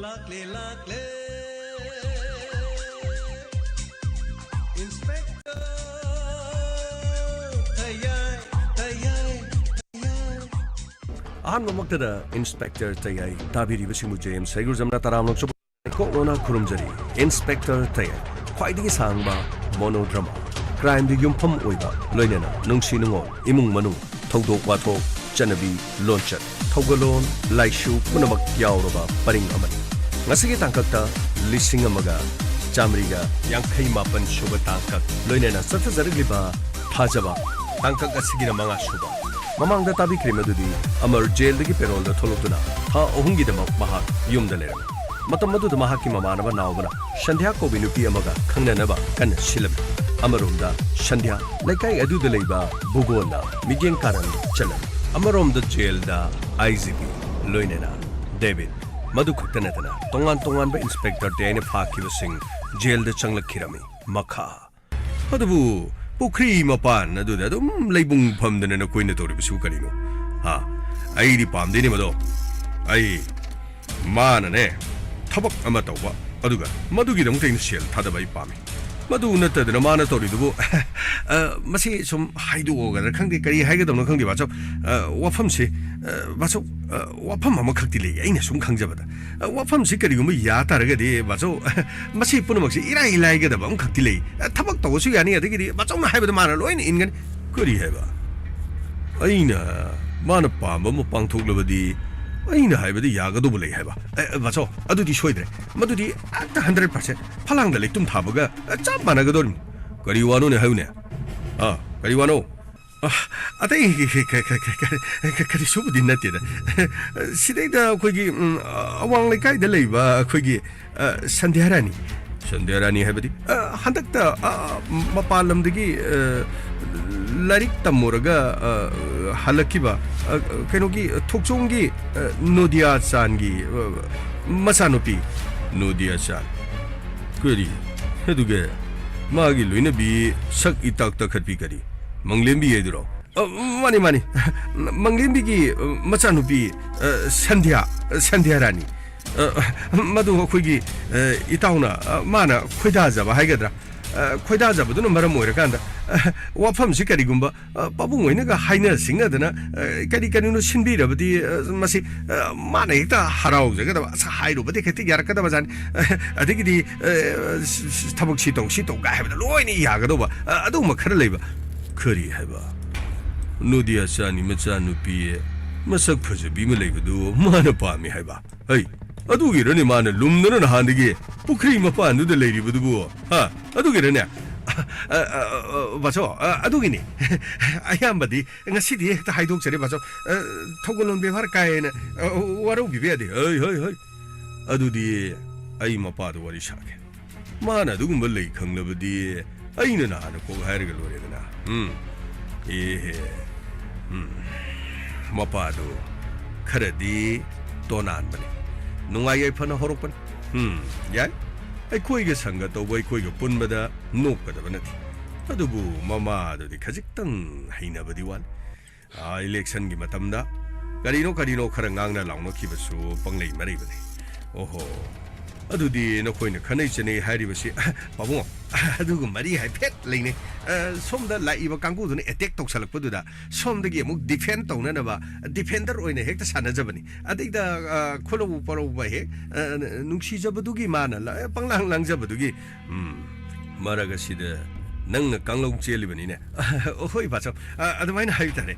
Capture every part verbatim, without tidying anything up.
ꯂꯥꯛꯂꯦ, ꯂꯥꯛꯂꯦ꯫ Inspector ꯇꯌꯥꯏ, ꯇꯌꯥꯏ, ꯇꯌꯥꯏ꯫ ꯑꯍꯥꯟꯕꯃꯛꯇꯗ Inspector ꯇꯌꯥꯏ ꯇꯥꯕꯤꯔꯤꯕꯁꯤꯡꯕꯨ J M ꯁꯩꯒꯨꯔꯖꯝꯅ ꯇꯔꯥꯝꯅ ꯑꯣꯛꯆꯕ ꯀꯣꯛꯂꯣꯅ ꯈꯨꯔꯨꯝꯖꯔꯤ꯫ Inspector ꯇꯌꯥꯏ, ꯈ꯭ꯋꯥꯏꯗꯒꯤ ꯁꯥꯡꯕ monodrama, crimeꯗ ꯌꯨꯝꯐꯝ ꯑꯣꯏꯕ, ꯂꯣꯏꯅꯅ ꯅꯨꯡꯁꯤ ꯅꯨꯡꯉꯣꯜ, ꯏꯃꯨꯡ ꯃꯅꯨꯡ, ꯊꯧꯗꯣꯛ ꯋꯥꯊꯣꯛ, ꯆꯠꯅꯕꯤ, ꯂꯣꯟꯆꯠ, ꯊꯧꯒꯜꯂꯣꯟ, ꯂꯥꯏꯁꯨ ꯄꯨꯝꯅꯃꯛ ꯌꯥꯎꯔꯕ ꯄꯔꯤꯡ ꯑꯃꯅꯤ꯫ ꯉꯁꯤꯒꯤ ꯇꯥꯡꯀꯛꯇ ꯂꯤꯁꯤꯡ ꯑꯃꯒ ꯆꯥꯃꯔꯤꯒ ꯌꯥꯡꯈꯩ ꯃꯥꯄꯟ ꯁꯨꯕ ꯇꯥꯡꯀꯛ, ꯂꯣꯏꯅꯅ ꯆꯠꯊꯖꯔꯛꯂꯤꯕ ꯊꯥꯖꯕ ꯇꯥꯡꯀꯛ ꯑꯁꯤꯒꯤꯅ ꯃꯉꯥ ꯁꯨꯕ꯫ ꯃꯃꯥꯡꯗ ꯇꯥꯕꯤꯈ꯭ꯔꯦ ꯃꯗꯨꯗꯤ ꯑꯃꯔ ꯖꯦꯜꯗꯒꯤ ꯄꯦꯔꯣꯜꯗ ꯊꯣꯛꯂꯛꯇꯨꯅ ꯊꯥ ꯑꯍꯨꯝꯒꯤꯗꯃꯛ ꯃꯍꯥꯛ ꯌꯨꯝꯗ ꯂꯩꯔꯝꯃꯤ꯫ ꯃꯇꯝ ꯑꯗꯨꯗ ꯃꯍꯥꯛꯀꯤ ꯃꯃꯥꯟꯅꯕ ꯅꯥꯎꯕꯅ ꯁꯟꯙ꯭ꯌꯥ ꯀꯧꯕꯤ ꯅꯨꯄꯤ ꯑꯃꯒ ꯈꯪꯅꯅꯕ ꯀꯟꯅ ꯁꯤꯜꯂꯝꯃꯤ꯫ ꯑꯃꯔꯣꯝꯗ ꯁꯟꯙ꯭ꯌꯥ ꯂꯩꯀꯥꯏ ꯑꯗꯨꯗ ꯂꯩꯕ ꯚꯨꯒꯣꯟꯅ ꯃꯤꯠꯌꯦꯡ ꯀꯥꯔꯟ ꯆꯠꯂꯝꯃꯤ꯫ ꯑꯃꯔꯣꯝꯗ ꯖꯦꯜꯗ ꯑꯥꯏ ꯖꯤ ꯄꯤ ꯂꯣꯏꯅꯅ ꯗꯦꯕꯤꯠ, ꯃꯗꯨ ꯈꯛꯇ ꯅꯠꯇꯅ ꯇꯣꯉꯥꯟ ꯇꯣꯉꯥꯟꯕ ꯏꯟꯁꯄꯦꯛꯇꯔ ꯇꯌꯥꯏꯅ ꯐꯥꯈꯤꯕꯁꯤꯡ ꯖꯦꯜꯗ ꯆꯪꯂꯛꯈꯤꯔꯝꯃꯤ꯫ ꯃꯈꯥ꯫ ꯑꯗꯨꯕꯨ ꯄꯨꯈ꯭ꯔꯤ ꯃꯄꯥꯟ ꯑꯗꯨꯗ ꯑꯗꯨꯝ ꯂꯩꯕꯨꯡ ꯐꯝꯗꯅ ꯅꯈꯣꯏꯅ ꯇꯧꯔꯤꯕꯁꯤꯕꯨ ꯀꯔꯤꯅꯣ? ꯍꯥ? ꯑꯩꯗꯤ ꯄꯥꯝꯗꯦꯅꯦ ꯃꯗꯣ꯫ ꯑꯩ, ꯃꯥꯅꯅꯦ, ꯊꯕꯛ ꯑꯃ ꯇꯧꯕ, ꯑꯗꯨꯒ ꯃꯗꯨꯒꯤꯗꯃꯛꯇ ꯑꯩꯅ ꯁꯦꯜ ꯊꯥꯗꯕ ꯑꯩ ꯄꯥꯝꯃꯤ꯫ ꯃꯗꯨ ꯅꯠꯇꯗꯅ ꯃꯥꯅ ꯇꯧꯔꯤꯗꯨꯕꯨ, ꯑ, ꯃꯁꯤ ꯁꯨꯝ ꯍꯥꯏꯗꯣꯛꯑꯒꯗ꯭ꯔꯥ ꯈꯪꯗꯦ, ꯀꯔꯤ ꯍꯥꯏꯒꯗꯕꯅꯣ ꯈꯪꯗꯦ, ꯕꯥꯆꯧ꯫ ꯑ, ꯋꯥꯐꯝꯁꯦ, ꯑ, ꯕꯥꯆꯧ, ꯑ, ꯋꯥꯐꯝ ꯑꯃꯈꯛꯇꯤ ꯂꯩ, ꯑꯩꯅ ꯁꯨꯝ ꯈꯪꯖꯕꯗ꯫ ꯑ, ꯋꯥꯐꯝꯁꯤ ꯀꯔꯤꯒꯨꯝꯕ ꯌꯥ ꯇꯥꯔꯒꯗꯤ, ꯕꯥꯆꯧ, ꯃꯁꯤ ꯄꯨꯝꯅꯃꯛꯁꯤ ꯏꯔꯥꯏ ꯂꯥꯏꯒꯗꯕ ꯑꯃꯈꯛꯇꯤ ꯂꯩ꯫ ꯑ, ꯊꯕꯛ ꯇꯧꯕꯁꯨ ꯌꯥꯅꯤ, ꯑꯗꯒꯤꯗꯤ ꯕꯥꯆꯧꯅ ꯍꯥꯏꯕꯗ ꯃꯥꯅ ꯂꯣꯏꯅ ꯏꯟꯒꯅꯤ꯫ ꯀꯔꯤ ꯍꯥꯏꯕ? ꯑꯩꯅ, ꯃꯥꯅ ꯄꯥꯝꯕ ꯑꯃ ꯄꯥꯡꯊꯣꯛꯂꯕꯗꯤ ꯑꯩꯅ ꯍꯥꯏꯕꯗ ꯌꯥꯒꯗꯧꯕ ꯂꯩ ꯍꯥꯏꯕ? ꯑꯦ, ꯑꯦ, ꯕꯥꯆꯧ, ꯑꯗꯨꯗꯤ ꯁꯣꯏꯗ꯭ꯔꯦ꯫ ꯃꯗꯨꯗꯤ ꯍꯦꯛꯇ hundred percent ꯐꯂꯥꯡꯗ ꯂꯩꯇꯨꯝ ꯊꯥꯕꯒ, ꯑ, ꯆꯞ ꯃꯥꯟꯅꯒꯗꯧꯔꯤꯃꯤ꯫ ꯀꯔꯤ ꯋꯥꯅꯣꯅꯦ ꯍꯥꯏꯌꯨꯅꯦ? ꯑꯥ, ꯀꯔꯤ ꯋꯥꯅꯣ? ꯑ, ꯑꯇꯩ ꯀ-, ꯀ-, ꯀ-, ꯀ-, ꯀ-, ꯀ-, ꯀꯔꯤꯁꯨꯕꯨꯗꯤ ꯅꯠꯇꯦꯗ꯫ ꯁꯤꯗꯩꯗ ꯑꯩꯈꯣꯏꯒꯤ, ꯎꯝ, ꯑꯋꯥꯡ ꯂꯩꯀꯥꯏꯗ ꯂꯩꯕ ꯑꯩꯈꯣꯏꯒꯤ, ꯑ, ꯁꯟꯙ꯭ꯌꯥ ꯔꯥꯅꯤ꯫ ꯁꯟꯙ꯭ꯌꯥ ꯔꯥꯅꯤ ꯍꯥꯏꯕꯗꯤ? ꯑ, ꯍꯟꯗꯛꯇ, ꯑ, ꯃꯄꯥꯟ ꯂꯝꯗꯒꯤ, ꯑ, ꯂꯥꯏꯔꯤꯛ ꯇꯝꯃꯨꯔꯒ, ꯑ, ꯍꯜꯂꯛꯈꯤꯕ, ꯑ, ꯀꯩꯅꯣꯒꯤ, ꯊꯣꯛꯆꯣꯝꯒꯤ, ꯑ, ꯅꯣꯗꯤꯌꯥ ꯆꯥꯟꯒꯤ, ꯑ, ꯃꯆꯥꯅꯨꯄꯤ꯫ ꯅꯣꯗꯤꯌꯥ ꯆꯥꯟ? ꯀꯔꯤ? ꯑꯗꯨꯒ ꯃꯥꯒꯤ ꯂꯣꯏꯅꯕꯤ ꯁꯛ ꯏꯇꯥꯛ ꯇꯥꯈꯠꯄꯤ ꯀꯔꯤ? ꯃꯪꯂꯦꯝꯕꯤ ꯍꯥꯏꯗꯨꯔꯣ? ꯑ, ꯃꯥꯅꯤ, ꯃꯥꯅꯤ꯫ ꯃꯪꯂꯦꯝꯕꯤꯒꯤ, ꯑ, ꯃꯆꯥꯅꯨꯄꯤ, ꯑ, ꯁꯟꯙ꯭ꯌꯥ, ꯁꯟꯙ꯭ꯌꯥ ꯔꯥꯅꯤ꯫ ꯑ, ꯃꯗꯨ ꯑꯩꯈꯣꯏꯒꯤ, ꯑ, ꯏꯇꯥꯎꯅ, ꯑ, ꯃꯥꯅ ꯈꯣꯏꯗꯥꯖꯕ ꯍꯥꯏꯒꯗ꯭ꯔꯥ? ꯑ, ꯈꯣꯏꯗꯥꯖꯕꯗꯨꯅ ꯃꯔꯝ ꯑꯣꯏꯔꯀꯥꯟꯗ, ꯑ, ꯋꯥꯐꯝꯁꯤ ꯀꯔꯤꯒꯨꯝꯕ, ꯑ, ꯄꯥꯕꯨꯡ ꯍꯣꯏꯅꯒ ꯍꯥꯏꯅ ꯁꯤꯡꯅꯗꯅ, ꯑ, ꯀꯔꯤ ꯀꯔꯤꯅꯣ ꯁꯤꯟꯕꯤꯔꯕꯗꯤ, ꯑ, ꯃꯁꯤ, ꯑ, ꯃꯥꯅ ꯍꯦꯛꯇ ꯍꯔꯥꯎꯖꯒꯗꯕ, ꯑꯁ, ꯍꯥꯏꯔꯨꯕꯗꯤ ꯍꯦꯛꯇ ꯌꯥꯔꯛꯀꯗꯕ ꯖꯥꯠꯅꯤ꯫ ꯑ, ꯑꯗꯒꯤꯗꯤ, ꯑ, ꯊꯕꯛ ꯁꯤ ꯇꯧ, ꯁꯤ ꯇꯧ ꯀꯥꯏ ꯍꯥꯏꯕꯗ ꯂꯣꯏꯅ ꯌꯥꯒꯗꯧꯕ, ꯑ, ꯑꯗꯨꯒꯨꯝꯕ ꯈꯔ ꯂꯩꯕ꯫ ꯀꯔꯤ ꯍꯥꯏꯕ? ꯅꯣꯗꯤꯌꯥꯆꯥꯟꯒꯤ ꯃꯆꯥꯅꯨꯄꯤ ꯃꯁꯛ ꯐꯖꯕꯤ ꯑꯃ ꯂꯩꯕꯗꯨ ꯃꯥꯅ ꯄꯥꯝꯃꯤ ꯍꯥꯏꯕ? ꯍꯩ, ꯑꯗꯨꯒꯤꯔꯅꯦ ꯃꯥꯅ ꯂꯨꯝꯗꯅ ꯅꯍꯥꯟꯗꯒꯤ ꯄꯨꯈ꯭ꯔꯤ ꯃꯄꯥꯟꯗꯨꯗ ꯂꯩꯔꯤꯕꯗꯨꯕꯨ? ꯍꯥ? ꯑꯗꯨꯒꯤꯔꯅꯦ? ꯑ, ꯑ, ꯑ, ꯑ, ꯕꯥꯆꯧ, ꯑ, ꯑꯗꯨꯒꯤꯅꯤ꯫ ꯑꯌꯥꯝꯕꯗꯤ ꯉꯁꯤꯗꯤ ꯍꯦꯛꯇ ꯍꯥꯏꯗꯣꯛꯆꯔꯦ, ꯕꯥꯆꯧ꯫ ꯑ, ꯊꯧꯒꯜꯂꯣꯟ ꯕꯦꯕꯥꯔ ꯀꯥꯏꯅ, ꯑ, ꯋꯥꯔꯧꯕꯤꯕ ꯌꯥꯗꯦ꯫ ꯍꯩ, ꯍꯩ, ꯍꯩ꯫ ꯑꯗꯨꯗꯤ ꯑꯩ ꯃꯄꯥꯗꯣ ꯋꯥꯔꯤ ꯁꯥꯒꯦ꯫ ꯃꯥꯅ ꯑꯗꯨꯒꯨꯝꯕ ꯂꯩ ꯈꯪꯂꯕꯗꯤ ꯑꯩꯅ ꯅꯍꯥꯟꯅ ꯀꯣꯛ ꯍꯥꯏꯔꯒ ꯂꯣꯏꯔꯦꯗꯅ꯫ ꯎꯝ꯫ ꯑꯦꯍꯦ꯫ ꯎꯝ꯫ ꯃꯄꯥꯗꯨ ꯈꯔꯗꯤ ꯇꯣꯅꯥꯟꯕꯅꯤ꯫ ꯅꯨꯡꯉꯥꯏ ꯌꯥꯏꯐꯅ ꯍꯧꯔꯛꯄꯅꯤ꯫ ꯎꯝ, ꯌꯥꯏ꯫ ꯑꯩꯈꯣꯏꯒ ꯁꯪꯒ ꯇꯧꯕ, ꯑꯩꯈꯣꯏꯒ ꯄꯨꯟꯕꯗ ꯅꯣꯛꯀꯗꯕ ꯅꯠꯇꯦ꯫ ꯑꯗꯨꯕꯨ ꯃꯃꯥꯗꯨꯗꯤ ꯈꯖꯤꯛꯇꯪ ꯍꯩꯅꯕꯗꯤ ꯋꯥꯠꯂꯤ꯫ ꯑꯥ, ꯏꯂꯦꯛꯁꯟꯒꯤ ꯃꯇꯝꯗ ꯀꯔꯤꯅꯣ ꯀꯔꯤꯅꯣ ꯈꯔ ꯉꯥꯡꯅ ꯂꯥꯎꯅꯈꯤꯕꯁꯨ ꯄꯪꯂꯩ ꯃꯔꯩꯕꯅꯤ꯫ ꯑꯣꯍꯣ, ꯑꯗꯨꯗꯤ ꯅꯈꯣꯏꯅ ꯈꯠꯅꯩ ꯆꯩꯅꯩ ꯍꯥꯏꯔꯤꯕꯁꯤ, ꯄꯥꯕꯨꯡ, ꯑꯗꯨꯒꯨꯝꯕ ꯃꯔꯤ ꯍꯥꯏꯐꯦꯠ ꯂꯩꯅꯩ꯫ ꯑ, ꯁꯣꯝꯗ ꯂꯥꯛꯏꯕ ꯀꯥꯡꯕꯨꯗꯨꯅ ꯑꯦꯇꯦꯛ ꯇꯧꯁꯜꯂꯛꯄꯗꯨꯗ ꯁꯣꯝꯗꯒꯤ ꯑꯃꯨꯛ ꯗꯤꯐꯦꯟ ꯇꯧꯅꯅꯕ ꯗꯤꯐꯦꯟꯗꯔ ꯑꯣꯏꯅ ꯍꯦꯛꯇ ꯁꯥꯟꯅꯖꯕꯅꯤ꯫ ꯑꯗꯩꯗ, ꯑ, ꯈꯨꯔꯧ ꯄꯔꯧꯕ ꯍꯦꯛ, ꯑ, ꯅꯨꯡꯁꯤꯖꯕꯗꯨꯒꯤ ꯃꯥꯅ ꯂ-, ꯄꯪꯂꯥꯡ ꯂꯥꯡꯖꯕꯗꯨꯒꯤ, ꯎꯝ, ꯃꯔꯛ ꯑꯁꯤꯗ ꯅꯪꯅ ꯀꯥꯡꯂꯧ ꯆꯦꯜꯂꯤꯕꯅꯤꯅꯦ꯫ ꯍꯣꯏ, ꯕꯥꯆꯧ꯫ ꯑ, ꯑꯗꯨꯃꯥꯏꯅ ꯍꯥꯏꯕ ꯇꯥꯔꯦ꯫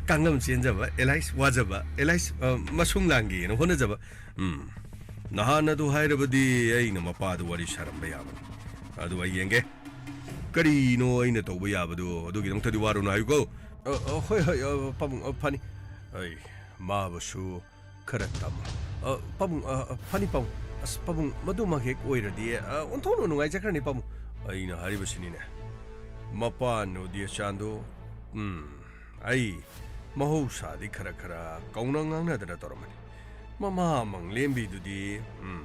ꯀꯥꯡꯂꯝ ꯆꯦꯟꯖꯕ, ꯑꯦꯂꯥꯏꯁ ꯋꯥꯖꯕ, ꯑꯦꯂꯥꯏꯁ, ꯑ, ꯃꯁꯨꯡ ꯂꯥꯡꯒꯦꯅ ꯍꯣꯠꯅꯖꯕ꯫ ꯎꯝ꯫ ꯅꯍꯥꯟ ꯑꯗꯨ ꯍꯥꯏꯔꯕꯗꯤ ꯑꯩꯅ ꯃꯄꯥꯗꯨ ꯋꯥꯔꯤ ꯁꯥꯔꯝꯕ ꯌꯥꯕꯅꯤ꯫ ꯑꯗꯨ ꯑꯩ ꯌꯦꯡꯒꯦ꯫ ꯀꯔꯤꯅꯣ ꯑꯩꯅ ꯇꯧꯕ ꯌꯥꯕꯗꯨ? ꯑꯗꯨꯒꯤꯗꯃꯛꯇꯗꯤ ꯋꯥꯔꯨꯅꯨ ꯍꯥꯏꯌꯨꯀꯣ꯫ ꯑ, ꯑ, ꯍꯣꯏ, ꯍꯣꯏ, ꯑ, ꯄꯥꯕꯨꯡ, ꯑ, ꯐꯅꯤ꯫ ꯑꯩ ꯃꯥꯕꯨꯁꯨ ꯈꯔ ꯇꯝꯃꯨ꯫ ꯑ, ꯄꯥꯕꯨꯡ, ꯑ, ꯑ, ꯐꯅꯤ ꯄꯥꯕꯨꯡ꯫ ꯑꯁ, ꯄꯥꯕꯨꯡ, ꯃꯗꯨꯃꯛ ꯍꯦꯛ ꯑꯣꯏꯔꯗꯤ, ꯑ, ꯑꯣꯟꯊꯣꯛꯅ ꯅꯨꯡꯉꯥꯏꯖꯈ꯭ꯔꯅꯤ ꯄꯥꯕꯨꯡ꯫ ꯑꯩꯅ ꯍꯥꯏꯔꯤꯕꯁꯤꯅꯤꯅꯦ꯫ ꯃꯄꯥ ꯅꯣꯗꯤꯌꯥꯆꯥꯟꯗꯨ, ꯎꯝ, ꯑꯩ ꯃꯍꯧꯁꯥꯗꯤ ꯈꯔ ꯈꯔ ꯀꯧꯅ ꯉꯥꯡꯅꯗꯅ ꯇꯧꯔꯝꯕꯅꯤ꯫ ꯃꯃꯥ ꯃꯪꯂꯦꯝꯕꯤꯗꯨꯗꯤ, ꯎꯝ,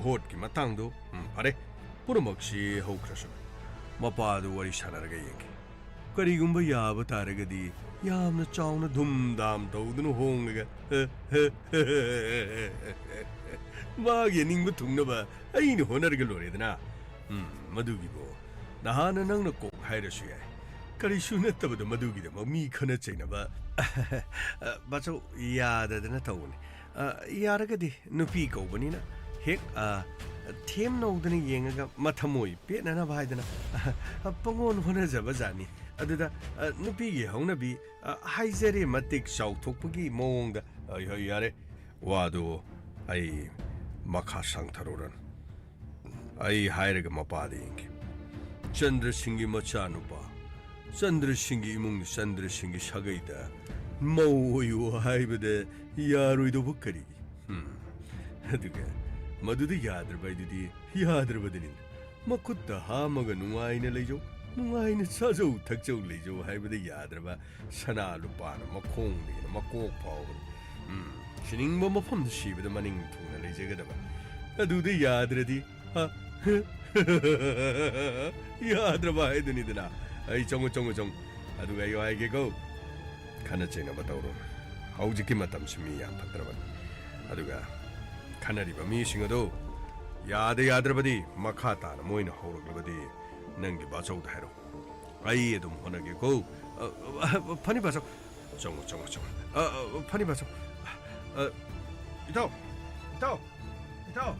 ꯚꯣꯠꯀꯤ ꯃꯇꯥꯡꯗꯨ, ꯎꯝ, ꯐꯔꯦ, ꯄꯨꯝꯅꯃꯛꯁꯤ ꯍꯧꯈ꯭ꯔꯁꯅꯨ꯫ ꯃꯄꯥꯗꯨ ꯋꯥꯔꯤ ꯁꯥꯟꯅꯔꯒ ꯌꯦꯡꯒꯦ꯫ ꯀꯔꯤꯒꯨꯝꯕ ꯌꯥꯕ ꯇꯥꯔꯒꯗꯤ ꯌꯥꯝꯅ ꯆꯥꯎꯅ ꯙꯨꯝ ꯙꯥꯝ ꯇꯧꯗꯨꯅ ꯍꯣꯡꯂꯒ ꯃꯥꯒꯤ ꯑꯅꯤꯡꯕ ꯊꯨꯡꯅꯕ ꯑꯩꯅ ꯍꯣꯠꯅꯔꯒ ꯂꯣꯏꯔꯦꯗꯅ꯫ ꯎꯝ, ꯃꯗꯨꯒꯤꯕꯨ ꯅꯍꯥꯟꯅ ꯅꯪꯅ ꯀꯣꯛ ꯍꯥꯏꯔꯁꯨ ꯌꯥꯏ꯫ ꯀꯔꯤꯁꯨ ꯅꯠꯇꯕꯗ ꯃꯗꯨꯒꯤꯗꯃꯛ ꯃꯤ ꯈꯠꯅ ꯆꯩꯅꯕ꯫ ꯕꯥꯆꯧ, ꯌꯥꯗꯗꯅ ꯇꯧꯕꯅꯤ꯫ ꯑ, ꯌꯥꯔꯒꯗꯤ ꯅꯨꯄꯤ ꯀꯧꯕꯅꯤꯅ ꯍꯦꯛ, ꯑ, ꯊꯦꯝ ꯅꯧꯗꯅ ꯌꯦꯡꯉꯒ ꯃꯊꯃꯣꯏ ꯄꯦꯠꯅꯅꯕ ꯍꯥꯏꯗꯅ, ꯑ, ꯄꯪꯍꯣꯟ ꯍꯣꯠꯅꯖꯕ ꯖꯥꯠꯅꯤ꯫ ꯑꯗꯨꯗ, ꯑ, ꯅꯨꯄꯤꯒꯤ ꯍꯧꯅꯕꯤ, ꯑ, ꯍꯥꯏꯖꯔꯦ ꯃꯇꯤꯛ ꯆꯥꯎꯊꯣꯛꯄꯒꯤ ꯃꯑꯣꯡꯗ, "ꯑ, ꯍꯣꯏ, ꯌꯥꯔꯦ, ꯋꯥꯗꯨ ꯑꯩ ꯃꯈꯥ ꯁꯥꯡꯊꯔꯨꯔꯅꯨ꯫ ꯑꯩ ꯍꯥꯏꯔꯒ ꯃꯄꯥꯗ ꯌꯦꯡꯒꯦ꯫ ꯆꯟꯗ꯭ꯔ ꯁꯤꯡꯒꯤ ꯃꯆꯥꯅꯨꯄꯥ, ꯆꯟꯗ꯭ꯔ ꯁꯤꯡꯒꯤ ꯏꯃꯨꯡ, ꯆꯟꯗ꯭ꯔ ꯁꯤꯡꯒꯤ ꯁꯥꯒꯩꯗ ꯃꯧ ꯑꯣꯏꯌꯨ ꯍꯥꯏꯕꯗ ꯌꯥꯔꯣꯏꯗꯧꯕ ꯀꯔꯤꯒꯤ? ꯎꯝ꯫ ꯑꯗꯨꯒ ꯃꯗꯨꯗ ꯌꯥꯗ꯭ꯔꯕ ꯍꯥꯏꯗꯨꯗꯤ ꯌꯥꯗ꯭ꯔꯕꯗꯨꯅꯤ꯫ ꯃꯈꯨꯠꯇ ꯍꯥꯝꯃꯒ ꯅꯨꯡꯉꯥꯏꯅ ꯂꯩꯖꯧ, ꯅꯨꯡꯉꯥꯏꯅ ꯆꯥꯖꯧ ꯊꯛꯆꯧ ꯂꯩꯖꯧ ꯍꯥꯏꯕꯗ ꯌꯥꯗ꯭ꯔꯕ ꯁꯅꯥ ꯂꯨꯄꯥꯅ ꯃꯈꯣꯡꯗꯒꯤꯅ ꯃꯀꯣꯛ ꯐꯥꯎꯕ, ꯎꯝ, ꯁꯤꯅꯤꯡꯕ ꯃꯐꯝꯗ ꯁꯤꯕꯗ ꯃꯅꯤꯡ ꯊꯨꯡꯅ ꯂꯩꯖꯒꯗꯕ꯫ ꯑꯗꯨꯗ ꯌꯥꯗ꯭ꯔꯗꯤ, ꯍꯥ? ꯌꯥꯗ꯭ꯔꯕ ꯍꯥꯏꯗꯨꯅꯤꯗꯅ꯫ ꯑꯩ ꯆꯪꯉꯨ, ꯆꯪꯉꯨ, ꯆꯪꯉꯨ꯫ ꯑꯗꯨꯒ ꯑꯩ ꯍꯥꯏꯒꯦꯀꯣ, ꯈꯠꯅ ꯆꯩꯅꯕ ꯇꯧꯔꯨꯅꯨ꯫ ꯍꯧꯖꯤꯛꯀꯤ ꯃꯇꯝꯁꯤ ꯃꯤ ꯌꯥꯝ ꯐꯠꯇ꯭ꯔꯕꯅꯤ꯫ ꯑꯗꯨꯒ ꯈꯠꯅꯔꯤꯕ ꯃꯤꯁꯤꯡ ꯑꯗꯨ ꯌꯥꯗ ꯌꯥꯗ꯭ꯔꯕꯗꯤ, ꯃꯈꯥ ꯇꯥꯅ ꯃꯣꯏꯅ ꯍꯧꯔꯛꯂꯕꯗꯤ ꯅꯪꯒꯤ ꯕꯥꯆꯧꯗ ꯍꯥꯏꯔꯛꯎ꯫ ꯑꯩ ꯑꯗꯨꯝ ꯍꯣꯠꯅꯒꯦꯀꯣ꯫ ꯑ, ꯑ, ꯐꯅꯤ ꯕꯥꯆꯧ꯫ ꯆꯪꯉꯣ, ꯆꯪꯉꯣ, ꯆꯪꯉꯣ꯫ ꯑ, ꯑ, ꯐꯅꯤ ꯕꯥꯆꯧ꯫ ꯑ, ꯏꯇꯥꯎ, ꯏꯇꯥꯎ, ꯏꯇꯥꯎ꯫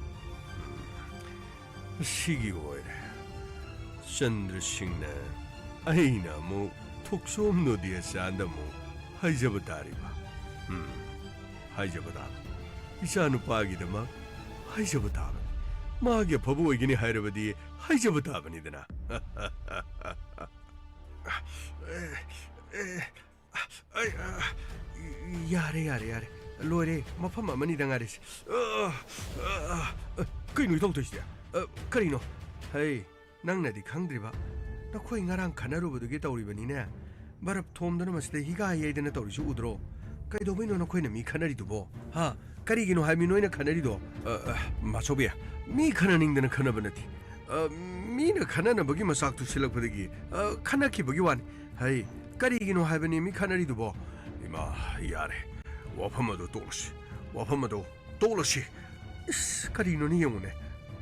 ꯁꯤꯒꯤ ꯑꯣꯏꯔꯦ꯫ ꯆꯟꯗ꯭ꯔ ꯁꯤꯡꯅ ꯑꯩꯅ ꯑꯃꯨꯛ ꯊꯣꯛꯆꯣꯝ ꯅꯣꯗꯤꯌꯥꯆꯥꯟꯗ ꯑꯃꯨꯛ ꯍꯥꯏꯖꯕ ꯇꯥꯔꯤꯕ꯫ ꯎꯝ, ꯍꯥꯏꯖꯕ ꯇꯥꯕꯅꯤ꯫ ꯏꯆꯥꯅꯨꯄꯥꯒꯤꯗꯃꯛ ꯍꯥꯏꯖꯕ ꯇꯥꯕꯅꯤ꯫ ꯃꯥꯒꯤ ꯑꯐꯕ ꯑꯣꯏꯒꯅꯤ ꯍꯥꯏꯔꯕꯗꯤ ꯍꯥꯏꯖꯕ ꯇꯥꯕꯅꯤꯗꯅ꯫ ꯑꯦ, ꯑꯦ, ꯑꯩ, ꯑ, ꯌꯥꯔꯦ, ꯌꯥꯔꯦ, ꯌꯥꯔꯦ꯫ ꯂꯣꯏꯔꯦ꯫ ꯃꯐꯝ ꯑꯃꯅꯤꯗ ꯉꯥꯏꯔꯦꯁꯦ꯫ ꯑ, ꯑ, ꯑ, ꯀꯩꯅꯣ ꯏꯇꯥꯎ ꯇꯧꯏꯁꯤꯗꯤ? ꯑ, ꯀꯔꯤꯅꯣ? ꯍꯩ, ꯅꯪꯅꯗꯤ ꯈꯪꯗ꯭ꯔꯤꯕ꯫ ꯅꯈꯣꯏ ꯉꯔꯥꯡ ꯈꯠꯅꯔꯨꯕꯗꯨꯒꯤ ꯇꯧꯔꯤꯕꯅꯤꯅꯦ꯫ ꯕꯔꯞ ꯊꯣꯝꯗꯅ ꯃꯁꯤꯗ ꯍꯤꯒꯥ ꯌꯩꯗꯅ ꯇꯧꯔꯤꯁꯤ ꯎꯗ꯭ꯔꯣ? ꯀꯩꯗꯧꯕꯩꯅꯣ ꯅꯈꯣꯏꯅ ꯃꯤ ꯈꯠꯅꯔꯤꯗꯨꯕꯣ? ꯍꯥ? ꯀꯔꯤꯒꯤꯅꯣ ꯍꯥꯏꯕꯅꯤ ꯅꯣꯏꯅ ꯈꯠꯅꯔꯤꯗꯣ? ꯑ, ꯑ, ꯃꯥꯆꯧꯕꯤ, ꯃꯤ ꯈꯠꯅꯅꯤꯡꯗꯅ ꯈꯠꯅꯕ ꯅꯠꯇꯦ꯫ ꯑ, ꯃꯤꯅ ꯈꯟꯅꯅꯕꯒꯤ ꯃꯆꯥꯛꯇꯨ ꯁꯤꯜꯂꯛꯄꯗꯒꯤ, ꯑ, ꯈꯟꯅꯈꯤꯕꯒꯤ ꯋꯥꯅꯤ꯫ ꯍꯩ, ꯀꯔꯤꯒꯤꯅꯣ ꯍꯥꯏꯕꯅꯤ ꯃꯤ ꯈꯟꯅꯔꯤꯗꯨꯕꯣ? ꯏꯃꯥ, ꯌꯥꯔꯦ꯫ ꯋꯥꯐꯝ ꯑꯗꯨ ꯇꯣꯛꯂꯁꯤ꯫ ꯋꯥꯐꯝ ꯑꯗꯨ ꯇꯣꯛꯂꯁꯤ꯫ ꯏꯁ, ꯀꯔꯤꯅꯣꯅꯦ ꯌꯦꯡꯉꯨꯅꯦ꯫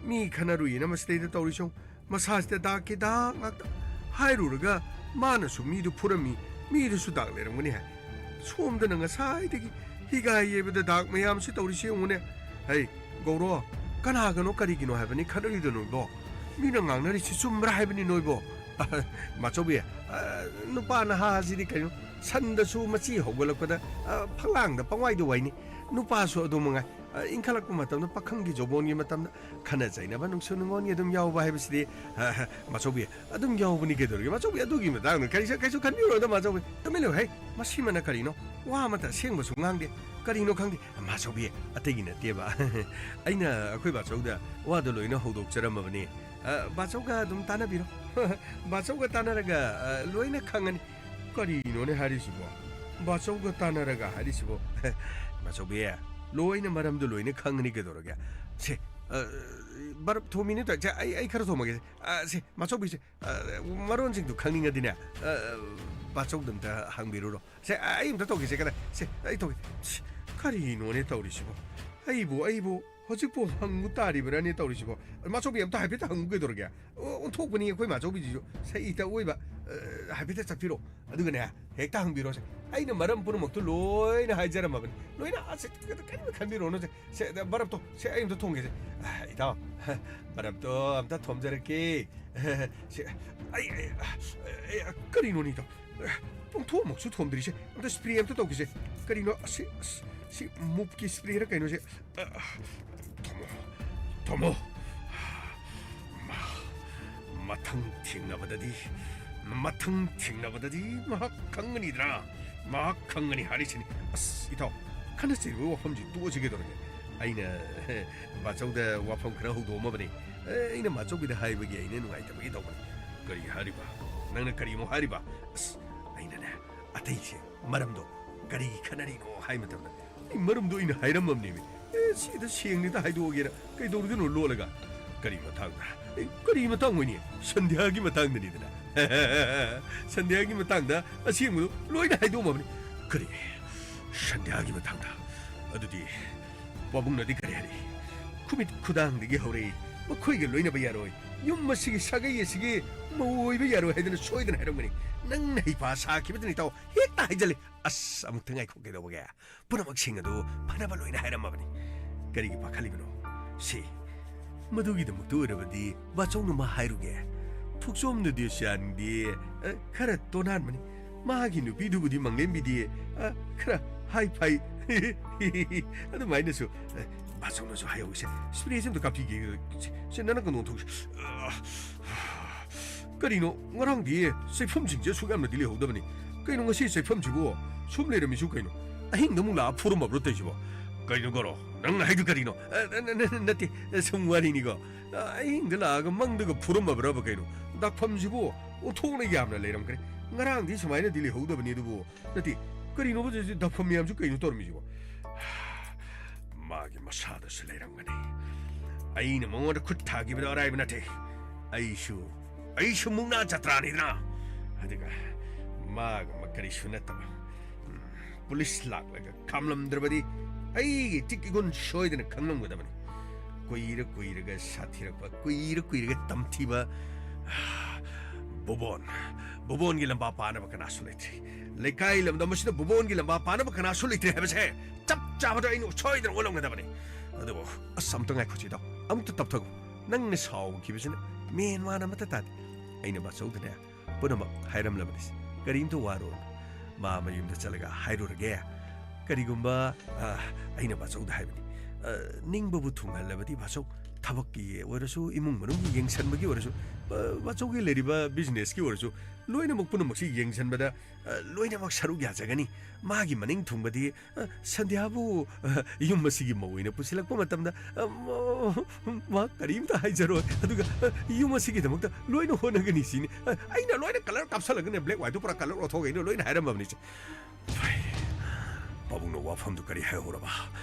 ꯃꯤ ꯈꯟꯅꯔꯨꯏꯅ ꯃꯁꯤꯗꯩꯗ ꯇꯧꯔꯤꯁꯤ ꯌꯦꯡꯉꯨ꯫ ꯃꯁꯥꯁꯤꯗ ꯗꯥꯛꯀꯤ ꯗꯥꯛ ꯉꯥꯛꯇ꯫ ꯍꯥꯏꯔꯨꯔꯒ ꯃꯥꯅꯁꯨ ꯃꯤꯗꯨ ꯐꯨꯔꯝꯃꯤ, ꯃꯤꯗꯨꯁꯨ ꯗꯥꯛ ꯂꯩꯔꯝꯒꯅꯤ ꯍꯥꯏ꯫ ꯁꯣꯝꯗꯅ ꯉꯁꯥꯏꯗꯒꯤ ꯍꯤꯒꯥꯏ ꯌꯩꯕꯗ ꯗꯥꯛ ꯃꯌꯥꯝꯁꯤ ꯇꯧꯔꯤꯁꯤ ꯌꯦꯡꯉꯨꯅꯦ꯫ ꯍꯩ, ꯒꯧꯔꯣ, ꯀꯅꯥꯒꯅꯣ ꯀꯔꯤꯒꯤꯅꯣ ꯍꯥꯏꯕꯅꯤ ꯈꯠꯅꯔꯤꯗꯨꯅꯣ ꯏꯕꯣ? ꯃꯤꯅ ꯉꯥꯡꯅꯔꯤꯁꯤ ꯆꯨꯝꯕ꯭ꯔꯥ ꯍꯥꯏꯕꯅꯤ ꯅꯣꯏꯕꯣ? ꯃꯥꯆꯧꯕꯤ, ꯑ, ꯅꯨꯄꯥ ꯅꯍꯥꯁꯤꯗꯤ ꯀꯩꯅꯣ, ꯁꯟꯗꯁꯨ ꯃꯆꯤ ꯍꯧꯒꯠꯂꯛꯄꯗ, ꯑ, ꯐꯛꯂꯥꯡꯗ ꯄꯪꯋꯥꯏꯗ ꯋꯥꯏꯅꯤ꯫ ꯅꯨꯄꯥꯁꯨ ꯑꯗꯨ ꯃꯉꯥꯏ꯫ ꯑ, ꯏꯟꯈꯠꯂꯛꯄ ꯃꯇꯝꯗ, ꯄꯥꯈꯪꯒꯤ ꯖꯣꯕꯣꯟꯒꯤ ꯃꯇꯝꯗ ꯈꯠꯅ ꯆꯩꯅꯕ, ꯅꯨꯡꯁꯨ ꯅꯨꯡꯉꯣꯟꯒꯤ ꯑꯗꯨꯝ ꯌꯥꯎꯕ ꯍꯥꯏꯕꯁꯤꯗꯤ, ꯑ, ꯃꯥꯆꯧꯕꯤ, ꯑꯗꯨꯝ ꯌꯥꯎꯕꯅꯤ ꯀꯩꯗꯧꯔꯒꯦ? ꯃꯥꯆꯧꯕꯤ, ꯑꯗꯨꯒꯤ ꯃꯇꯥꯡꯗ ꯀꯔꯤꯁꯨ, ꯀꯩꯁꯨ ꯈꯟꯕꯤꯔꯨꯔꯗ, ꯃꯥꯆꯧꯕꯤ꯫ ꯇꯨꯃꯤꯟ ꯂꯩꯌꯨ, ꯍꯩ꯫ ꯃꯁꯤꯃꯅ ꯀꯔꯤꯅꯣ? ꯋꯥ ꯑꯃꯠꯇ ꯑꯁꯦꯡꯕꯁꯨ ꯉꯥꯡꯗꯦ꯫ ꯀꯔꯤꯅꯣ ꯈꯪꯗꯦ꯫ ꯃꯥꯆꯧꯕꯤ, ꯑꯇꯩꯒꯤ ꯅꯠꯇꯦꯕ꯫ ꯑꯩꯅ ꯑꯩꯈꯣꯏ ꯕꯥꯆꯧꯗ ꯋꯥꯗꯣ ꯂꯣꯏꯅ ꯍꯧꯗꯣꯛꯆꯔꯝꯃꯕꯅꯤ꯫ ꯑ, ꯕꯥꯆꯧꯒ ꯑꯗꯨꯝ ꯇꯥꯟꯅꯕꯤꯔꯣ꯫ ꯕꯥꯆꯧꯒ ꯇꯥꯟꯅꯔꯒ, ꯑ, ꯂꯣꯏꯅ ꯈꯪꯉꯅꯤ꯫ ꯀꯔꯤꯅꯣꯅꯦ ꯍꯥꯏꯔꯤꯁꯤꯕꯣ? ꯕꯥꯆꯧꯒ ꯇꯥꯟꯅꯔꯒ ꯍꯥꯏꯔꯤꯁꯤꯕꯣ? ꯃꯥꯆꯧꯕꯤ, ꯂꯣꯏꯅ ꯃꯔꯝꯗꯣ ꯂꯣꯏꯅ ꯈꯪꯉꯅꯤ ꯀꯩꯗꯧꯔꯒꯦ? ꯁꯦ, ꯑ, ꯕꯔꯞ ꯊꯣꯝꯃꯤꯅꯦ ꯇꯧ-, ꯁꯦ, ꯑꯩ, ꯑꯩ ꯈꯔ ꯊꯣꯝꯃꯒꯦ꯫ ꯑ, ꯁꯦ, ꯃꯥꯆꯧꯕꯤꯁꯦ, ꯑ, ꯃꯔꯣꯟꯁꯤꯡꯗꯣ ꯈꯪꯅꯤꯡꯉꯗꯤꯅꯦ, ꯑ, ꯕꯥꯆꯧꯗ ꯑꯝꯇ ꯍꯪꯕꯤꯔꯨꯔꯣ꯫ ꯁꯦ, ꯑꯩ ꯑꯝꯇ ꯇꯧꯒꯦꯁꯦ, ꯀꯗꯥꯏ? ꯁꯦ, ꯑꯩ ꯇꯧꯒꯦ꯫ ꯁꯤ, ꯀꯔꯤꯅꯣꯅꯦ ꯇꯧꯔꯤꯁꯤꯕꯣ? ꯑꯩꯕꯨ, ꯑꯩꯕꯨ ꯍꯧꯖꯤꯛꯄꯨ ꯍꯪꯉꯨ ꯇꯥꯔꯤꯕ꯭ꯔꯥꯅꯦ ꯇꯧꯔꯤꯁꯤꯕꯣ? ꯃꯥꯆꯧꯕꯤ, ꯑꯝꯇ ꯍꯥꯏꯐꯦꯠꯇ ꯍꯪꯉꯨ ꯀꯩꯗꯧꯔꯒꯦ? ꯑꯣ, ꯑꯣꯟꯊꯣꯛꯄꯅꯤ ꯑꯩꯈꯣꯏ ꯃꯥꯆꯧꯕꯤꯁꯤꯁꯨ꯫ ꯁꯛꯏꯇ ꯑꯣꯏꯕ, ꯑ, ꯍꯥꯏꯐꯦꯠꯇ ꯆꯠꯄꯤꯔꯣ꯫ ꯑꯗꯨꯒꯅꯦ, ꯍꯦꯛꯇ ꯍꯪꯕꯤꯔꯣꯁꯦ꯫ ꯑꯩꯅ ꯃꯔꯝ ꯄꯨꯝꯅꯃꯛꯇꯨ ꯂꯣꯏꯅ ꯍꯥꯏꯖꯔꯝꯃꯕꯅꯤ꯫ ꯂꯣꯏꯅ, ꯑꯁ, ꯀꯔꯤꯝ ꯈꯟꯕꯤꯔꯣꯅꯨꯁꯦ꯫ ꯁꯦ, ꯕꯔꯞꯇꯣ, ꯁꯦ, ꯑꯩ ꯑꯝꯇ ꯊꯣꯡꯒꯦꯁꯦ꯫ ꯑ, ꯏꯇꯥꯎ, ꯕꯔꯞꯇꯣ ꯑꯝꯇ ꯊꯣꯝꯖꯔꯛꯀꯦ꯫ ꯁꯦ, ꯑꯩ, ꯑꯩ, ꯑꯩ, ꯀꯔꯤꯅꯣꯅꯦ, ꯏꯇꯥꯎ? ꯄꯨꯡꯊꯣꯝꯃꯛꯁꯨ ꯊꯣꯝꯗ꯭ꯔꯤꯁꯦ꯫ ꯑꯝꯇ ꯁ꯭ꯄ꯭ꯔꯦ ꯑꯝꯇ ꯇꯧꯒꯦꯁꯦ꯫ ꯀꯔꯤꯅꯣ? ꯑꯁꯤ, ꯑꯁ, ꯁꯤ ꯃꯨꯞꯀꯤ ꯁ꯭ꯄ꯭ꯔꯦꯔ ꯀꯩꯅꯣꯁꯦ? ꯑ, ꯊꯣꯝꯃꯣ, ꯊꯣꯝꯃꯣ꯫ ꯃꯥ-, ꯃꯊꯪ ꯊꯦꯡꯅꯕꯗꯗꯤ, ꯃꯊꯪ ꯊꯦꯡꯅꯕꯗꯗꯤ ꯃꯍꯥꯛ ꯈꯪꯒꯅꯤꯗ꯭ꯔꯥ? ꯃꯍꯥꯛ ꯈꯪꯒꯅꯤ ꯍꯥꯏꯔꯤꯁꯤꯅꯤ꯫ ꯑꯁ, ꯏꯇꯥꯎ, ꯈꯟꯅ ꯆꯩꯕꯒꯤ ꯋꯥꯐꯝꯁꯤ ꯇꯣꯛꯑꯁꯤ ꯀꯩꯗꯧꯔꯒꯦ? ꯑꯩꯅ ꯕꯥꯆꯧꯗ ꯋꯥꯐꯝ ꯈꯔ ꯍꯧꯗꯣꯛꯑꯝꯃꯕꯅꯤ꯫ ꯑꯦ, ꯑꯩꯅ ꯃꯥꯆꯧꯕꯤꯗ ꯍꯥꯏꯕꯒꯤ ꯑꯩꯅ ꯅꯨꯡꯉꯥꯏꯇꯕꯒꯤ ꯇꯧꯕꯅꯤ꯫ ꯀꯔꯤ ꯍꯥꯏꯔꯤꯕ? ꯅꯪꯅ ꯀꯔꯤ ꯑꯃꯨꯛ ꯍꯥꯏꯔꯤꯕ? ꯑꯁ, ꯑꯩꯅꯅꯦ, ꯑꯇꯩꯁꯦ ꯃꯔꯝꯗꯣ ꯀꯔꯤꯒꯤ ꯈꯠꯅꯔꯤꯅꯣ ꯍꯥꯏ ꯃꯇꯝꯗ, ꯑꯩ ꯃꯔꯝꯗꯣ ꯑꯩꯅ ꯍꯥꯏꯔꯝꯃꯕꯅꯦꯃꯤ꯫ ꯑꯦ, ꯁꯤꯗ ꯁꯦꯡꯅꯤꯗ ꯍꯥꯏꯗꯣꯛꯑꯒꯦꯅ ꯀꯩꯗꯧꯔꯨꯗꯣꯏꯅꯣ ꯂꯣꯠꯂꯒ? ꯀꯔꯤ ꯃꯇꯥꯡꯗ? ꯑꯦ, ꯀꯔꯤ ꯃꯇꯥꯡ ꯑꯣꯏꯅꯤ? ꯁꯟꯙ꯭ꯌꯥꯒꯤ ꯃꯇꯥꯡꯗꯅꯤꯗꯅ꯫ ꯁꯟꯙ꯭ꯌꯥꯒꯤ ꯃꯇꯥꯡꯗ ꯑꯁꯦꯡꯕꯗꯨ ꯂꯣꯏꯅ ꯍꯥꯏꯗꯣꯛꯑꯝꯃꯕꯅꯤ꯫ ꯀꯔꯤ? ꯁꯟꯙ꯭ꯌꯥꯒꯤ ꯃꯇꯥꯡꯗ? ꯑꯗꯨꯗꯤ ꯄꯥꯕꯨꯡꯅꯗꯤ ꯀꯔꯤ ꯍꯥꯏꯔꯤ? ꯈꯨꯃꯤꯠ ꯈꯨꯗꯥꯡꯗꯒꯤ ꯍꯧꯔꯛꯏ, ꯃꯈꯣꯏꯒ ꯂꯣꯏꯅꯕ ꯌꯥꯔꯣꯏ, ꯌꯨꯝ ꯑꯁꯤꯒꯤ ꯁꯥꯒꯩ ꯑꯁꯤꯒꯤ ꯃꯧ ꯑꯣꯏꯕ ꯌꯥꯔꯣꯏ ꯍꯥꯏꯗꯅ ꯁꯣꯏꯗꯅ ꯍꯥꯏꯔꯝꯒꯅꯤ꯫ ꯅꯪꯅ ꯍꯩꯄꯥ ꯁꯥꯈꯤꯕꯗꯨꯅ ꯏꯇꯥꯎ ꯍꯦꯛꯇ ꯍꯥꯏꯖꯜꯂꯤ꯫ ꯑꯁ, ꯑꯃꯨꯛꯇ ꯉꯥꯏꯈꯣ, ꯀꯩꯗꯧꯕꯒꯦ? ꯄꯨꯝꯅꯃꯛꯁꯤꯡ ꯑꯗꯨ ꯐꯅꯕ ꯂꯣꯏꯅ ꯍꯥꯏꯔꯝꯃꯕꯅꯤ꯫ ꯀꯔꯤꯒꯤ ꯄꯥꯈꯠꯂꯤꯕꯅꯣ? ꯁꯤ, ꯃꯗꯨꯒꯤꯗꯃꯛꯇ ꯑꯣꯏꯔꯕꯗꯤ ꯕꯥꯆꯧꯅ ꯃꯥ ꯍꯥꯏꯔꯨꯒꯦ꯫ ꯊꯣꯛꯆꯣꯝ ꯅꯗꯤꯁ꯭ꯌꯥꯟꯗꯤ, ꯑ, ꯈꯔ ꯇꯣꯅꯥꯟꯕꯅꯤ꯫ ꯃꯥꯒꯤ ꯅꯨꯄꯤꯗꯨꯕꯨꯗꯤ ꯃꯪꯂꯦꯝꯕꯤꯗꯤ, ꯑ, ꯈꯔ ꯍꯥꯏ ꯐꯥꯏ꯫ ꯑꯗꯨꯃꯥꯏꯅꯁꯨ, ꯑ, ꯕꯥꯆꯧꯅꯁꯨ ꯍꯥꯏꯍꯧꯁꯦ꯫ ꯁ꯭ꯄ꯭ꯔꯦꯁꯦ ꯑꯝꯇ ꯀꯥꯞꯄꯤꯒꯦ꯫ ꯁꯦ, ꯁꯦ, ꯅꯅꯥ ꯀꯩꯅꯣ ꯊꯣꯛꯁꯤ꯫ ꯑ, ꯀꯔꯤꯅꯣ, ꯉꯔꯥꯡꯗꯤ ꯆꯩꯐꯝꯁꯤꯡꯁꯦ ꯑꯁꯨꯛ ꯌꯥꯝꯅꯗꯤ ꯂꯩꯍꯧꯗꯕꯅꯤ꯫ ꯀꯩꯅꯣ ꯉꯁꯤ ꯆꯩꯐꯝꯁꯤꯕꯨ ꯁꯨꯝ ꯂꯩꯔꯝꯃꯤꯁꯨ ꯀꯩꯅꯣ? ꯑꯍꯤꯡꯗ ꯑꯃꯨꯛ ꯂꯥꯛꯑ ꯐꯨꯔꯝꯃꯕ꯭ꯔꯣ ꯇꯧꯔꯤꯁꯤꯕꯣ? ꯀꯩꯅꯣ ꯒꯣꯔꯣ, ꯅꯪ ꯍꯥꯏꯗꯨ ꯀꯔꯤꯅꯣ? ꯑ, ꯅ-, ꯅ-, ꯅ-, ꯅꯠꯇꯦ, ꯁꯨꯝ ꯋꯥꯔꯤꯅꯤꯀꯣ꯫ ꯑ, ꯑꯍꯤꯡꯗ ꯂꯥꯛꯑꯒ ꯃꯪꯗꯒ ꯐꯨꯔꯝꯃꯕ꯭ꯔꯕ ꯀꯩꯅꯣ? ꯗꯥꯛꯐꯝꯁꯤꯕꯨ ꯑꯣꯟꯊꯣꯛꯅ ꯌꯥꯝꯅ ꯂꯩꯔꯝꯈ꯭ꯔꯦ꯫ ꯉꯔꯥꯡꯗꯤ ꯁꯨꯃꯥꯏꯅꯗꯤ ꯂꯩꯍꯧꯗꯕꯅꯤ ꯑꯗꯨꯕꯨ꯫ ꯅꯠꯇꯦ, ꯀꯔꯤꯅꯣꯕ ꯇꯧꯔꯤꯁꯤ? ꯗꯥꯛꯐꯝ ꯃꯌꯥꯝꯁꯨ ꯀꯩꯅꯣ ꯇꯧꯔꯝꯃꯤꯁꯤꯕꯣ? ꯃꯥꯒꯤ ꯃꯁꯥꯗꯁꯨ ꯂꯩꯔꯝꯒꯅꯤ꯫ ꯑꯩꯅ ꯃꯉꯣꯟꯗ ꯈꯨꯠ ꯊꯥꯈꯤꯕꯗꯣ ꯑꯔꯥꯏꯕ ꯅꯠꯇꯦ꯫ ꯑꯩꯁꯨ, ꯑꯩꯁꯨ ꯃꯨꯛꯅꯥ ꯖꯇ꯭ꯔꯥꯅꯤꯗꯅ꯫ ꯑꯗꯨꯒ ꯃꯥꯒꯨꯝꯕ ꯀꯔꯤꯁꯨ ꯅꯠꯇꯕ, ꯎꯝ, ꯄꯨꯂꯤꯁ ꯂꯥꯛꯂꯒ ꯈꯥꯝꯂꯝꯗ꯭ꯔꯕꯗꯤ ꯑꯩꯒꯤ ꯏꯇꯤꯛ ꯏꯒꯨꯟ ꯁꯣꯏꯗꯅ ꯈꯪꯂꯝꯒꯗꯕꯅꯤ꯫ ꯀꯨꯏꯔ ꯀꯨꯏꯔꯒ ꯁꯥꯊꯤꯔꯛꯄ, ꯀꯨꯏꯔ ꯀꯨꯏꯔꯒ ꯇꯝꯊꯤꯕ, ꯕꯨꯕꯣꯟ, ꯕꯨꯕꯣꯟꯒꯤ ꯂꯝꯕꯥ ꯄꯥꯅꯕ ꯀꯅꯥꯁꯨ ꯂꯩꯇ꯭ꯔꯤ꯫ ꯂꯩꯀꯥꯏ ꯂꯝꯗꯝ ꯑꯁꯤꯗ ꯕꯨꯕꯣꯟꯒꯤ ꯂꯝꯕꯥ ꯄꯥꯅꯕ ꯀꯅꯥꯁꯨ ꯂꯩꯇ꯭ꯔꯦ ꯍꯥꯏꯕꯁꯦ ꯆꯞ ꯆꯥꯕꯗ ꯑꯩꯅ ꯁꯣꯏꯗꯅ ꯑꯣꯜꯂꯝꯒꯗꯕꯅꯤ꯫ ꯑꯗꯨꯕꯨ, ꯑꯁ, ꯑꯝꯇ ꯉꯥꯏꯈꯣ ꯆꯦꯗꯥꯎ, ꯑꯃꯨꯛꯇ ꯇꯞꯊꯈꯣ꯫ ꯅꯪꯅ ꯁꯥꯎꯈꯤꯕꯁꯤꯅ ꯃꯦꯟ ꯃꯥꯟ ꯑꯃꯠꯇ ꯇꯥꯗꯦ꯫ ꯑꯩꯅ ꯕꯥꯆꯧꯗꯅꯦ ꯄꯨꯝꯅꯃꯛ ꯍꯥꯏꯔꯝꯂꯕꯅꯤ꯫ ꯀꯔꯤꯝꯇ ꯋꯥꯔꯨꯔꯅꯨ꯫ ꯃꯥ ꯃꯌꯨꯝꯗ ꯆꯠꯂꯒ ꯍꯥꯏꯔꯨꯔꯒꯦ꯫ ꯀꯔꯤꯒꯨꯝꯕ, ꯑ, ꯑꯩꯅ ꯕꯥꯆꯧꯗ ꯍꯥꯏꯕꯅꯤ, ꯑ, ꯅꯤꯡꯕꯕꯨ ꯊꯨꯡꯍꯜꯂꯕꯗꯤ ꯕꯥꯆꯧ, ꯊꯕꯛꯀꯤ ꯑꯣꯏꯔꯁꯨ, ꯏꯃꯨꯡ ꯃꯅꯨꯡꯒꯤ ꯌꯦꯡꯁꯟꯕꯒꯤ ꯑꯣꯏꯔꯁꯨ, ꯑ, ꯕꯥꯆꯧꯒꯤ ꯂꯩꯔꯤꯕ ꯕꯤꯖꯤꯅꯦꯁꯀꯤ ꯑꯣꯏꯔꯁꯨ, ꯂꯣꯏꯅꯃꯛ ꯄꯨꯝꯅꯃꯛꯁꯤ ꯌꯦꯡꯁꯟꯕꯗ, ꯑ, ꯂꯣꯏꯅꯃꯛ ꯁꯔꯨꯛ ꯌꯥꯖꯒꯅꯤ꯫ ꯃꯥꯒꯤ ꯃꯅꯤꯡ ꯊꯨꯡꯕꯗꯤ, ꯑ, ꯁꯟꯙ꯭ꯌꯥꯕꯨ, ꯑ, ꯌꯨꯝ ꯑꯁꯤꯒꯤ ꯃꯧ ꯑꯣꯏꯅ ꯄꯨꯁꯤꯜꯂꯛꯄ ꯃꯇꯝꯗ, ꯑ, ꯃ-, ꯃꯥ ꯀꯔꯤꯝꯇ ꯍꯥꯏꯖꯔꯣꯏ꯫ ꯑꯗꯨꯒ, ꯑ, ꯌꯨꯝ ꯑꯁꯤꯒꯤꯗꯃꯛꯇ ꯂꯣꯏꯅ ꯍꯣꯠꯅꯒꯅꯤ ꯁꯤꯅꯤ꯫ ꯑ, ꯑꯩꯅ ꯂꯣꯏꯅ ꯀꯂꯔ ꯀꯥꯞꯁꯜꯂꯒꯅꯦ, ꯕ꯭ꯂꯦꯛ ꯋꯥꯏꯠꯇꯨ ꯄꯨꯔꯥ ꯀꯂꯔ ꯑꯣꯟꯊꯣꯛꯑꯒ ꯑꯩꯅ ꯂꯣꯏꯅ ꯍꯥꯏꯔꯝꯃꯕꯅꯤ ꯏꯆꯦ꯫ ꯄꯥꯕꯨꯡꯅ ꯋꯥꯐꯝꯗꯨ ꯀꯔꯤ ꯍꯥꯏꯍꯧꯔꯕ?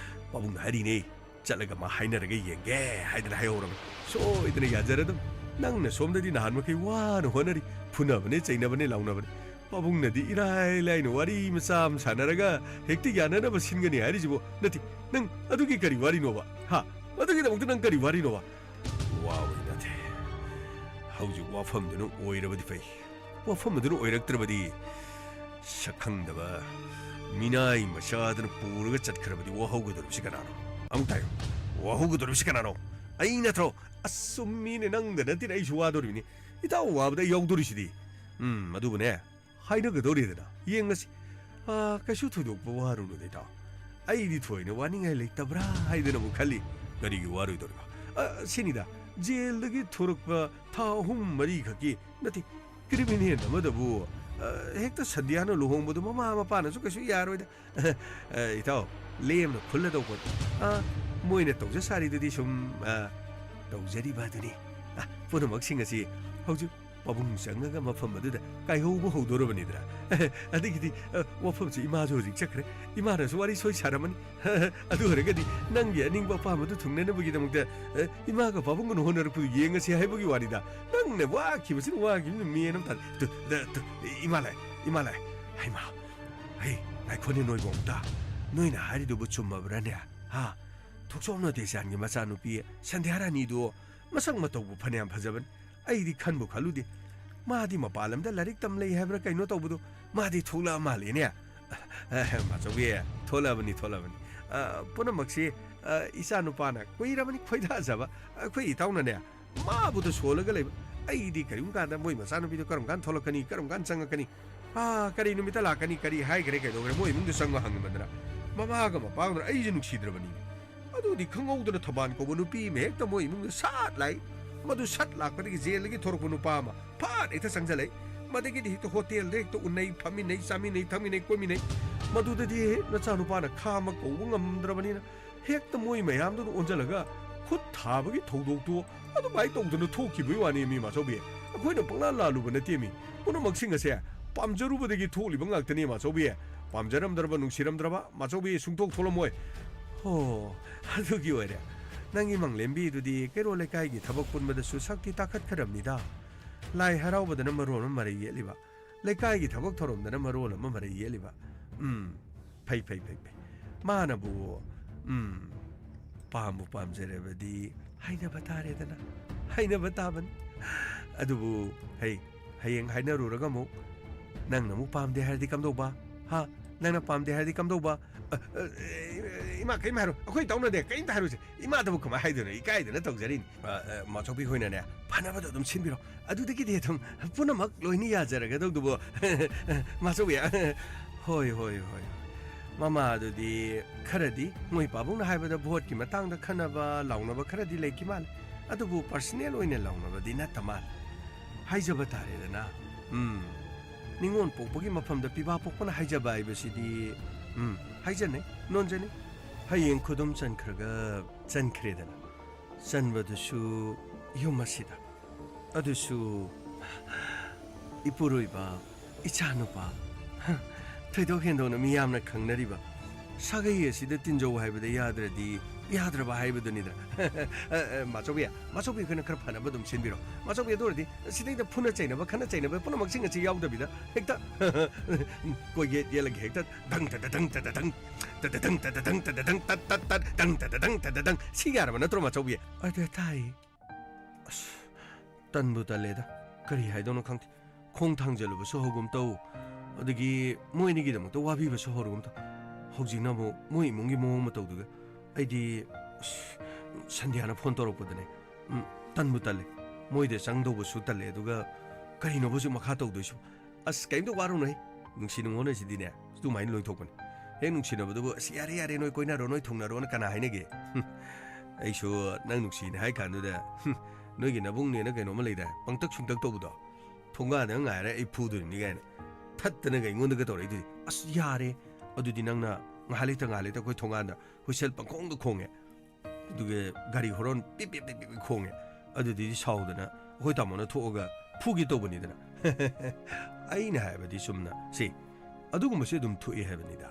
ꯄꯥꯕꯨꯡꯅ ꯍꯥꯏꯔꯤꯅꯦ, ꯆꯠꯂꯒ ꯃꯥ ꯍꯥꯏꯅꯔꯒ ꯌꯦꯡꯒꯦ ꯍꯥꯏꯗꯅ ꯍꯥꯏꯍꯧꯔꯕꯅꯤ꯫ ꯁꯣꯏꯗꯅ ꯌꯥꯖꯔꯗꯝ꯫ ꯅꯪꯅ ꯁꯣꯝꯗꯗꯤ ꯅꯍꯥꯟ ꯃꯈꯩ ꯋꯥꯅ ꯍꯣꯠꯅꯔꯤ, ꯐꯨꯅꯕꯅꯦ, ꯆꯩꯅꯕꯅꯦ, ꯂꯥꯎꯅꯕꯅꯦ꯫ ꯄꯥꯕꯨꯡꯅꯗꯤ ꯏꯔꯥꯏ ꯂꯥꯏꯅ ꯋꯥꯔꯤ ꯃꯆꯥ ꯑꯃ ꯁꯥꯟꯅꯔꯒ ꯍꯦꯛꯇ ꯌꯥꯅꯅꯕ ꯁꯤꯟꯒꯅꯤ ꯍꯥꯏꯔꯤꯁꯤꯕꯣ? ꯅꯠꯇꯦ, ꯅꯪ ꯑꯗꯨꯒꯤ ꯀꯔꯤ ꯋꯥꯔꯤꯅꯣꯕ? ꯍꯥ? ꯑꯗꯨꯒꯤꯗꯃꯛꯇ ꯅꯪ ꯀꯔꯤ ꯋꯥꯔꯤꯅꯣꯕ? ꯋꯥꯕꯒꯤ ꯅꯠꯇꯦ꯫ ꯍꯧꯖꯤꯛ ꯋꯥꯐꯝꯗꯨꯅ ꯑꯣꯏꯔꯕꯗꯤ ꯐꯩ꯫ ꯋꯥꯐꯝ ꯑꯗꯨꯅ ꯑꯣꯏꯔꯛꯇ꯭ꯔꯕꯗꯤ, ꯁꯛꯈꯪꯗꯕ ꯃꯤꯅꯥꯏ ꯃꯆꯥꯗꯨꯅ ꯄꯨꯔꯒ ꯆꯠꯈ꯭ꯔꯕꯗꯤ ꯋꯥꯍꯧꯒꯗꯧꯔꯤꯕꯁꯤ ꯀꯅꯥꯅꯣ? ꯑꯃꯨꯛꯇ ꯍꯥꯏꯌꯨ꯫ ꯋꯥꯍꯧꯒꯗꯧꯔꯤꯕꯁꯤ ꯀꯅꯥꯅꯣ? ꯑꯩ ꯅꯠꯇ꯭ꯔꯣ? ꯑꯁ, ꯆꯨꯝꯃꯤꯅꯦ, ꯅꯪꯗ ꯅꯠꯇꯦꯅꯦ, ꯑꯩꯁꯨ ꯋꯥꯗꯧꯔꯤꯕꯅꯤ꯫ ꯏꯇꯥꯎ ꯋꯥꯕꯗ ꯑꯩ ꯌꯥꯎꯗꯧꯔꯤꯁꯤꯗꯤ꯫ ꯎꯝ, ꯑꯗꯨꯕꯨꯅꯦ, ꯍꯥꯏꯅꯒꯗꯧꯔꯦꯗꯅ꯫ ꯌꯦꯡꯉꯁꯤ꯫ ꯑꯥ, ꯀꯩꯁꯨ ꯊꯣꯏꯗꯣꯛꯄ ꯋꯥꯔꯨꯅꯨꯗ, ꯏꯇꯥꯎ꯫ ꯑꯩꯗꯤ ꯊꯣꯏꯅ ꯋꯥꯅꯤꯡꯉꯥꯏ ꯂꯩꯇꯕ꯭ꯔꯥ ꯍꯥꯏꯗꯅ ꯑꯃꯨꯛ ꯈꯜꯂꯤ꯫ ꯀꯔꯤꯒꯤ ꯋꯥꯔꯣꯏꯗꯧꯔꯤꯕ? ꯑ, ꯁꯤꯅꯤꯗ, ꯖꯦꯜꯗꯒꯤ ꯊꯣꯔꯛꯄ ꯊꯥ ꯑꯍꯨꯝ ꯃꯔꯤ ꯈꯛꯀꯤ, ꯅꯠꯇꯦ, ꯀ꯭ꯔꯤꯃꯤꯅꯦꯜ ꯑꯃꯗꯕꯨ, ꯑ, ꯍꯦꯛꯇ ꯁꯟꯙ꯭ꯌꯥꯅ ꯂꯨꯍꯣꯡꯕꯗꯨ ꯃꯃꯥ ꯃꯄꯥꯅꯁꯨ ꯀꯩꯁꯨ ꯌꯥꯔꯣꯏꯗ꯫ ꯑ, ꯏꯇꯥꯎ, ꯂꯦꯝꯅ ꯈꯨꯜꯂꯗꯧ ꯄꯣꯠ꯫ ꯑ, ꯃꯣꯏꯅ ꯇꯧꯖ ꯁꯥꯔꯤꯗꯨꯗꯤ ꯁꯨꯝ, ꯑ, ꯇꯧꯖꯔꯤꯕ ꯑꯗꯨꯅꯤ꯫ ꯑ, ꯄꯨꯝꯅꯃꯛꯁꯤꯡ ꯑꯁꯤ ꯍꯧꯖꯤꯛ ꯄꯥꯕꯨꯡ ꯆꯪꯉꯒ ꯃꯐꯝ ꯑꯗꯨꯗ ꯀꯥꯏꯍꯧꯕ ꯍꯧꯗꯣꯔꯕꯅꯤꯗꯅ꯫ ꯑꯗꯒꯤꯗꯤ, ꯑ, ꯋꯥꯐꯝꯁꯤ ꯏꯃꯥꯁꯨ ꯍꯧꯖꯤꯛ ꯆꯠꯈ꯭ꯔꯦ꯫ ꯏꯃꯥꯅꯁꯨ ꯋꯥꯔꯤ ꯁꯣꯏ ꯁꯥꯔꯝꯃꯅꯤ꯫ ꯑꯗꯨ ꯑꯣꯏꯔꯒꯗꯤ ꯅꯪꯒꯤ ꯑꯅꯤꯡꯕ ꯑꯄꯥꯝꯕꯗꯨ ꯊꯨꯡꯅꯅꯕꯒꯤꯗꯃꯛꯇ, ꯑ, ꯏꯃꯥꯒ ꯄꯥꯕꯨꯡꯒꯅ ꯍꯣꯠꯅꯔꯛꯄꯗꯨ ꯌꯦꯡꯉꯁꯤ ꯍꯥꯏꯕꯒꯤ ꯋꯥꯅꯤꯗ꯫ ꯅꯪꯅ ꯋꯥꯈꯤꯕꯁꯤꯅ ꯋꯥꯈꯤꯕꯅ ꯃꯦꯟ ꯑꯃ ꯇꯥꯗꯦ꯫ ꯇꯨ, ꯇꯨ, ꯇꯨ, ꯏꯃꯥ ꯂꯥꯛꯑꯦ, ꯏꯃꯥ ꯂꯥꯛꯑꯦ꯫ ꯍꯩꯃꯥ, ꯍꯩ, ꯉꯥꯏꯈꯣꯅꯦ ꯅꯣꯏꯕꯣ ꯑꯝꯇ꯫ ꯅꯣꯏꯅ ꯍꯥꯏꯔꯤꯗꯨꯕꯨ ꯆꯨꯝꯃꯕ꯭ꯔꯥꯅꯦ? ꯍꯥ? ꯊꯣꯛꯆꯣꯝ ꯅꯣꯇꯦꯆꯥꯟꯒꯤ ꯃꯆꯥꯅꯨꯄꯤ ꯁꯟꯙ꯭ꯌꯥ ꯔꯥꯅꯤꯗꯨ ꯃꯁꯛ ꯃꯇꯧꯕꯨ ꯐꯅꯌꯥꯝ ꯐꯖꯕꯅꯤ꯫ ꯑꯩꯗꯤ ꯈꯟꯕꯨ ꯈꯜꯂꯨꯗꯦ꯫ ꯃꯥꯗꯤ ꯃꯄꯥꯟ ꯂꯝꯗ ꯂꯥꯏꯔꯤꯛ ꯇꯝ ꯂꯩ ꯍꯥꯏꯕ꯭ꯔꯥ ꯀꯩꯅꯣ ꯇꯧꯕꯗꯨ, ꯃꯥꯗꯤ ꯊꯣꯛꯂꯛꯑ ꯃꯥꯜꯂꯦꯅꯦ꯫ ꯃꯥꯆꯧꯕꯤ, ꯊꯣꯛꯂꯛꯑꯕꯅꯤ, ꯊꯣꯛꯂꯛꯑꯕꯅꯤ꯫ ꯑ, ꯄꯨꯝꯅꯃꯛꯁꯤ, ꯑ, ꯏꯆꯥ ꯅꯨꯄꯥꯅ ꯀꯨꯏꯔꯕꯅꯤ ꯈꯣꯏꯗꯥꯖꯕ꯫ ꯑꯩꯈꯣꯏ ꯏꯇꯥꯎꯅꯅꯦ, ꯃꯥꯕꯨꯗ ꯁꯣꯜꯂꯒ ꯂꯩꯕ꯫ ꯑꯩꯗꯤ ꯀꯔꯤꯒꯨꯝꯕ ꯀꯥꯟꯗ ꯃꯣꯏ ꯃꯆꯥꯅꯨꯄꯤꯗꯣ ꯀꯔꯝ ꯀꯥꯟꯗ ꯊꯣꯛꯂꯛꯀꯅꯤ, ꯀꯔꯝ ꯀꯥꯟꯗ ꯆꯪꯉꯛꯀꯅꯤ? ꯑꯥ, ꯀꯔꯤ ꯅꯨꯃꯤꯠꯇ ꯂꯥꯛꯀꯅꯤ, ꯀꯔꯤ ꯍꯥꯏꯈ꯭ꯔꯦ, ꯀꯩꯗꯧꯈ꯭ꯔꯦ, ꯃꯣꯏ ꯏꯃꯨꯡꯗ ꯆꯪꯉꯣ ꯍꯪꯉꯝꯕꯗꯅ ꯃꯃꯥꯒ ꯃꯄꯥꯒꯗꯨꯅ ꯑꯩꯁꯦ ꯅꯨꯡꯁꯤꯗ꯭ꯔꯕꯅꯤ꯫ ꯑꯗꯨꯗꯤ ꯈꯪꯍꯧꯗꯅ ꯊꯧꯕꯥꯜ ꯀꯧꯕ ꯅꯨꯄꯤ ꯑꯃ ꯍꯦꯛꯇ ꯃꯣꯏ ꯏꯃꯨꯡꯗ ꯁꯠ ꯂꯥꯛꯏ꯫ ꯃꯗꯨ ꯁꯠ ꯂꯥꯛꯄꯗꯒꯤ ꯖꯦꯜꯗꯒꯤ ꯊꯣꯔꯛꯄ ꯅꯨꯄꯥ ꯑꯃ ꯐꯠ ꯍꯦꯛꯇ ꯆꯪꯁꯤꯜꯂꯛꯏ꯫ ꯃꯗꯒꯤꯗꯤ ꯍꯦꯛꯇ ꯍꯣꯇꯦꯜꯗ ꯍꯦꯛꯇ ꯎꯅꯩ, ꯐꯝꯃꯤꯟꯅꯩ, ꯆꯥꯃꯤꯟꯅꯩ, ꯊꯛꯃꯤꯟꯅꯩ, ꯀꯣꯏꯃꯤꯟꯅꯩ꯫ ꯃꯗꯨꯗꯗꯤ ꯅꯆꯥꯅꯨꯄꯥꯅ ꯈꯥꯝꯃ ꯀꯧꯕ ꯉꯝꯗ꯭ꯔꯕꯅꯤꯅ ꯍꯦꯛꯇ ꯃꯣꯏ ꯃꯌꯥꯝꯗꯨꯗ ꯑꯣꯟꯁꯤꯜꯂꯒ ꯈꯨꯠ ꯊꯥꯕꯒꯤ ꯊꯧꯗꯣꯛꯇꯨ ꯑꯗꯨꯃꯥꯏꯅ ꯇꯧꯗꯅ ꯊꯣꯛꯈꯤꯕꯒꯤ ꯋꯥꯅꯤ, ꯃꯤ ꯃꯥꯆꯧꯕꯤ꯫ ꯑꯩꯈꯣꯏꯅ ꯄꯪꯂꯥ ꯂꯥꯜꯂꯨꯕ ꯅꯠꯇꯦ, ꯃꯤ꯫ ꯄꯨꯝꯅꯃꯛꯁꯤꯡ ꯑꯁꯦ ꯄꯥꯝꯖꯔꯨꯕꯗꯒꯤ ꯊꯣꯛꯂꯤꯕ ꯉꯥꯛꯇꯅꯤ, ꯃꯥꯆꯧꯕꯤ꯫ ꯄꯥꯝꯖꯔꯝꯗ꯭ꯔꯕ, ꯅꯨꯡꯁꯤꯔꯝꯗ꯭ꯔꯕ, ꯃꯥꯆꯧꯕꯤ, ꯁꯨꯡꯊꯣꯛ ꯊꯣꯛꯂꯝꯃꯣꯏ꯫ ꯑꯣ, ꯑꯗꯨꯒꯤ ꯑꯣꯏꯔꯦ꯫ ꯅꯪꯒꯤ ꯃꯪꯂꯦꯝꯕꯤꯗꯨꯗꯤ ꯀꯩꯔꯣꯜ ꯂꯩꯀꯥꯏꯒꯤ ꯊꯕꯛ ꯄꯨꯟꯕꯗꯁꯨ ꯁꯛꯇꯤ ꯇꯥꯈꯠꯈ꯭ꯔꯕꯅꯤꯗ꯫ ꯂꯥꯏ ꯍꯔꯥꯎꯕꯗꯅ ꯃꯔꯣꯟ ꯑꯃ ꯃꯔꯩ ꯌꯦꯠꯂꯤꯕ, ꯂꯩꯀꯥꯏꯒꯤ ꯊꯕꯛ ꯊꯧꯔꯝꯗꯅ ꯃꯔꯣꯟ ꯑꯃ ꯃꯔꯩ ꯌꯦꯠꯂꯤꯕ꯫ ꯎꯝ, ꯐꯩ, ꯐꯩ, ꯐꯩ, ꯐꯩ꯫ ꯃꯥꯅꯕꯨ, ꯎꯝ, ꯄꯥꯝꯕꯨ ꯄꯥꯝꯖꯔꯕꯗꯤ ꯍꯥꯏꯅꯕ ꯇꯥꯔꯦꯗꯅ꯫ ꯍꯥꯏꯅꯕ ꯇꯥꯕꯅꯤ꯫ ꯑꯗꯨꯕꯨ, ꯍꯩ, ꯍꯌꯦꯡ ꯍꯥꯏꯅꯔꯨꯔꯒ ꯑꯃꯨꯛ ꯅꯪꯅ ꯑꯃꯨꯛ ꯄꯥꯝꯗꯦ ꯍꯥꯏꯔꯗꯤ ꯀꯝꯗꯧꯕ? ꯍꯥ? ꯅꯪꯅ ꯄꯥꯝꯗꯦ ꯍꯥꯏꯔꯗꯤ ꯀꯝꯗꯧꯕ? ꯑ, ꯑ, ꯏꯃꯥ, ꯀꯔꯤꯝ ꯍꯥꯏꯔꯣ꯫ ꯑꯩꯈꯣꯏ ꯇꯧꯅꯗꯦ꯫ ꯀꯔꯤꯝꯇ ꯍꯥꯏꯔꯨꯁꯦ꯫ ꯏꯃꯥꯗꯕꯨ ꯀꯃꯥꯏꯅ ꯍꯥꯏꯗꯣꯏꯅꯣ? ꯏꯀꯥꯏꯗꯅ ꯇꯧꯖꯔꯤꯅꯤ꯫ ꯑ, ꯑ, ꯃꯥꯆꯧꯕꯤ ꯍꯣꯏꯅꯅꯦ, ꯐꯅꯕꯗꯣ ꯑꯗꯨꯝ ꯁꯤꯟꯕꯤꯔꯣ꯫ ꯑꯗꯨꯗꯒꯤꯗꯤ ꯑꯗꯨꯝ ꯄꯨꯝꯅꯃꯛ ꯂꯣꯏꯅ ꯌꯥꯖꯔꯒꯗꯧꯗꯨꯕꯨ꯫ ꯃꯥꯆꯧꯕꯤ, ꯍꯣꯏ, ꯍꯣꯏ, ꯍꯣꯏ꯫ ꯃꯃꯥꯗꯨꯗꯤ ꯈꯔꯗꯤ ꯃꯣꯏ ꯄꯥꯕꯨꯡꯅ ꯍꯥꯏꯕꯗ ꯚꯣꯠꯀꯤ ꯃꯇꯥꯡꯗ ꯈꯟꯅꯕ ꯂꯥꯎꯅꯕ ꯈꯔꯗꯤ ꯂꯩꯈꯤ ꯃꯥꯜꯂꯦ꯫ ꯑꯗꯨꯕꯨ personal ꯑꯣꯏꯅ ꯂꯥꯎꯅꯕꯗꯤ ꯅꯠꯇ ꯃꯥꯜꯂꯦ꯫ ꯍꯥꯏꯖꯕ ꯇꯥꯔꯦꯗꯅ꯫ ꯎꯝ꯫ ꯅꯤꯉꯣꯜ ꯄꯣꯛꯄꯒꯤ ꯃꯐꯝꯗ ꯄꯤꯕꯥ ꯄꯣꯛꯄꯅ ꯍꯥꯏꯖꯕ ꯍꯥꯏꯕꯁꯤꯗꯤ, ꯎꯝ, ꯍꯥꯏꯖꯅꯩ, ꯅꯣꯟꯖꯅꯩ꯫ ꯍꯌꯦꯡ ꯈꯨꯗꯨꯝ ꯆꯟꯈ꯭ꯔꯒ ꯆꯟꯈ꯭ꯔꯦꯗꯅ꯫ ꯆꯟꯕꯗꯨꯁꯨ ꯌꯨꯝ ꯑꯁꯤꯗ꯫ ꯑꯗꯨꯁꯨ ꯏꯄꯨꯔꯣꯏꯕ, ꯏꯆꯥꯅꯨꯄꯥ, ꯊꯣꯏꯗꯣꯛ ꯍꯦꯟꯗꯣꯛꯅ ꯃꯤꯌꯥꯝꯅ ꯈꯪꯅꯔꯤꯕ ꯁꯥꯒꯩ ꯑꯁꯤꯗ ꯇꯤꯟꯖꯧ ꯍꯥꯏꯕꯗ ꯌꯥꯗ꯭ꯔꯗꯤ ꯌꯥꯗ꯭ꯔꯕ ꯍꯥꯏꯕꯗꯨꯅꯤꯗꯅ꯫ ꯑ, ꯑ, ꯃꯥꯆꯧꯕꯤ, ꯃꯥꯆꯧꯕꯤ ꯑꯩꯈꯣꯏꯅ ꯈꯔ ꯐꯅꯕ ꯑꯗꯨꯝ ꯁꯤꯟꯕꯤꯔꯣ꯫ ꯃꯥꯆꯧꯕꯤ, ꯑꯗꯨ ꯑꯣꯏꯔꯗꯤ ꯁꯤꯗꯩꯗ ꯐꯨꯅ ꯆꯩꯅꯕ, ꯈꯠꯅ ꯆꯩꯅꯕ ꯄꯨꯝꯅꯃꯛꯁꯤꯡ ꯑꯁꯤ ꯌꯥꯎꯗꯕꯤꯗ ꯍꯦꯛꯇ ꯀꯣꯏꯌꯦꯠ ꯌꯦꯠꯂꯒ ꯍꯦꯛꯇ ꯗꯪ ꯇꯗ ꯗꯪ ꯇꯗ ꯗꯪ, ꯇꯗ ꯗꯪ ꯇꯗ ꯗꯪ ꯇꯗ ꯗꯪ ꯇꯠ ꯇꯠ ꯇꯠ ꯗꯪ ꯇꯗ ꯗꯪ ꯇꯗ ꯗꯪ꯫ ꯁꯤ ꯌꯥꯔꯕ ꯅꯠꯇ꯭ꯔꯣ, ꯃꯥꯆꯧꯕꯤ? ꯑꯗ ꯇꯥꯏ꯫ ꯑꯁ, ꯇꯟꯕꯨ ꯇꯜꯂꯦꯗ꯫ ꯀꯔꯤ ꯍꯥꯏꯗꯧꯅꯣ ꯈꯪꯗꯦ꯫ ꯈꯣꯡ ꯊꯥꯡꯖꯜꯂꯨꯕꯁꯨ ꯍꯧꯒꯨꯝ ꯇꯧ꯫ ꯑꯗꯒꯤ ꯃꯣꯏ ꯑꯅꯤꯒꯤꯗꯃꯛꯇ ꯋꯥꯕꯤꯕꯁꯨ ꯍꯧꯔꯒꯨꯝ ꯇꯧ꯫ ꯍꯧꯖꯤꯛꯅ ꯑꯃꯨꯛ ꯃꯣꯏ ꯏꯃꯨꯡꯒꯤ ꯃꯑꯣꯡ ꯃꯇꯧꯗꯨꯒ ꯑꯩꯗꯤ, ꯑꯁ, ꯁꯟꯙ꯭ꯌꯥꯅ ꯐꯣꯟ ꯇꯧꯔꯛꯄꯗꯅꯦ, ꯎꯝ, ꯇꯟꯕꯨ ꯇꯜꯂꯦ꯫ ꯃꯣꯏꯗ ꯆꯪꯗꯧꯕꯁꯨ ꯇꯜꯂꯦ꯫ ꯑꯗꯨꯒ ꯀꯔꯤꯅꯣꯕ ꯍꯧꯖꯤꯛ ꯃꯈꯥ ꯇꯧꯗꯣꯏꯁꯤꯕꯣ? ꯑꯁ, ꯀꯩꯝꯇ ꯋꯥꯔꯨꯅꯨꯍꯦ꯫ ꯅꯨꯡꯁꯤ ꯅꯨꯡꯉꯣꯟ ꯍꯥꯏꯁꯤꯗꯤꯅꯦ, ꯑꯗꯨꯃꯥꯏꯅ ꯂꯣꯏꯊꯣꯛꯄꯅꯤ꯫ ꯍꯦꯛ ꯅꯨꯡꯁꯤꯅꯕꯗꯨꯕꯨ, "ꯑꯁ, ꯌꯥꯔꯦ, ꯌꯥꯔꯦ, ꯅꯣꯏ ꯀꯣꯏꯅꯔꯣ, ꯅꯣꯏ ꯊꯨꯡꯅꯔꯣꯅ" ꯀꯅꯥ ꯍꯥꯏꯅꯒꯦ? ꯍꯨꯝ, ꯑꯩꯁꯨ ꯅꯪ ꯅꯨꯡꯁꯤꯅꯦ ꯍꯥꯏ ꯀꯥꯟꯗꯨꯗ, ꯍꯨꯝ, ꯅꯣꯏꯒꯤ ꯅꯕꯨꯡꯅꯦꯅ ꯀꯩꯅꯣꯝꯃ ꯂꯩꯗꯥꯏ, ꯄꯪꯇꯛ ꯁꯨꯡꯇꯛ ꯇꯧꯕꯗꯣ, ꯊꯣꯡꯒꯥꯟꯗ ꯉꯥꯏꯔ ꯑꯩ ꯐꯨꯗꯣꯔꯤꯕꯅꯤ ꯀꯥꯏꯅ ꯊꯠꯇꯅꯒ ꯑꯩꯉꯣꯟꯗꯒ ꯇꯧꯔꯛꯏꯗꯨꯗꯤ꯫ ꯑꯁ, ꯌꯥꯔꯦ, ꯑꯗꯨꯗꯤ ꯅꯪꯅ ꯉꯥꯏꯍꯥꯛ ꯂꯩꯇ ꯉꯥꯏꯍꯥꯛ ꯂꯩꯇ ꯑꯩꯈꯣꯏ ꯊꯣꯡꯒꯥꯟꯗ ꯍꯨꯏꯁꯦꯜ ꯄꯪꯈꯣꯡꯗ ꯈꯣꯡꯉꯦ, ꯑꯗꯨꯒ ꯒꯥꯔꯤ ꯍꯣꯔꯣꯟ ꯄꯤꯞ ꯄꯤꯞ ꯄꯤꯞ ꯄꯤꯞ ꯈꯣꯡꯉꯦ꯫ ꯑꯗꯨꯗꯤ ꯁꯥꯎꯗꯅ ꯑꯩꯈꯣꯏ ꯇꯥꯃꯣꯅ ꯊꯣꯛꯑꯒ ꯐꯨꯒꯦ ꯇꯧꯕꯅꯤꯗꯅ꯫ ꯑꯩꯅ ꯍꯥꯏꯕꯗꯤ ꯆꯨꯝꯅ ꯁꯤ, ꯑꯗꯨꯒꯨꯝꯕꯁꯤ ꯑꯗꯨꯝ ꯊꯣꯛꯏ ꯍꯥꯏꯕꯅꯤꯗ꯫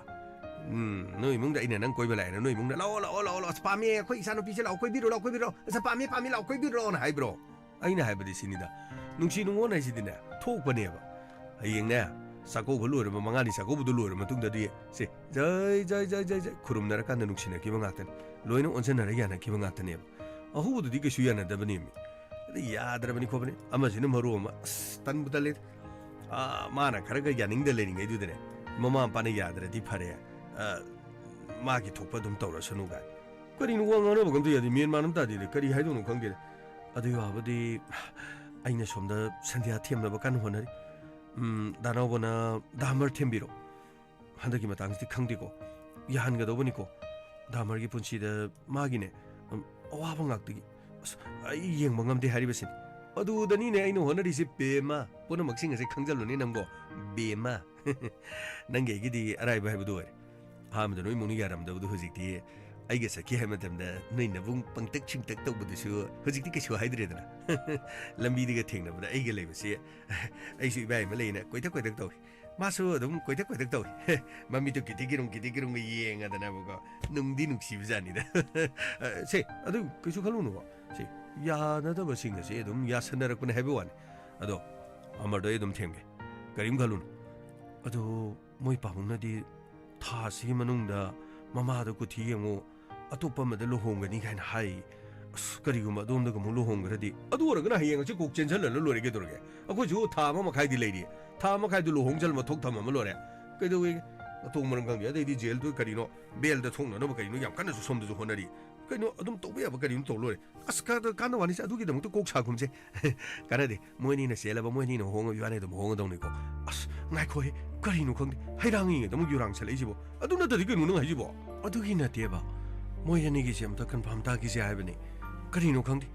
ꯎꯝ, ꯅꯣꯏ ꯏꯃꯨꯡꯗ ꯑꯩꯅ ꯅꯪ ꯀꯣꯏꯕ ꯂꯥꯛꯑꯦꯅ ꯅꯣꯏ ꯏꯃꯨꯡꯗ "ꯂꯥꯛꯑꯣ, ꯂꯥꯛꯑꯣ, ꯂꯥꯛꯑꯣ, ꯂꯥꯛꯑꯣ, ꯑꯁ, ꯄꯥꯝꯃꯦ, ꯑꯩꯈꯣꯏ ꯏꯆꯥꯅꯨꯄꯤꯁꯦ ꯂꯥꯛꯑꯣ, ꯀꯣꯏꯕꯤꯔꯣ, ꯂꯥꯛꯑꯣ, ꯀꯣꯏꯕꯤꯔꯣ, ꯑꯁ, ꯄꯥꯝꯃꯦ, ꯄꯥꯝꯃꯦ, ꯂꯥꯛꯑꯣ, ꯀꯣꯏꯕꯤꯔꯣꯅ" ꯍꯥꯏꯕ꯭ꯔꯣ? ꯑꯩꯅ ꯍꯥꯏꯕꯗꯤ ꯁꯤꯅꯤꯗ, ꯅꯨꯡꯁꯤ ꯅꯨꯡꯉꯣꯟ ꯍꯥꯏꯁꯤꯗꯤꯅꯦ, ꯊꯣꯛꯄꯅꯦꯕ꯫ ꯍꯌꯦꯡꯅꯦ, ꯆꯥꯛꯀꯧꯕ ꯂꯣꯏꯔꯕ, ꯃꯉꯥꯅꯤ ꯆꯥꯛꯀꯧꯕꯗꯨ ꯂꯣꯏꯔꯕ ꯃꯇꯨꯡꯗꯗꯤ, ꯁꯦ, ꯖꯩ, ꯖꯩ, ꯖꯩ, ꯖꯩ, ꯖꯩ, ꯈꯨꯔꯨꯝꯅꯔꯀꯥꯟꯗ ꯅꯨꯡꯁꯤꯅꯈꯤꯕ ꯉꯥꯛꯇꯅꯤ꯫ ꯂꯣꯏꯅ ꯑꯣꯟꯁꯤꯟꯅꯔ ꯌꯥꯅꯈꯤꯕ ꯉꯥꯛꯇꯅꯦꯕ꯫ ꯑꯍꯧꯕꯗꯨꯗꯤ ꯀꯩꯁꯨ ꯌꯥꯅꯗꯕꯅꯦꯃꯤ꯫ ꯑꯗ ꯌꯥꯗ꯭ꯔꯕꯅꯤ ꯈꯣꯠꯄꯅꯤ, ꯑꯃꯁꯤꯅ ꯃꯔꯨ ꯑꯃ, ꯑꯁ, ꯇꯟꯕꯨ ꯇꯜꯂꯦ꯫ ꯑꯥ, ꯃꯥꯅ ꯈꯔꯒ ꯌꯥꯅꯤꯡꯗ ꯂꯩꯔꯤꯉꯩꯗꯨꯗꯅꯦ, ꯃꯃꯥ ꯃꯄꯥꯅ ꯌꯥꯗ꯭ꯔꯗꯤ ꯐꯔꯦ, ꯑꯥ, ꯃꯥꯒꯤ ꯊꯣꯛꯄ ꯑꯗꯨꯝ ꯇꯧꯔꯁꯅꯨ ꯀꯥꯏ꯫ ꯀꯔꯤꯅꯣ ꯋꯥ ꯉꯥꯡꯅꯕꯒ ꯑꯝꯇ ꯌꯥꯗꯦ, ꯃꯦꯟ ꯃꯥꯟ ꯑꯃ ꯇꯥꯗꯦꯗ, ꯀꯔꯤ ꯍꯥꯏꯗꯣꯏꯅꯣ ꯈꯪꯗꯦꯗ꯫ ꯑꯗꯨꯒꯤ ꯋꯥꯕꯨꯗꯤ ꯑꯩꯅ ꯁꯣꯝꯗ ꯁꯟꯙ꯭ꯌꯥ ꯊꯦꯝꯅꯕ ꯀꯟꯅ ꯍꯣꯠꯅꯔꯤ꯫ ꯎꯝ, ꯗꯥ ꯅꯥꯎꯕꯅ ꯗꯥ ꯑꯃꯔ ꯊꯦꯝꯕꯤꯔꯣ꯫ ꯍꯟꯗꯛꯀꯤ ꯃꯇꯥꯡꯁꯤꯗꯤ ꯈꯪꯗꯦꯀꯣ, ꯌꯥꯍꯟꯒꯗꯧꯕꯅꯤꯀꯣ꯫ ꯗꯥ ꯑꯃꯔꯒꯤ ꯄꯨꯟꯁꯤꯗ ꯃꯥꯒꯤꯅꯦ, ꯎꯝ, ꯑꯋꯥꯕ ꯉꯥꯛꯇꯒꯤ, ꯑꯁ, ꯑꯩ ꯌꯦꯡꯕ ꯉꯝꯗꯦ ꯍꯥꯏꯔꯤꯕꯁꯤꯅꯤ꯫ ꯑꯗꯨꯗꯅꯤꯅꯦ ꯑꯩꯅ ꯍꯣꯠꯅꯔꯤꯁꯦ, ꯕꯦꯝꯃ꯫ ꯄꯨꯝꯅꯃꯛꯁꯤꯡ ꯑꯁꯦ ꯈꯪꯖꯜꯂꯨꯅꯦ ꯅꯪꯕꯣ, ꯕꯦꯝꯃ꯫ ꯅꯪꯒꯤ ꯑꯩꯒꯤꯗꯤ ꯑꯔꯥꯏꯕ ꯍꯥꯏꯕꯗꯨ ꯑꯣꯏꯔꯦ꯫ ꯑꯍꯥꯟꯕꯗ ꯅꯣꯏ ꯏꯃꯨꯡꯅ ꯌꯥꯔꯝꯗꯕꯗꯣ ꯍꯧꯖꯤꯛꯇꯤ ꯑꯩꯒ ꯆꯠꯈꯤ ꯍꯥꯏꯕ ꯃꯇꯝꯗ ꯅꯣꯏ ꯅꯕꯨꯡ ꯄꯪꯇꯛ ꯁꯤꯡꯇꯛ ꯇꯧꯕꯗꯨꯁꯨ ꯍꯧꯖꯤꯛꯇꯤ ꯀꯩꯁꯨ ꯍꯥꯏꯗ꯭ꯔꯦꯗꯅ꯫ ꯂꯝꯕꯤꯗꯒ ꯊꯦꯡꯅꯕꯗ ꯑꯩꯒ ꯂꯩꯕꯁꯦ ꯑꯩꯁꯨ ꯏꯕꯥꯏ ꯑꯃ ꯂꯩꯅ ꯀꯣꯏꯇꯛ ꯀꯣꯏꯇꯛ ꯇꯧꯏ꯫ ꯃꯥꯁꯨ ꯑꯗꯨꯝ ꯀꯣꯏꯇꯛ ꯀꯣꯏꯇꯛ ꯇꯧꯏ꯫ ꯃꯃꯤꯠꯇꯣ ꯀꯤꯇꯤ ꯀꯤꯔꯨꯝ ꯀꯤꯇꯤ ꯀꯤꯔꯨꯝꯒ ꯌꯦꯡꯉꯗꯅꯕꯀꯣ꯫ ꯅꯨꯡꯗꯤ ꯅꯨꯡꯁꯤꯕꯖꯥꯠꯅꯤꯗ꯫ ꯑ, ꯁꯦ, ꯑꯗꯨ ꯀꯩꯁꯨ ꯈꯜꯂꯨꯅꯨꯀꯣ꯫ ꯁꯦ, ꯌꯥꯅꯗꯕꯁꯤꯡ ꯑꯁꯦ ꯑꯗꯨꯝ ꯌꯥꯁꯟꯅꯔꯛꯄꯅꯦ ꯍꯥꯏꯕ ꯋꯥꯅꯤ꯫ ꯑꯗꯣ ꯑꯃꯔꯗꯣ ꯑꯩ ꯑꯗꯨꯝ ꯊꯦꯝꯒꯦ꯫ ꯀꯔꯤꯝ ꯈꯜꯂꯨꯅꯨ꯫ ꯑꯗꯣ ꯃꯣꯏ ꯄꯥꯕꯨꯡꯅꯗꯤ ꯊꯥ ꯑꯁꯤꯒꯤ ꯃꯅꯨꯡꯗ ꯃꯃꯥꯗ ꯀꯨꯊꯤ ꯌꯦꯡꯉꯨ, ꯑꯇꯣꯞꯄ ꯑꯃꯗ ꯂꯨꯍꯣꯡꯒꯅꯤ ꯀꯥꯏꯅ ꯍꯥꯏ꯫ ꯑꯁ, ꯀꯔꯤꯒꯨꯝꯕ ꯑꯗꯣꯝꯗꯒ ꯑꯃꯨꯛ ꯂꯨꯍꯣꯡꯈ꯭ꯔꯗꯤ? ꯑꯗꯨ ꯑꯣꯏꯔꯒꯅ ꯍꯌꯦꯡ ꯍꯪꯆꯤꯠ ꯀꯣꯛ ꯆꯦꯟꯁꯤꯜꯂꯒ ꯂꯣꯏꯔꯦ ꯀꯩꯗꯧꯔꯒꯦ? ꯑꯩꯈꯣꯏꯁꯨ ꯊꯥ ꯑꯃ ꯃꯈꯥꯏꯗꯤ ꯂꯩꯔꯤ꯫ ꯊꯥ ꯑꯃ ꯃꯈꯥꯏꯗꯨ ꯂꯨꯍꯣꯡ ꯆꯜ ꯃꯊꯣꯛ ꯊꯝꯃꯝꯃ ꯂꯣꯏꯔꯦ꯫ ꯀꯩꯗꯧꯋꯦꯒꯦ? ꯃꯊꯣꯡ ꯃꯔꯝ ꯈꯪꯗꯦ꯫ ꯑꯗꯩꯗꯤ ꯖꯦꯜꯗꯨ ꯀꯔꯤꯅꯣ, ꯕꯦꯜꯗ ꯊꯣꯛꯅꯅꯕ ꯀꯔꯤꯅꯣ ꯌꯥꯝ ꯀꯟꯅꯁꯨ ꯁꯣꯝꯗꯁꯨ ꯍꯣꯠꯅꯔꯤ꯫ ꯀꯩꯅꯣ, ꯑꯗꯨꯝ ꯇꯧꯕ ꯌꯥꯕ ꯀꯔꯤꯅꯣ ꯇꯧ ꯂꯣꯏꯔꯦ꯫ ꯑꯁ, ꯀꯥ-, ꯀꯥꯟꯅ ꯋꯥꯅꯤꯁꯦ, ꯑꯗꯨꯒꯤꯗꯃꯛꯇ ꯀꯣꯛ ꯁꯥꯈꯨꯝꯁꯦ꯫ ꯀꯥꯟꯅꯗꯦ꯫ ꯃꯣꯏ ꯑꯅꯤꯅ ꯆꯦꯜꯂꯕ, ꯃꯣꯏ ꯑꯅꯤꯅ ꯍꯣꯡꯉꯕ, ꯏꯕꯥꯅꯤ ꯑꯗꯨꯝ ꯍꯣꯡꯉꯗꯧꯅꯤꯀꯣ꯫ ꯑꯁ, ꯉꯥꯏꯈꯣꯍꯦ, ꯀꯔꯤꯅꯣ ꯈꯪꯗꯦ, ꯍꯩꯔꯥꯡꯉꯤꯉꯩꯗ ꯑꯃꯨꯛ ꯌꯨꯔꯥꯡ ꯁꯜꯂꯛꯏꯁꯤꯕꯣ? ꯑꯗꯨ ꯅꯠꯇꯗꯤ ꯀꯩꯅꯣ ꯅꯪ ꯍꯥꯏꯁꯤꯕꯣ? ꯑꯗꯨꯒꯤ ꯅꯠꯇꯦꯕ, ꯃꯣꯏ ꯑꯅꯤꯒꯤꯁꯦ ꯑꯝꯇ ꯀꯟꯐꯥꯔꯝ ꯇꯥꯈꯤꯁꯦ ꯍꯥꯏꯕꯅꯤ꯫ ꯀꯔꯤꯅꯣ ꯈꯪꯗꯦ,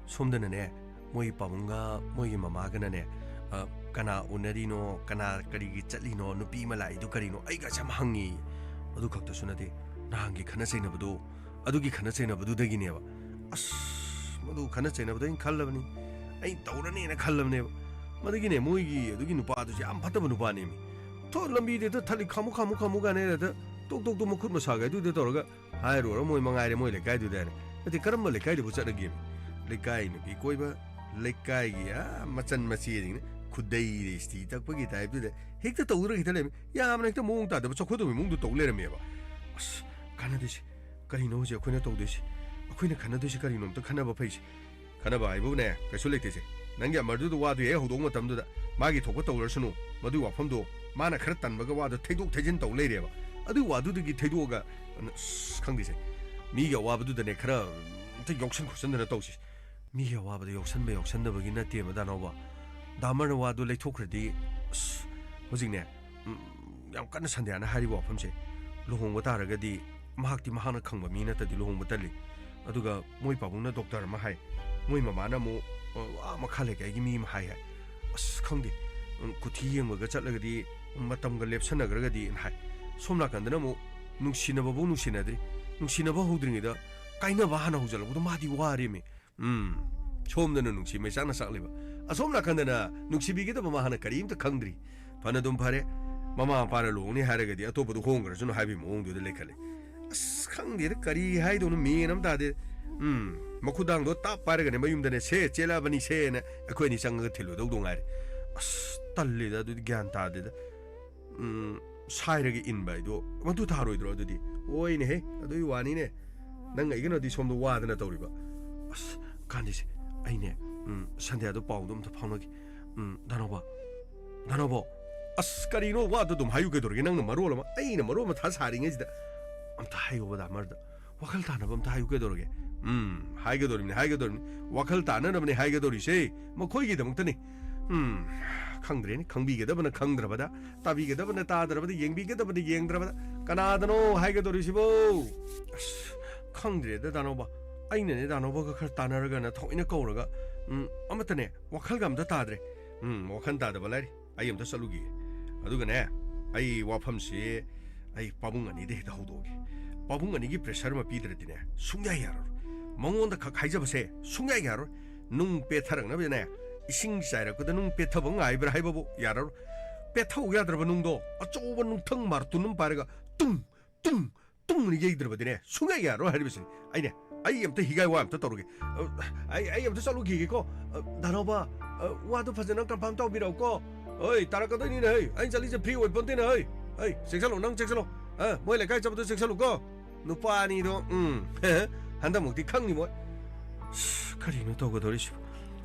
ꯁꯣꯝꯗꯅꯅꯦ, ꯃꯣꯏ ꯄꯥꯕꯨꯡꯒ ꯃꯣꯏꯒꯤ ꯃꯃꯥꯒꯅꯅꯦ, ꯑ, ꯀꯅꯥ ꯎꯅꯔꯤꯅꯣ, ꯀꯅꯥ ꯀꯔꯤꯒꯤ ꯆꯠꯂꯤꯅꯣ, ꯅꯨꯄꯤ ꯑꯃ ꯂꯥꯛꯏꯗꯨ ꯀꯔꯤꯅꯣ, ꯑꯩꯒꯁꯦ ꯌꯥꯝ ꯍꯪꯉꯤ꯫ ꯑꯗꯨ ꯈꯛꯇꯁꯨ ꯅꯠꯇꯦ, ꯅꯍꯥꯟꯒꯤ ꯈꯠꯅ ꯆꯩꯅꯕꯗꯣ, ꯑꯗꯨꯒꯤ ꯈꯠꯅ ꯆꯩꯅꯕꯗꯨꯗꯒꯤꯅꯦꯕ꯫ ꯑꯁ, ꯃꯗꯨ ꯈꯠꯅ ꯆꯩꯅꯕꯗꯣ ꯑꯩꯅ ꯈꯜꯂꯕꯅꯤ, ꯑꯩꯅ ꯇꯧꯔꯅꯦꯅ ꯈꯜꯂꯕꯅꯦꯕ꯫ ꯃꯗꯨꯒꯤꯅꯦ, ꯃꯣꯏꯒꯤ ꯑꯗꯨꯒꯤ ꯅꯨꯄꯥꯗꯨꯁꯨ ꯌꯥꯝ ꯐꯠꯇꯕ ꯅꯨꯄꯥꯅꯦꯃꯤ꯫ ꯊꯣ, ꯂꯝꯕꯤꯗ ꯍꯦꯛꯇ ꯊꯠꯂꯤ, ꯈꯥꯃꯨ ꯈꯥꯃꯨ ꯈꯥꯃꯨ ꯀꯥꯏꯅ ꯍꯦꯛꯇ ꯇꯣꯛ ꯇꯣꯛ ꯇꯣꯛ ꯃꯈꯨꯠ ꯃꯁꯥꯒ ꯑꯗꯨꯗ ꯇꯧꯔꯒ ꯍꯥꯏꯔꯨꯔ ꯃꯣꯏ ꯃꯉꯥꯏꯔꯦ ꯃꯣꯏ ꯂꯩꯀꯥꯏꯗꯨꯗ ꯍꯥꯏꯅ꯫ ꯅꯠꯇꯦ, ꯀꯔꯝꯕ ꯂꯩꯀꯥꯏꯗꯕꯨ ꯆꯠꯂꯒꯦ? ꯂꯩꯀꯥꯏ ꯅꯨꯄꯤ ꯀꯣꯏꯕ, ꯂꯩꯀꯥꯏꯒꯤ ꯑꯥ ꯃꯆꯟ ꯃꯆꯦꯁꯤꯡꯅ ꯈꯨꯗꯩꯗ ꯏꯁꯇꯤ ꯇꯛꯄꯒꯤ ꯇꯥꯏꯞꯇꯨꯗ ꯍꯦꯛꯇ ꯇꯧꯗꯨꯅ ꯍꯦꯛꯇ ꯂꯩꯔꯝꯃꯤ꯫ ꯌꯥꯝꯅ ꯍꯦꯛꯇ ꯃꯑꯣꯡ ꯇꯥꯗꯕ ꯆꯥꯎꯈꯠꯇꯕꯒꯤ ꯃꯑꯣꯡꯗ ꯇꯧ ꯂꯩꯔꯝꯃꯦꯕ꯫ ꯑꯁ, ꯀꯥꯟꯅꯗꯣꯏꯁꯦ ꯀꯔꯤꯅꯣ ꯍꯧꯖꯤꯛ ꯑꯩꯈꯣꯏꯅ ꯇꯧꯗꯣꯏꯁꯦ? ꯑꯩꯈꯣꯏꯅ ꯈꯟꯅꯗꯣꯏꯁꯦ ꯀꯔꯤꯅꯣ? ꯑꯝꯇ ꯈꯟꯅꯕ ꯐꯩꯁꯦ꯫ ꯈꯟꯅꯕ ꯍꯥꯏꯕꯨꯅꯦ, ꯀꯩꯁꯨ ꯂꯩꯇꯦꯁꯦ꯫ ꯅꯪꯒꯤ ꯑꯃꯔꯗꯨꯗ ꯋꯥꯗꯨ ꯍꯦꯛ ꯍꯧꯗꯣꯛꯄ ꯃꯇꯝꯗꯨꯗ ꯃꯥꯒꯤ ꯊꯣꯛꯄ ꯇꯧꯔꯁꯅꯨ꯫ ꯃꯗꯨꯒꯤ ꯋꯥꯐꯝꯗꯣ ꯃꯥꯅ ꯈꯔ ꯇꯟꯕꯒ ꯋꯥꯗꯣ ꯊꯩꯗꯣꯛ ꯊꯩꯖꯤꯟ ꯇꯧ ꯂꯩꯔꯦꯕ꯫ ꯑꯗꯨꯒꯤ ꯋꯥꯗꯨꯗꯒꯤ ꯊꯩꯗꯣꯛꯑꯒ, ꯑꯁ, ꯈꯪꯗꯦꯁꯦ꯫ ꯃꯤꯒꯤ ꯑꯋꯥꯕꯗꯨꯗꯅꯦ ꯈꯔ ꯑꯝꯇ ꯌꯥꯎꯁꯟ ꯈꯣꯠꯆꯟꯗꯅ ꯇꯧꯁꯤ꯫ ꯃꯤꯒꯤ ꯑꯋꯥꯕꯗ ꯌꯥꯎꯁꯟꯕ ꯌꯥꯎꯁꯟꯗꯕꯒꯤ ꯅꯠꯇꯦꯕ, ꯗꯥꯅꯥꯎꯕ꯫ ꯗꯥ ꯑꯃꯔꯅ ꯋꯥꯗꯨ ꯂꯩꯊꯣꯛꯈ꯭ꯔꯗꯤ, ꯑꯁ, ꯍꯧꯖꯤꯛꯅꯦ, ꯎꯝ, ꯌꯥꯝ ꯀꯟꯅ ꯁꯟꯗ꯭ꯌꯥꯅ ꯍꯥꯏꯔꯤꯕ ꯋꯥꯐꯝꯁꯦ, ꯂꯨꯍꯣꯡꯕ ꯇꯥꯔꯒꯗꯤ ꯃꯍꯥꯛꯇꯤ ꯃꯍꯥꯛꯅ ꯈꯪꯕ ꯃꯤ ꯅꯠꯇ꯭ꯔꯗꯤ ꯂꯨꯍꯣꯡꯕ ꯇꯜꯂꯤ꯫ ꯑꯗꯨꯒ ꯃꯣꯏ ꯄꯥꯕꯨꯡꯅ ꯗꯣꯛꯇꯔ ꯑꯃ ꯍꯥꯏ, ꯃꯣꯏ ꯃꯃꯥꯅ ꯑꯃꯨꯛ, ꯑ, ꯑꯥ ꯃꯈꯥ ꯂꯩꯀꯥꯏꯒꯤ ꯃꯤ ꯑꯃ ꯍꯥꯏ ꯍꯥꯏ꯫ ꯑꯁ, ꯈꯪꯗꯦ, ꯎꯝ, ꯀꯨꯊꯤ ꯌꯦꯡꯕꯒ ꯆꯠꯂꯒꯗꯤ ꯃꯇꯝꯒ ꯂꯦꯞꯁꯟꯅꯈ꯭ꯔꯒꯗꯤ ꯍꯥꯏ꯫ ꯁꯣꯝ ꯅꯥꯀꯟꯗꯅ ꯑꯃꯨꯛ ꯅꯨꯡꯁꯤꯅꯕꯕꯨ ꯅꯨꯡꯁꯤꯅꯗ꯭ꯔꯤ, ꯅꯨꯡꯁꯤꯅꯕ ꯍꯧꯗ꯭ꯔꯤꯉꯩꯗ ꯀꯥꯏꯅꯕ ꯍꯥꯟꯅ ꯍꯧꯖꯤꯜꯂꯛꯄꯗꯣ ꯃꯥꯗꯤ ꯋꯥꯔꯦꯃꯤ꯫ ꯎꯝ, ꯁꯣꯝꯗꯅ ꯅꯨꯡꯁꯤ ꯃꯩꯆꯥꯛꯅ ꯆꯥꯛꯂꯤꯕ, ꯑꯁꯣꯝ ꯅꯥꯀꯟꯗꯅ ꯅꯨꯡꯁꯤꯕꯤꯒꯗꯕ ꯃꯍꯥꯛꯅ ꯀꯔꯤꯝꯇ ꯈꯪꯗ꯭ꯔꯤ꯫ ꯐꯅꯗꯨꯝ ꯐꯔꯦ, ꯃꯃꯥ ꯃꯄꯥꯅ ꯂꯨꯍꯣꯡꯅꯤ ꯍꯥꯏꯔꯒꯗꯤ ꯑꯇꯣꯞꯄꯗ ꯍꯣꯡꯈ꯭ꯔꯁꯅꯨ ꯍꯥꯏꯕꯒꯤ ꯃꯑꯣꯡꯗꯨꯗ ꯂꯩꯈꯠꯂꯦ꯫ ꯑꯁ, ꯈꯪꯗꯦꯗ, ꯀꯔꯤ ꯍꯥꯏꯗꯧꯅꯣ, ꯃꯦꯟ ꯑꯃ ꯇꯥꯗꯦ꯫ ꯎꯝ, ꯃꯈꯨꯗꯥꯡꯗꯣ ꯇꯥꯞ ꯄꯥꯏꯔꯒꯅꯦ ꯃꯌꯨꯝꯗꯅꯦ, "ꯁꯦ, ꯆꯦꯜꯂꯛꯑꯕꯅꯤ, ꯁꯦꯅ" ꯑꯩꯈꯣꯏ ꯑꯅꯤ ꯆꯪꯉꯒ ꯊꯤꯜꯂꯨꯗꯧꯗꯧ ꯉꯥꯏꯔꯦ꯫ ꯑꯁ, ꯇꯜꯂꯦꯗ, ꯑꯗꯨꯗꯤ ꯒ꯭ꯌꯥꯟ ꯇꯥꯗꯦꯗ꯫ ꯎꯝ, ꯁꯥꯏꯔꯒ ꯏꯟꯕ ꯍꯥꯏꯗꯣ ꯃꯗꯨ ꯊꯥꯔꯣꯏꯗ꯭ꯔꯣ ꯑꯗꯨꯗꯤ? ꯍꯣꯏꯅꯦꯍꯦ, ꯑꯗꯨꯒꯤ ꯋꯥꯅꯤꯅꯦ꯫ ꯅꯪ ꯑꯩꯒꯅꯗꯤ ꯁꯣꯝꯗ ꯋꯥꯗꯅ ꯇꯧꯔꯤꯕ꯫ ꯑꯁ, ꯀꯥꯟꯗꯦꯁꯦ, ꯑꯩꯅꯦ, ꯎꯝ, ꯁꯟꯗ꯭ꯌꯥꯗꯣ ꯄꯥꯎꯗꯣ ꯑꯝꯇ ꯐꯥꯎꯅꯒꯦ꯫ ꯎꯝ, ꯗꯥꯅꯥꯎꯕ, ꯗꯥꯅꯥꯎꯕ, ꯑꯁ, ꯀꯔꯤꯅꯣ ꯋꯥꯗꯣ ꯑꯗꯨꯝ ꯍꯥꯏꯌꯨ ꯀꯩꯗꯧꯔꯒꯦ? ꯅꯪꯅ ꯃꯔꯣꯜ ꯑꯃ, ꯑꯩꯅ ꯃꯔꯣꯜ ꯑꯃ ꯃꯊꯥ ꯁꯥꯔꯤꯉꯩꯁꯤꯗ꯫ ꯑꯝꯇ ꯍꯥꯏꯌꯣꯕ ꯗꯥ ꯑꯃꯔꯗ꯫ ꯋꯥꯈꯜ ꯇꯥꯅꯕ ꯑꯝꯇ ꯍꯥꯏꯌꯨ ꯀꯩꯗꯧꯔꯒꯦ? ꯎꯝ, ꯍꯥꯏꯒꯗꯧꯔꯤꯕꯅꯤ, ꯍꯥꯏꯒꯗꯧꯔꯤꯕꯅꯤ꯫ ꯋꯥꯈꯜ ꯇꯥꯅꯅꯕꯅꯤ ꯍꯥꯏꯒꯗꯧꯔꯤꯁꯦ꯫ ꯃꯈꯣꯏꯒꯤꯗꯃꯛꯇꯅꯤ꯫ ꯎꯝ, ꯈꯪꯗ꯭ꯔꯦꯅꯦ, ꯈꯪꯕꯤꯒꯗꯕꯅ ꯈꯪꯗ꯭ꯔꯕꯗ, ꯇꯥꯕꯤꯒꯗꯕꯅ ꯇꯥꯗ꯭ꯔꯕꯗ, ꯌꯦꯡꯕꯤꯒꯗꯕꯅ ꯌꯦꯡꯗ꯭ꯔꯕꯗ, ꯀꯅꯥꯗꯅꯣ ꯍꯥꯏꯒꯗꯧꯔꯤꯁꯤꯕꯣ? ꯑꯁ, ꯈꯪꯗ꯭ꯔꯦꯗ, ꯗꯥꯅꯧꯕ꯫ ꯑꯩꯅꯅꯦ ꯗꯥꯅꯧꯕꯒ ꯈꯔ ꯇꯥꯟꯅꯔꯒꯅ ꯊꯑꯣꯏꯅ ꯀꯧꯔꯒ, ꯎꯝ, ꯑꯃꯠꯇꯅꯦ, ꯋꯥꯈꯜꯒ ꯑꯝꯇ ꯇꯥꯗ꯭ꯔꯦ꯫ ꯎꯝ, ꯋꯥꯈꯜ ꯇꯥꯗꯕ ꯂꯥꯏꯔꯤ꯫ ꯑꯩ ꯑꯝꯇ ꯆꯠꯂꯨꯈꯤꯒꯦ꯫ ꯑꯗꯨꯒꯅꯦ, ꯑꯩ ꯋꯥꯐꯝꯁꯤ ꯑꯩ ꯄꯥꯕꯨꯡ ꯑꯅꯤꯗ ꯍꯦꯛꯇ ꯍꯧꯗꯣꯛꯑꯒꯦ꯫ ꯄꯥꯕꯨꯡ ꯑꯅꯤꯒꯤ pressure ꯑꯃ ꯄꯤꯗ꯭ꯔꯗꯤꯅꯦ, ꯁꯨꯡꯌꯥ ꯌꯥꯔꯔꯣꯏ꯫ ꯃꯉꯣꯟꯗ ꯈꯛ ꯍꯥꯏꯖꯕꯁꯦ ꯁꯨꯡꯌꯥ ꯌꯥꯔꯔꯣꯏ꯫ ꯅꯨꯡ ꯄꯦꯠꯊꯔꯛꯅꯕꯅꯦ, ꯏꯁꯤꯡ ꯆꯥꯏꯔꯛꯄꯗ ꯅꯨꯡ ꯄꯦꯠꯊꯕ ꯉꯥꯏꯕ꯭ꯔꯥ ꯍꯥꯏꯕꯕꯨ ꯌꯥꯔꯔꯣꯏ꯫ ꯄꯦꯠꯊꯧ ꯌꯥꯗ꯭ꯔꯕ ꯅꯨꯡꯗꯣ ꯑꯆꯧꯕ ꯅꯨꯡꯊꯪ ꯃꯥꯔꯇꯨꯟ ꯑꯃ ꯄꯥꯏꯔꯒ ꯇꯨꯝ ꯇꯨꯡ, ꯇꯨꯡꯅ ꯌꯩꯗ꯭ꯔꯕꯗꯤꯅꯦ, ꯁꯨꯡꯌꯥ ꯌꯥꯔꯣꯏ ꯍꯥꯏꯔꯤꯕꯁꯤꯅꯤ꯫ ꯑꯩꯅꯦ, ꯑꯩ ꯑꯝꯇ ꯍꯤꯒꯥꯏ ꯋꯥ ꯑꯝꯇ ꯇꯧꯔꯒꯦ꯫ ꯑ, ꯑꯩ, ꯑꯩ ꯑꯝꯇ ꯆꯠꯂꯨꯈꯤꯒꯦꯀꯣ꯫ ꯑ, ꯙꯅꯣꯕ, ꯑ, ꯋꯥꯗꯨ ꯐꯖꯅ confirm ꯇꯧꯕꯤꯔꯛꯎꯀꯣ꯫ ꯍꯣꯏ, ꯇꯥꯔꯛꯀꯗꯣꯏꯅꯤꯅꯦ, ꯍꯩ꯫ ꯑꯩꯅ ꯆꯠꯂꯤꯁꯦ free ꯑꯣꯏ ꯄꯣꯟꯇꯦꯅꯦ, ꯍꯩ꯫ ꯍꯩ, ꯆꯦꯛꯁꯜꯂꯣ, ꯅꯪ ꯆꯦꯛꯁꯜꯂꯣ꯫ ꯑ, ꯃꯣꯏ ꯂꯩꯀꯥꯏ ꯆꯠꯄꯗꯣ ꯆꯦꯛꯁꯜꯂꯨꯀꯣ꯫ ꯅꯨꯄꯥ ꯑꯅꯤꯗꯣ, ꯎꯝ, ꯍꯟꯗꯛꯃꯨꯛꯇꯤ ꯈꯪꯅꯤ ꯃꯣꯏ꯫ ꯑꯁ, ꯀꯔꯤꯅꯣ ꯇꯧꯒꯗꯧꯔꯤꯁꯤꯕꯣ?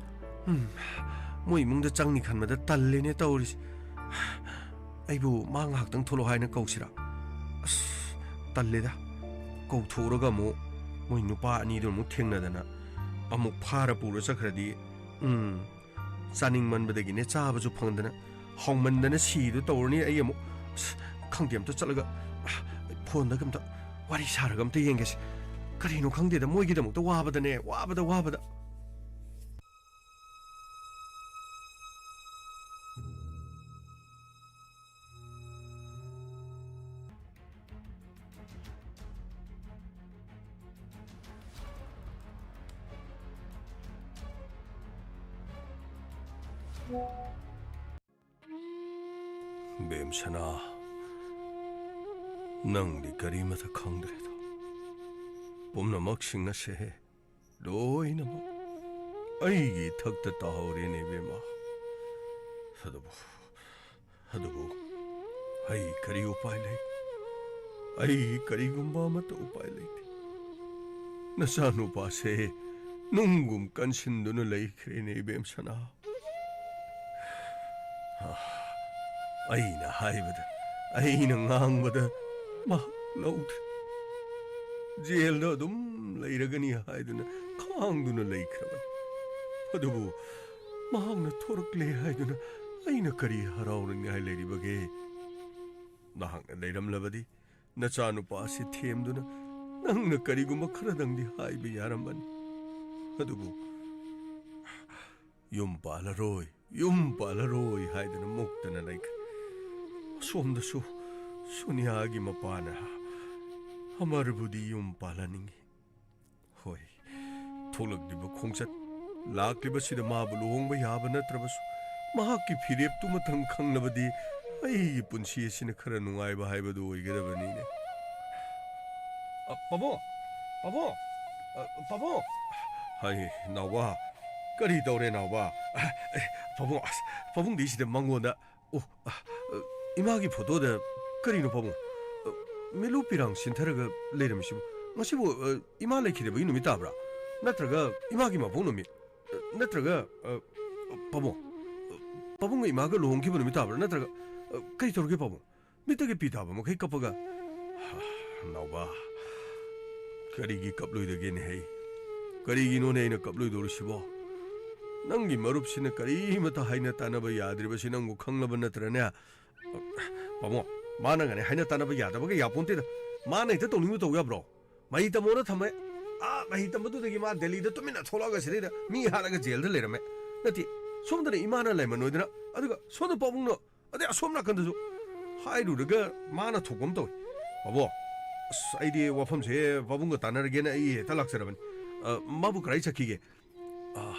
ꯎꯝ, ꯃꯣꯏ ꯏꯃꯨꯡꯗ ꯆꯪꯅꯤ ꯈꯟꯕꯗ ꯇꯜꯂꯦꯅꯦ ꯇꯧꯔꯤꯁꯦ꯫ ꯑꯩꯕꯨ ꯃꯥ ꯉꯥꯏꯍꯥꯛꯇꯪ ꯊꯣꯛꯂꯛꯑꯣ ꯍꯥꯏꯅ ꯀꯧꯁꯤꯔꯥ? ꯑꯁ, ꯇꯜꯂꯦꯗ꯫ ꯀꯧꯊꯣꯛꯎꯔꯒ ꯑꯃꯨꯛ ꯃꯣꯏ ꯅꯨꯄꯥ ꯑꯅꯤꯗꯨ ꯑꯃꯨꯛ ꯊꯦꯡꯅꯗꯅ ꯑꯃꯨꯛ ꯐꯥꯔ ꯄꯨꯔ ꯆꯠꯈ꯭ꯔꯗꯤ, ꯎꯝ, ꯆꯥꯅꯤꯡꯃꯟꯕꯗꯒꯤꯅꯦ ꯆꯥꯕꯁꯨ ꯐꯪꯗꯅ, ꯍꯥꯎꯃꯟꯗꯅ ꯁꯤꯗꯨ ꯇꯧꯔꯅꯤ꯫ ꯑꯩ ꯑꯃꯨꯛ, ꯑꯁ, ꯈꯪꯗꯦ, ꯑꯝꯇ ꯆꯠꯂꯒ, ꯑ, ꯐꯣꯟꯗꯒ ꯑꯝꯇ ꯋꯥꯔꯤ ꯁꯥꯔꯒ ꯑꯝꯇ ꯌꯦꯡꯒꯦꯁꯦ꯫ ꯀꯔꯤꯅꯣ ꯈꯪꯗꯦꯗ, ꯃꯣꯏꯒꯤꯗꯃꯛꯇ ꯋꯥꯕꯗꯅꯦ, ꯋꯥꯕꯗ, ꯋꯥꯕꯗ꯫ ꯕꯦꯝꯁꯅꯥ, ꯅꯪꯗꯤ ꯀꯔꯤꯃꯇ ꯈꯪꯗ꯭ꯔꯦꯗꯣ꯫ ꯄꯨꯝꯅꯃꯛꯁꯤꯡ ꯑꯁꯦ ꯂꯣꯏꯅꯃꯛ ꯑꯩꯒꯤ ꯏꯊꯛꯇ ꯇꯥꯍꯧꯔꯦꯅꯦ, ꯏꯕꯦꯝꯃ꯫ ꯑꯗꯨꯕꯨ, ꯑꯗꯨꯕꯨ ꯑꯩ ꯀꯔꯤ ꯎꯄꯥꯏ ꯂꯩ? ꯑꯩ ꯀꯔꯤꯒꯨꯝꯕ ꯑꯃꯠꯇ ꯎꯄꯥꯏ ꯂꯩꯇꯦ꯫ ꯅꯆꯥꯅꯨꯄꯥꯁꯦ ꯅꯨꯡꯒꯨꯝ ꯀꯟꯁꯤꯟꯗꯨꯅ ꯂꯩꯈ꯭ꯔꯦꯅꯦ, ꯏꯕꯦꯝꯁꯅꯥ꯫ ꯑꯩꯅ ꯍꯥꯏꯕꯗ, ꯑꯩꯅ ꯉꯥꯡꯕꯗ ꯃꯍꯥꯛ ꯂꯧꯗ꯭ꯔꯦ꯫ ꯖꯦꯜꯗ ꯑꯗꯨꯝ ꯂꯩꯔꯒꯅꯤ ꯍꯥꯏꯗꯨꯅ ꯈꯥꯡꯗꯨꯅ ꯂꯩꯈ꯭ꯔꯕꯅꯤ꯫ ꯑꯗꯨꯕꯨ ꯃꯍꯥꯛꯅ ꯊꯣꯔꯛꯂꯦ ꯍꯥꯏꯗꯨꯅ ꯑꯩꯅ ꯀꯔꯤ ꯍꯔꯥꯎꯅꯤꯡꯉꯥꯏ ꯂꯩꯔꯤꯕꯒꯦ? ꯅꯍꯥꯛꯅ ꯂꯩꯔꯝꯂꯕꯗꯤ ꯅꯆꯥꯅꯨꯄꯥ ꯑꯁꯤ ꯊꯦꯝꯗꯨꯅ ꯅꯪꯅ ꯀꯔꯤꯒꯨꯝꯕ ꯈꯔꯗꯪꯗꯤ ꯍꯥꯏꯕ ꯌꯥꯔꯝꯕꯅꯤ꯫ ꯑꯗꯨꯕꯨ ꯌꯨꯝ ꯄꯥꯜꯂꯔꯣꯏ, ꯌꯨꯝ ꯄꯥꯜꯂꯔꯣꯏ ꯍꯥꯏꯗꯨꯅ ꯃꯨꯛꯇꯅ ꯂꯩꯈ꯭ꯔꯦ꯫ ꯑꯁꯣꯝꯗꯁꯨ ꯁꯣꯅꯤꯌꯥꯒꯤ ꯃꯄꯥꯅ ꯑꯃꯔꯕꯨꯗꯤ ꯌꯨꯝ ꯄꯥꯜꯍꯟꯅꯤꯡꯏ꯫ ꯍꯣꯏ, ꯊꯣꯛꯂꯛꯂꯤꯕ ꯈꯣꯡꯆꯠ, ꯂꯥꯛꯂꯤꯕꯁꯤꯗ ꯃꯥꯕꯨ ꯂꯨꯍꯣꯡꯕ ꯌꯥꯕ ꯅꯠꯇ꯭ꯔꯕꯁꯨ, ꯃꯍꯥꯛꯀꯤ ꯐꯤꯔꯦꯞꯇꯨꯃꯇꯪ ꯈꯪꯂꯕꯗꯤ ꯑꯩꯒꯤ ꯄꯨꯟꯁꯤ ꯑꯁꯤꯅ ꯈꯔ ꯅꯨꯡꯉꯥꯏꯕ ꯍꯥꯏꯕꯗꯨ ꯑꯣꯏꯒꯗꯕꯅꯤꯅꯦ꯫ ꯑ, ꯄꯥꯕꯨꯡ! ꯄꯥꯕꯨꯡ! ꯑ, ꯄꯥꯕꯨꯡ! ꯍꯩ, ꯅꯥꯎꯕ, ꯀꯔꯤ ꯇꯧꯔꯦ, ꯅꯥꯎꯕ? ꯑ, ꯑꯦ, ꯄꯥꯕꯨꯡ, ꯑꯁ, ꯄꯥꯕꯨꯡꯗꯤ ꯁꯤꯗ ꯃꯉꯣꯟꯗ, ꯑꯣ, ꯑ, ꯑ, ꯏꯃꯥꯒꯤ ꯐꯣꯇꯣꯗ ꯀꯔꯤꯅꯣ, ꯄꯥꯕꯨꯡ? ꯑ, ꯃꯤꯠꯂꯨ ꯄꯤꯔꯥꯡ ꯁꯤꯟꯊꯔꯒ ꯂꯩꯔꯝꯃꯤꯁꯤꯕꯨ? ꯉꯁꯤꯕꯨ, ꯑ, ꯏꯃꯥ ꯂꯩꯈꯤꯗꯕꯒꯤ ꯅꯨꯃꯤꯠ ꯇꯥꯕ꯭ꯔꯥ? ꯅꯠꯇ꯭ꯔꯒ ꯏꯃꯥꯒꯤ ꯃꯄꯣꯛ ꯅꯨꯃꯤꯠ? ꯑ, ꯅꯠꯇ꯭ꯔꯒ, ꯑ, ꯄꯥꯕꯨꯡ, ꯑ, ꯄꯥꯕꯨꯡꯒ ꯏꯃꯥꯒ ꯂꯨꯍꯣꯡꯈꯤꯕ ꯅꯨꯃꯤꯠ ꯇꯥꯕ꯭ꯔꯥ? ꯅꯠꯇ꯭ꯔꯒ, ꯑ, ꯀꯔꯤ ꯇꯧꯔꯒꯦ, ꯄꯥꯕꯨꯡ? ꯃꯤꯠꯇꯒꯤ ꯄꯤ ꯇꯥꯕ ꯃꯈꯩ ꯀꯞꯄꯒ, "ꯅꯥꯎꯕ, ꯀꯔꯤꯒꯤ ꯀꯞꯂꯣꯏꯗꯒꯦꯅꯦ ꯍꯩ? ꯀꯔꯤꯒꯤꯅꯣꯅꯦ ꯑꯩꯅ ꯀꯞꯂꯣꯏꯗꯧꯔꯤꯁꯤꯕꯣ? ꯅꯪꯒꯤ ꯃꯔꯨꯞꯁꯤꯅ ꯀꯔꯤꯃꯠꯇ ꯍꯥꯏꯅ ꯇꯥꯅꯕ ꯌꯥꯗ꯭ꯔꯤꯕꯁꯤ ꯅꯪꯕꯨ ꯈꯪꯂꯕ ꯅꯠꯇ꯭ꯔꯅꯦ?" ꯄꯥꯕꯨꯡ, ꯃꯥꯅꯒꯅꯦ ꯍꯥꯏꯅ ꯇꯥꯅꯕ ꯌꯥꯗꯕꯒ ꯌꯥꯄꯣꯟꯇꯦꯗ꯫ ꯃꯥꯅ ꯍꯦꯛꯇ ꯇꯧꯅꯤꯡꯕ ꯇꯧ ꯌꯥꯕ꯭ꯔꯣ? ꯃꯍꯩ ꯇꯝꯃꯣꯅ ꯊꯝꯃꯦ꯫ ꯑꯥ, ꯃꯍꯩ ꯇꯝꯕꯗꯨꯗꯒꯤ ꯃꯥ ꯗꯦꯜꯂꯤꯗ ꯇꯨꯃꯤꯟꯅ ꯊꯣꯛꯂꯛꯑꯒ ꯁꯤꯗꯩꯗ ꯃꯤ ꯍꯥꯠꯂꯒ ꯖꯦꯜꯗ ꯂꯩꯔꯝꯃꯦ꯫ ꯅꯠꯇꯦ, ꯁꯣꯝꯗꯅ ꯏꯃꯥꯅ ꯂꯩꯃꯟ ꯑꯣꯏꯗꯅ, ꯑꯗꯨꯒ ꯁꯣꯝꯗ ꯄꯥꯕꯨꯡꯅ, ꯑꯗꯩ ꯑꯁꯣꯝ ꯅꯥꯀꯟꯗꯁꯨ ꯍꯥꯏꯔꯨꯔꯒ ꯃꯥꯅ ꯊꯣꯛꯄ ꯑꯃ ꯇꯧꯏ꯫ ꯄꯥꯕꯨꯡ, ꯑꯁ, ꯑꯩꯗꯤ ꯋꯥꯐꯝꯁꯦ ꯄꯥꯕꯨꯡꯒ ꯇꯥꯟꯅꯔꯒꯦꯅ ꯑꯩ ꯍꯦꯛꯇ ꯂꯥꯛꯆꯔꯕꯅꯤ꯫ ꯑ, ꯃꯥꯕꯨ ꯀꯗꯥꯏ ꯆꯠꯈꯤꯒꯦ? ꯑ,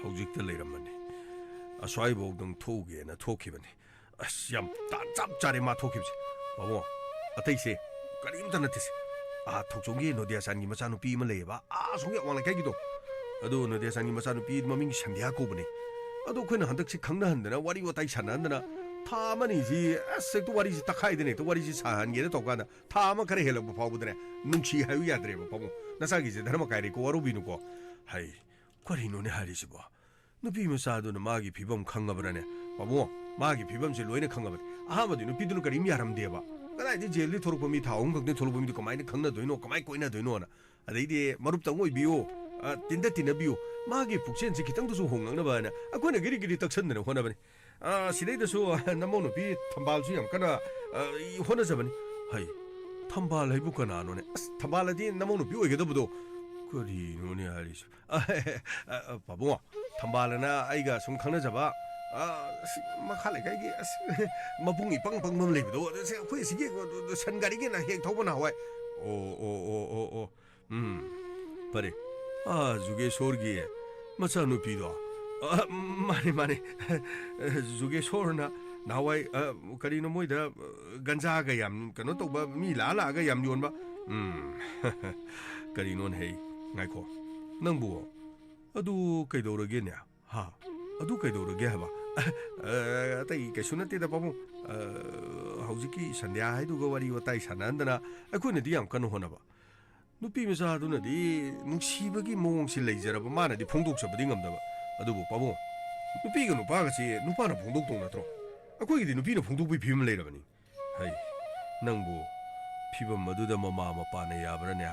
ꯍꯧꯖꯤꯛꯇ ꯂꯩꯔꯝꯕꯅꯤ꯫ ꯑꯁ꯭ꯋꯥꯏꯐꯥꯎꯗꯪ ꯊꯣꯛꯎꯒꯦꯅ ꯊꯣꯛꯈꯤꯕꯅꯤ꯫ ꯑꯁ, ꯌꯥꯝ ꯇꯥꯟ ꯆꯞ ꯆꯥꯔꯦ ꯃꯥ ꯊꯣꯛꯈꯤꯕꯁꯦ꯫ ꯄꯥꯕꯨꯡ, ꯑꯇꯩꯁꯦ ꯀꯔꯤꯝꯇ ꯅꯠꯇꯦꯁꯦ꯫ ꯑꯥ, ꯊꯣꯛꯆꯣꯝꯒꯤ ꯅꯣꯗꯤꯌꯥꯆꯥꯟꯒꯤ ꯃꯆꯥꯅꯨꯄꯤ ꯑꯃ ꯂꯩꯌꯦꯕ, ꯑꯥ, ꯑꯁꯣꯝꯒꯤ ꯑꯋꯥꯡ ꯂꯩꯀꯥꯏꯒꯤꯗꯣ꯫ ꯑꯗꯨ ꯅꯣꯗꯤꯌꯥꯆꯥꯟꯒꯤ ꯃꯆꯥꯅꯨꯄꯤ ꯃꯃꯤꯡ ꯁꯟꯙ꯭ꯌꯥ ꯀꯧꯕꯅꯤ꯫ ꯑꯗꯣ ꯑꯩꯈꯣꯏꯅ ꯍꯟꯗꯛꯁꯤ ꯈꯪꯅꯍꯟꯗꯅ, ꯋꯥꯔꯤ ꯋꯥꯇꯥꯏ ꯁꯥꯟꯅꯍꯟꯗꯅ, ꯊꯥ ꯑꯃꯅꯤꯁꯤ, ꯑꯁ, ꯍꯦꯛꯇ ꯋꯥꯔꯤꯁꯤ ꯇꯛꯈꯥꯏꯗꯅ ꯍꯦꯛꯇ ꯋꯥꯔꯤꯁꯤ ꯁꯥꯍꯟꯒꯦꯅ ꯇꯧꯀꯥꯟꯗ, ꯊꯥ ꯑꯃ ꯈꯔ ꯍꯦꯜꯂꯛꯄ ꯐꯥꯎꯕꯗꯅꯦ, ꯅꯨꯡꯁꯤ ꯍꯥꯏꯌꯨ ꯌꯥꯗ꯭ꯔꯦꯕ, "ꯄꯥꯕꯨꯡ, ꯅꯆꯥꯒꯤꯁꯦ ꯙꯔꯃ ꯀꯥꯏꯔꯦꯀꯣ, ꯋꯥꯔꯧꯕꯤꯅꯨꯀꯣ"꯫ ꯍꯩ, ꯀꯔꯤꯅꯣꯅꯦ ꯍꯥꯏꯔꯤꯁꯤꯕꯣ? ꯅꯨꯄꯤ ꯃꯆꯥꯗꯨꯅ ꯃꯥꯒꯤ ꯐꯤꯕꯝ ꯈꯪꯉꯕ꯭ꯔꯅꯦ? ꯄꯥꯕꯨꯡ, ꯃꯥꯒꯤ ꯐꯤꯕꯝꯁꯦ ꯂꯣꯏꯅ ꯈꯪꯉꯕꯅꯤ꯫ ꯑꯍꯥꯟꯕꯗꯤ ꯅꯨꯄꯤꯗꯨꯅ ꯀꯔꯤꯝ ꯌꯥꯔꯝꯗꯦꯕ꯫ ꯀꯗꯥꯏꯗꯒꯤ ꯖꯦꯜꯗꯒꯤ ꯊꯣꯛꯂꯛꯄ ꯃꯤ, ꯊꯥ ꯑꯍꯨꯝ ꯈꯛꯇꯅꯤ ꯊꯣꯛꯂꯛꯄ ꯃꯤꯗꯨ ꯀꯃꯥꯏꯅ ꯈꯪꯅꯗꯣꯏꯅꯣ, ꯀꯃꯥꯏꯅ ꯀꯣꯏꯅꯗꯣꯏꯅꯣꯅ? ꯑꯗꯩꯗꯤ ꯃꯔꯨꯞꯇꯪ ꯑꯣꯏꯕꯤꯌꯨ, ꯑ, ꯇꯤꯟꯗ ꯇꯤꯟꯅꯕꯤꯌꯨ꯫ ꯃꯥꯒꯤ ꯄꯨꯛꯆꯦꯜꯁꯤ ꯈꯤꯇꯪꯗꯁꯨ ꯍꯣꯡꯂꯛꯅꯕ ꯍꯥꯏꯅ ꯑꯩꯈꯣꯏꯅ ꯒꯤꯔꯤ ꯒꯤꯔꯤ ꯇꯛꯁꯟꯗꯅ ꯍꯣꯠꯅꯕꯅꯤ꯫ ꯑ, ꯁꯤꯗꯩꯗꯁꯨ, ꯑ, ꯅꯃꯧ ꯅꯨꯄꯤ ꯊꯝꯕꯥꯜꯁꯨ ꯌꯥꯝ ꯀꯟꯅ, ꯑ, ꯍꯣꯠꯅꯖꯕꯅꯤ꯫ ꯍꯩ, ꯊꯝꯕꯥꯜ ꯍꯥꯏꯕꯨ ꯀꯅꯥꯅꯣꯅꯦ? ꯑꯁ, ꯊꯝꯕꯥꯜ ꯍꯥꯏꯗꯤ ꯅꯃꯧ ꯅꯨꯄꯤ ꯑꯣꯏꯒꯗꯕꯗꯣ꯫ ꯀꯔꯤꯅꯣꯅꯦ ꯍꯥꯏꯔꯤꯁꯤ? ꯑ, ꯑ, ꯑ, ꯄꯥꯕꯨꯡ, ꯊꯝꯕꯥꯜ ꯑꯅ ꯑꯩꯒ ꯁꯨꯝ ꯈꯪꯅꯖꯕ, ꯑ, ꯑꯁ, ꯃꯈꯥ ꯂꯩꯀꯥꯏꯒꯤ, ꯑꯁ, ꯃꯕꯨꯡ ꯏꯄꯪ ꯄꯪꯕ ꯑꯃ ꯂꯩꯕꯗꯣ, ꯑꯗꯨ ꯁꯤ ꯑꯩꯈꯣꯏ ꯑꯁꯤꯒꯤ ꯁꯟ ꯒꯥꯔꯤꯒꯤ ꯅ ꯍꯦꯛ ꯊꯧꯕ ꯅꯍꯥꯟꯋꯥꯏ꯫ ꯑꯣ, ꯑꯣ, ꯑꯣ, ꯑꯣ, ꯑꯣ꯫ ꯎꯝ, ꯐꯔꯦ꯫ ꯑꯥ, ꯖꯨꯒꯦꯁꯣꯔꯒꯤ ꯃꯆꯥꯅꯨꯄꯤꯗꯣ? ꯑ, ꯃꯥꯅꯦ, ꯃꯥꯅꯦ꯫ ꯖꯨꯒꯦꯁꯣꯔꯅ ꯅꯍꯥꯟꯋꯥꯏ, ꯑ, ꯀꯔꯤꯅꯣ ꯃꯣꯏꯗ, ꯑ, ꯒꯟꯖꯥꯒ ꯌꯥꯝ ꯀꯩꯅꯣ ꯇꯧꯕ, ꯃꯤ ꯂꯥꯛꯑ ꯂꯥꯛꯑꯒ ꯌꯥꯝ ꯌꯣꯟꯕ, ꯎꯝ꯫ ꯀꯔꯤꯅꯣꯅꯦ ꯍꯦ? ꯉꯥꯏꯈꯣ꯫ ꯅꯪꯕꯨ ꯑꯗꯨ ꯀꯩꯗꯧꯔꯒꯦꯅꯦ? ꯍꯥ? ꯑꯗꯨ ꯀꯩꯗꯧꯔꯒꯦ ꯍꯥꯏꯕ? ꯑ, ꯑꯇꯩ ꯀꯩꯁꯨ ꯅꯠꯇꯦꯗ, ꯄꯥꯕꯨꯡ꯫ ꯑ, ꯍꯧꯖꯤꯛꯀꯤ ꯁꯟꯙ꯭ꯌꯥ ꯍꯥꯏꯗꯨꯒ ꯋꯥꯔꯤ ꯋꯥꯇꯥꯏ ꯁꯥꯟꯅꯍꯟꯗꯅ ꯑꯩꯈꯣꯏꯅꯗꯤ ꯌꯥꯝ ꯀꯟꯅ ꯍꯣꯠꯅꯕ꯫ ꯅꯨꯄꯤ ꯃꯆꯥꯗꯨꯅꯗꯤ ꯅꯨꯡꯁꯤꯕꯒꯤ ꯃꯑꯣꯡꯁꯤ ꯂꯩꯖꯔꯕ, ꯃꯥꯅꯗꯤ ꯐꯣꯡꯗꯣꯛꯆꯕꯗꯤ ꯉꯝꯗꯕ꯫ ꯑꯗꯨꯕꯨ ꯄꯥꯕꯨꯡ, ꯅꯨꯄꯤꯒ ꯅꯨꯄꯥꯒꯁꯤ ꯅꯨꯄꯥꯅ ꯐꯣꯡꯗꯣꯛꯇꯧ ꯅꯠꯇ꯭ꯔꯣ? ꯑꯩꯈꯣꯏꯒꯤꯗꯤ ꯅꯨꯄꯤꯅ ꯐꯣꯡꯗꯣꯛꯄꯒꯤ ꯐꯤꯕꯝ ꯂꯩꯔꯕꯅꯤ꯫ ꯍꯩ, ꯅꯪꯕꯨ ꯐꯤꯕꯝ ꯑꯗꯨꯗ ꯃꯃꯥ ꯃꯄꯥꯅ ꯌꯥꯕ꯭ꯔꯥꯅꯦ?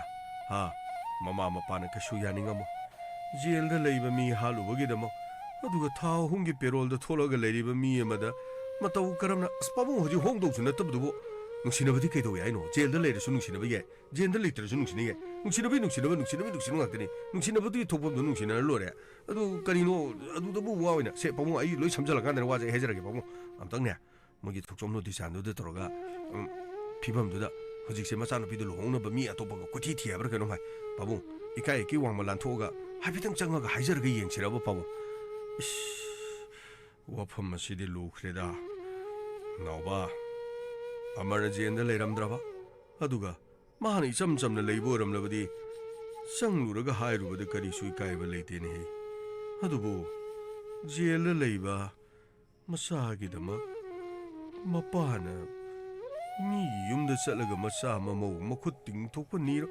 ꯍꯥ? ꯃꯃꯥ ꯃꯄꯥꯅ ꯀꯩꯁꯨ ꯌꯥꯅꯤꯡꯉꯝꯃꯣꯏ꯫ ꯖꯦꯜꯗ ꯂꯩꯕ ꯃꯤ ꯍꯥꯠꯂꯨꯕꯒꯤꯗꯃꯛ, ꯑꯗꯨꯒ ꯊꯥ ꯑꯍꯨꯝꯒꯤ ꯄꯦꯔꯣꯜꯗ ꯊꯣꯛꯂꯒ ꯂꯩꯔꯤꯕ ꯃꯤ ꯑꯃꯗ ꯃꯇꯧ ꯀꯔꯝꯅ, ꯑꯁ, ꯄꯥꯕꯨꯡ, ꯍꯧꯖꯤꯛ ꯍꯣꯡꯗꯧꯁꯨ ꯅꯠꯇꯕꯗꯨꯕꯨ, ꯅꯨꯡꯁꯤꯅꯕꯗꯤ ꯀꯩꯗꯧ ꯌꯥꯏꯅꯣ? ꯖꯦꯜꯗ ꯂꯩꯔꯁꯨ ꯅꯨꯡꯁꯤꯅꯕ ꯌꯥꯏ, ꯖꯦꯜꯗ ꯂꯩꯇ꯭ꯔꯁꯨ ꯅꯨꯡꯁꯤꯅ ꯌꯥꯏ꯫ ꯅꯨꯡꯁꯤꯅꯕꯒꯤ ꯅꯨꯡꯁꯤꯅꯕ, ꯅꯨꯡꯁꯤꯅꯕꯒꯤ ꯅꯨꯡꯁꯤꯅꯕ ꯉꯥꯛꯇꯅꯤ꯫ ꯅꯨꯡꯁꯤꯅꯕꯗꯨꯒꯤ ꯊꯣꯛꯐꯝꯗꯣ ꯅꯨꯡꯁꯤꯅꯔ ꯂꯣꯏꯔꯦ꯫ ꯑꯗꯨ ꯀꯔꯤꯅꯣ? ꯑꯗꯨꯗꯕꯨ ꯋꯥ ꯑꯣꯏꯅ, ꯁꯦ, ꯄꯥꯕꯨꯡ, ꯑꯩ ꯂꯣꯏ ꯁꯝꯖꯜꯂꯀꯥꯟꯗꯅꯦ ꯋꯥꯁꯦ ꯑꯩ ꯍꯥꯏꯖꯔꯒꯦ, ꯄꯥꯕꯨꯡ꯫ ꯑꯝꯇꯪꯅꯦ, ꯃꯣꯏꯒꯤ ꯊꯣꯛꯆꯣꯝ ꯅꯣꯇꯤꯁ ꯁꯥꯟꯗꯨꯗ ꯇꯧꯔꯒ, ꯎꯝ, ꯐꯤꯕꯝꯗꯨꯗ ꯍꯧꯖꯤꯛꯁꯦ ꯃꯆꯥꯅꯨꯄꯤꯗꯨ ꯂꯨꯍꯣꯡꯅꯕ ꯃꯤ ꯑꯇꯣꯞꯄꯒ ꯀꯣꯏꯊꯤ ꯊꯤ ꯍꯥꯏꯕ꯭ꯔꯥ ꯀꯩꯅꯣꯝ ꯍꯥꯏ꯫ ꯄꯥꯕꯨꯡ, ꯏꯀꯥꯏ ꯏꯀꯤ ꯋꯥꯡꯃ ꯂꯥꯟꯊꯣꯛꯑꯒ ꯍꯥꯏꯐꯦꯠꯇꯪ ꯆꯪꯉꯒ ꯍꯥꯏꯖꯔꯒ ꯌꯦꯡꯁꯤꯔꯕ, ꯄꯥꯕꯨꯡ? ꯏꯁ, ꯋꯥꯐꯝ ꯑꯁꯤꯗꯤ ꯂꯨꯈ꯭ꯔꯦꯗ꯫ ꯅꯥꯎꯕ, ꯑꯃꯔꯅ ꯖꯦꯜꯗ ꯂꯩꯔꯝꯗ꯭ꯔꯕ? ꯑꯗꯨꯒ ꯃꯥꯅ ꯏꯆꯝ ꯆꯝꯅ ꯂꯩꯕ ꯑꯣꯏꯔꯝꯂꯕꯗꯤ ꯆꯪꯂꯨꯔꯒ ꯍꯥꯏꯔꯨꯕꯗ ꯀꯔꯤꯁꯨ ꯏꯀꯥꯏꯕ ꯂꯩꯇꯦꯅꯦꯍꯦ꯫ ꯑꯗꯨꯕꯨ ꯖꯦꯜꯗ ꯂꯩꯕ ꯃꯆꯥꯒꯤꯗꯃꯛ ꯃꯄꯥꯅ ꯃꯤꯒꯤ ꯌꯨꯝꯗ ꯆꯠꯂꯒ ꯃꯆꯥ ꯃꯃꯧ ꯃꯈꯨꯠ ꯇꯤꯡꯊꯣꯛꯄ ꯅꯤꯔꯣ?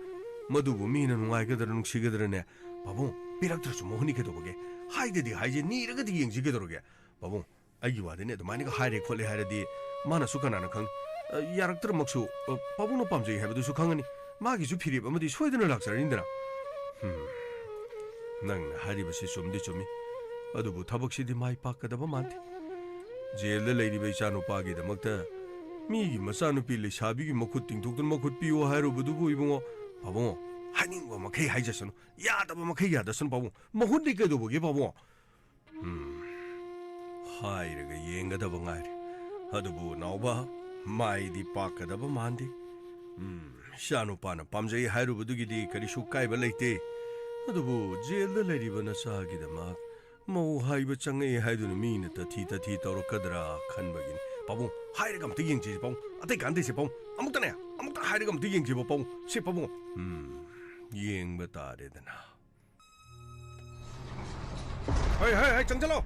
ꯃꯗꯨꯕꯨ ꯃꯤꯅ ꯅꯨꯡꯉꯥꯏꯒꯗ꯭ꯔꯥ, ꯅꯨꯡꯁꯤꯒꯗ꯭ꯔꯅꯦ? ꯄꯥꯕꯨꯡ, ꯄꯤꯔꯛꯇ꯭ꯔꯁꯨ ꯃꯍꯨꯠꯅꯤ ꯀꯩꯗꯧꯕꯒꯦ? ꯍꯥꯏꯗꯗꯤ ꯍꯥꯏꯁꯦ, ꯅꯤꯔꯒꯗꯤ ꯌꯦꯡꯁꯤ ꯀꯩꯗꯧꯔꯒꯦ? ꯄꯥꯕꯨꯡ, ꯑꯩꯒꯤ ꯋꯥꯗꯤꯅꯦ, ꯑꯗꯨꯃꯥꯏꯅꯒ ꯍꯥꯏꯔꯦ ꯈꯣꯠꯂꯦ ꯍꯥꯏꯔꯗꯤ ꯃꯥꯅꯁꯨ ꯀꯅꯥꯅ ꯈꯪ? ꯑ, ꯌꯥꯔꯛꯇ꯭ꯔꯃꯛꯁꯨ, ꯑ, ꯄꯥꯕꯨꯡꯅ ꯄꯥꯝꯖꯩ ꯍꯥꯏꯕꯗꯨꯁꯨ ꯈꯪꯉꯅꯤ꯫ ꯃꯥꯒꯤꯁꯨ ꯐꯤꯔꯦꯞ ꯑꯃꯗꯤ ꯁꯣꯏꯗꯅ ꯂꯥꯛꯆꯔꯅꯤꯗꯅ꯫ ꯍꯝ, ꯅꯪꯅ ꯍꯥꯏꯔꯤꯕꯁꯤ ꯆꯨꯝꯗꯤ ꯆꯨꯝꯃꯤ꯫ ꯑꯗꯨꯕꯨ ꯊꯕꯛꯁꯤꯗꯤ ꯃꯥꯏ ꯄꯥꯛꯀꯗꯕ ꯃꯥꯟꯗꯦ꯫ ꯖꯦꯜꯗ ꯂꯩꯔꯤꯕ ꯏꯆꯥꯅꯨꯄꯥꯒꯤꯗꯃꯛꯇ ꯃꯤꯒꯤ ꯃꯆꯥꯅꯨꯄꯤ ꯂꯩꯁꯥꯕꯤꯒꯤ ꯃꯈꯨꯠ ꯇꯤꯡꯊꯣꯛꯇꯨꯅ ꯃꯈꯨꯠ ꯄꯤꯌꯨ ꯍꯥꯏꯔꯨꯕꯗꯨꯕꯨ, ꯏꯕꯨꯡꯉꯣ, ꯄꯥꯕꯨꯡ, ꯍꯥꯏꯅꯤꯡꯕ ꯃꯈꯩ ꯍꯥꯏꯖꯁꯅꯨ, ꯌꯥꯗꯕ ꯃꯈꯩ ꯌꯥꯗꯁꯅꯨ, ꯄꯥꯕꯨꯡ꯫ ꯃꯍꯨꯠꯅꯤ ꯀꯩꯗꯧꯕꯒꯦ, ꯄꯥꯕꯨꯡ? ꯎꯝ, ꯍꯥꯏꯔꯒ ꯌꯦꯡꯒꯗꯕ ꯉꯥꯏꯔꯦ꯫ ꯑꯗꯨꯕꯨ ꯅꯥꯎꯕ, ꯃꯥꯏꯗꯤ ꯄꯥꯛꯀꯗꯕ ꯃꯥꯟꯗꯦ꯫ ꯎꯝ, ꯏꯆꯥꯅꯨꯄꯥꯅ ꯄꯥꯝꯖꯩ ꯍꯥꯏꯔꯨꯕꯗꯨꯒꯤꯗꯤ ꯀꯔꯤꯁꯨ ꯀꯥꯏꯕ ꯂꯩꯇꯦ꯫ ꯑꯗꯨꯕꯨ ꯖꯦꯜꯗ ꯂꯩꯔꯤꯕ ꯅꯆꯥꯒꯤꯗꯃꯛ ꯃꯧ ꯍꯥꯏꯕ ꯆꯪꯉꯛꯑꯦ ꯍꯥꯏꯗꯨꯅ ꯃꯤꯅ ꯇꯊꯤ ꯇꯊꯤ ꯇꯧꯔꯛꯀꯗ꯭ꯔꯥ ꯈꯟꯕꯒꯤꯅꯤ꯫ ꯄꯥꯕꯨꯡ, ꯍꯥꯏꯔꯒ ꯑꯝꯇ ꯌꯦꯡꯁꯤ, ꯄꯥꯕꯨꯡ꯫ ꯑꯇꯩ ꯀꯥꯟꯗꯦꯁꯦ, ꯄꯥꯕꯨꯡ꯫ ꯑꯃꯨꯛꯇꯅꯦ꯫ ꯑꯃꯨꯛꯇ ꯍꯥꯏꯔꯒ ꯑꯃꯨꯛꯇ ꯌꯦꯡꯁꯤꯕ, ꯄꯥꯕꯨꯡ꯫ ꯁꯤ, ꯄꯥꯕꯨꯡ꯫ ꯎꯝ, ꯌꯦꯡꯕ ꯇꯥꯔꯦꯗꯅ꯫ ꯍꯩ, ꯍꯩ, ꯍꯩ, ꯆꯪꯁꯤꯜꯂꯣ꯫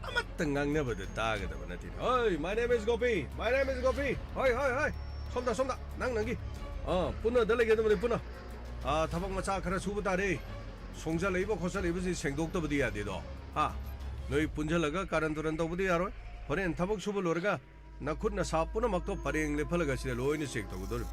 ꯑꯃꯠꯇ ꯉꯥꯡꯅꯕꯗ ꯇꯥꯒꯗꯕ ꯅꯠꯇꯦ꯫ ꯍꯣꯏ, my name is Gopi, my name is Gopi꯫ ꯍꯣꯏ, ꯍꯣꯏ, ꯍꯣꯏ꯫ ꯁꯣꯝꯗ, ꯁꯣꯝꯗ꯫ ꯅꯪ, ꯅꯪꯒꯤ꯫ ꯑꯥ, ꯄꯨꯟꯅꯗ ꯂꯩꯒꯗꯕꯅꯤ, ꯄꯨꯟꯅ꯫ ꯑꯥ, ꯊꯕꯛ ꯃꯆꯥ ꯈꯔ ꯁꯨꯕ ꯇꯥꯔꯦ꯫ ꯁꯣꯡꯖꯜꯂꯛꯏꯕ ꯈꯣꯠꯆꯜꯂꯛꯏꯕꯁꯤ ꯁꯦꯡꯗꯣꯛꯇꯕꯗꯤ ꯌꯥꯗꯦꯗꯣ꯫ ꯍꯥ? ꯅꯣꯏ ꯄꯨꯟꯁꯤꯜꯂꯒ ꯀꯥꯔꯟ ꯇꯨꯔꯟ ꯇꯧꯕꯗꯤ ꯌꯥꯔꯣꯏ꯫ ꯍꯣꯔꯦꯟ ꯊꯕꯛ ꯁꯨꯕ ꯂꯣꯏꯔꯒ ꯅꯈꯨꯠ ꯅꯁꯥ ꯄꯨꯝꯅꯃꯛꯇꯣ ꯄꯔꯦꯡ ꯂꯦꯞꯍꯜꯂꯒ ꯁꯤꯗ ꯂꯣꯏꯅ ꯆꯦꯛ ꯇꯧꯒꯗꯧꯔꯤꯕ꯫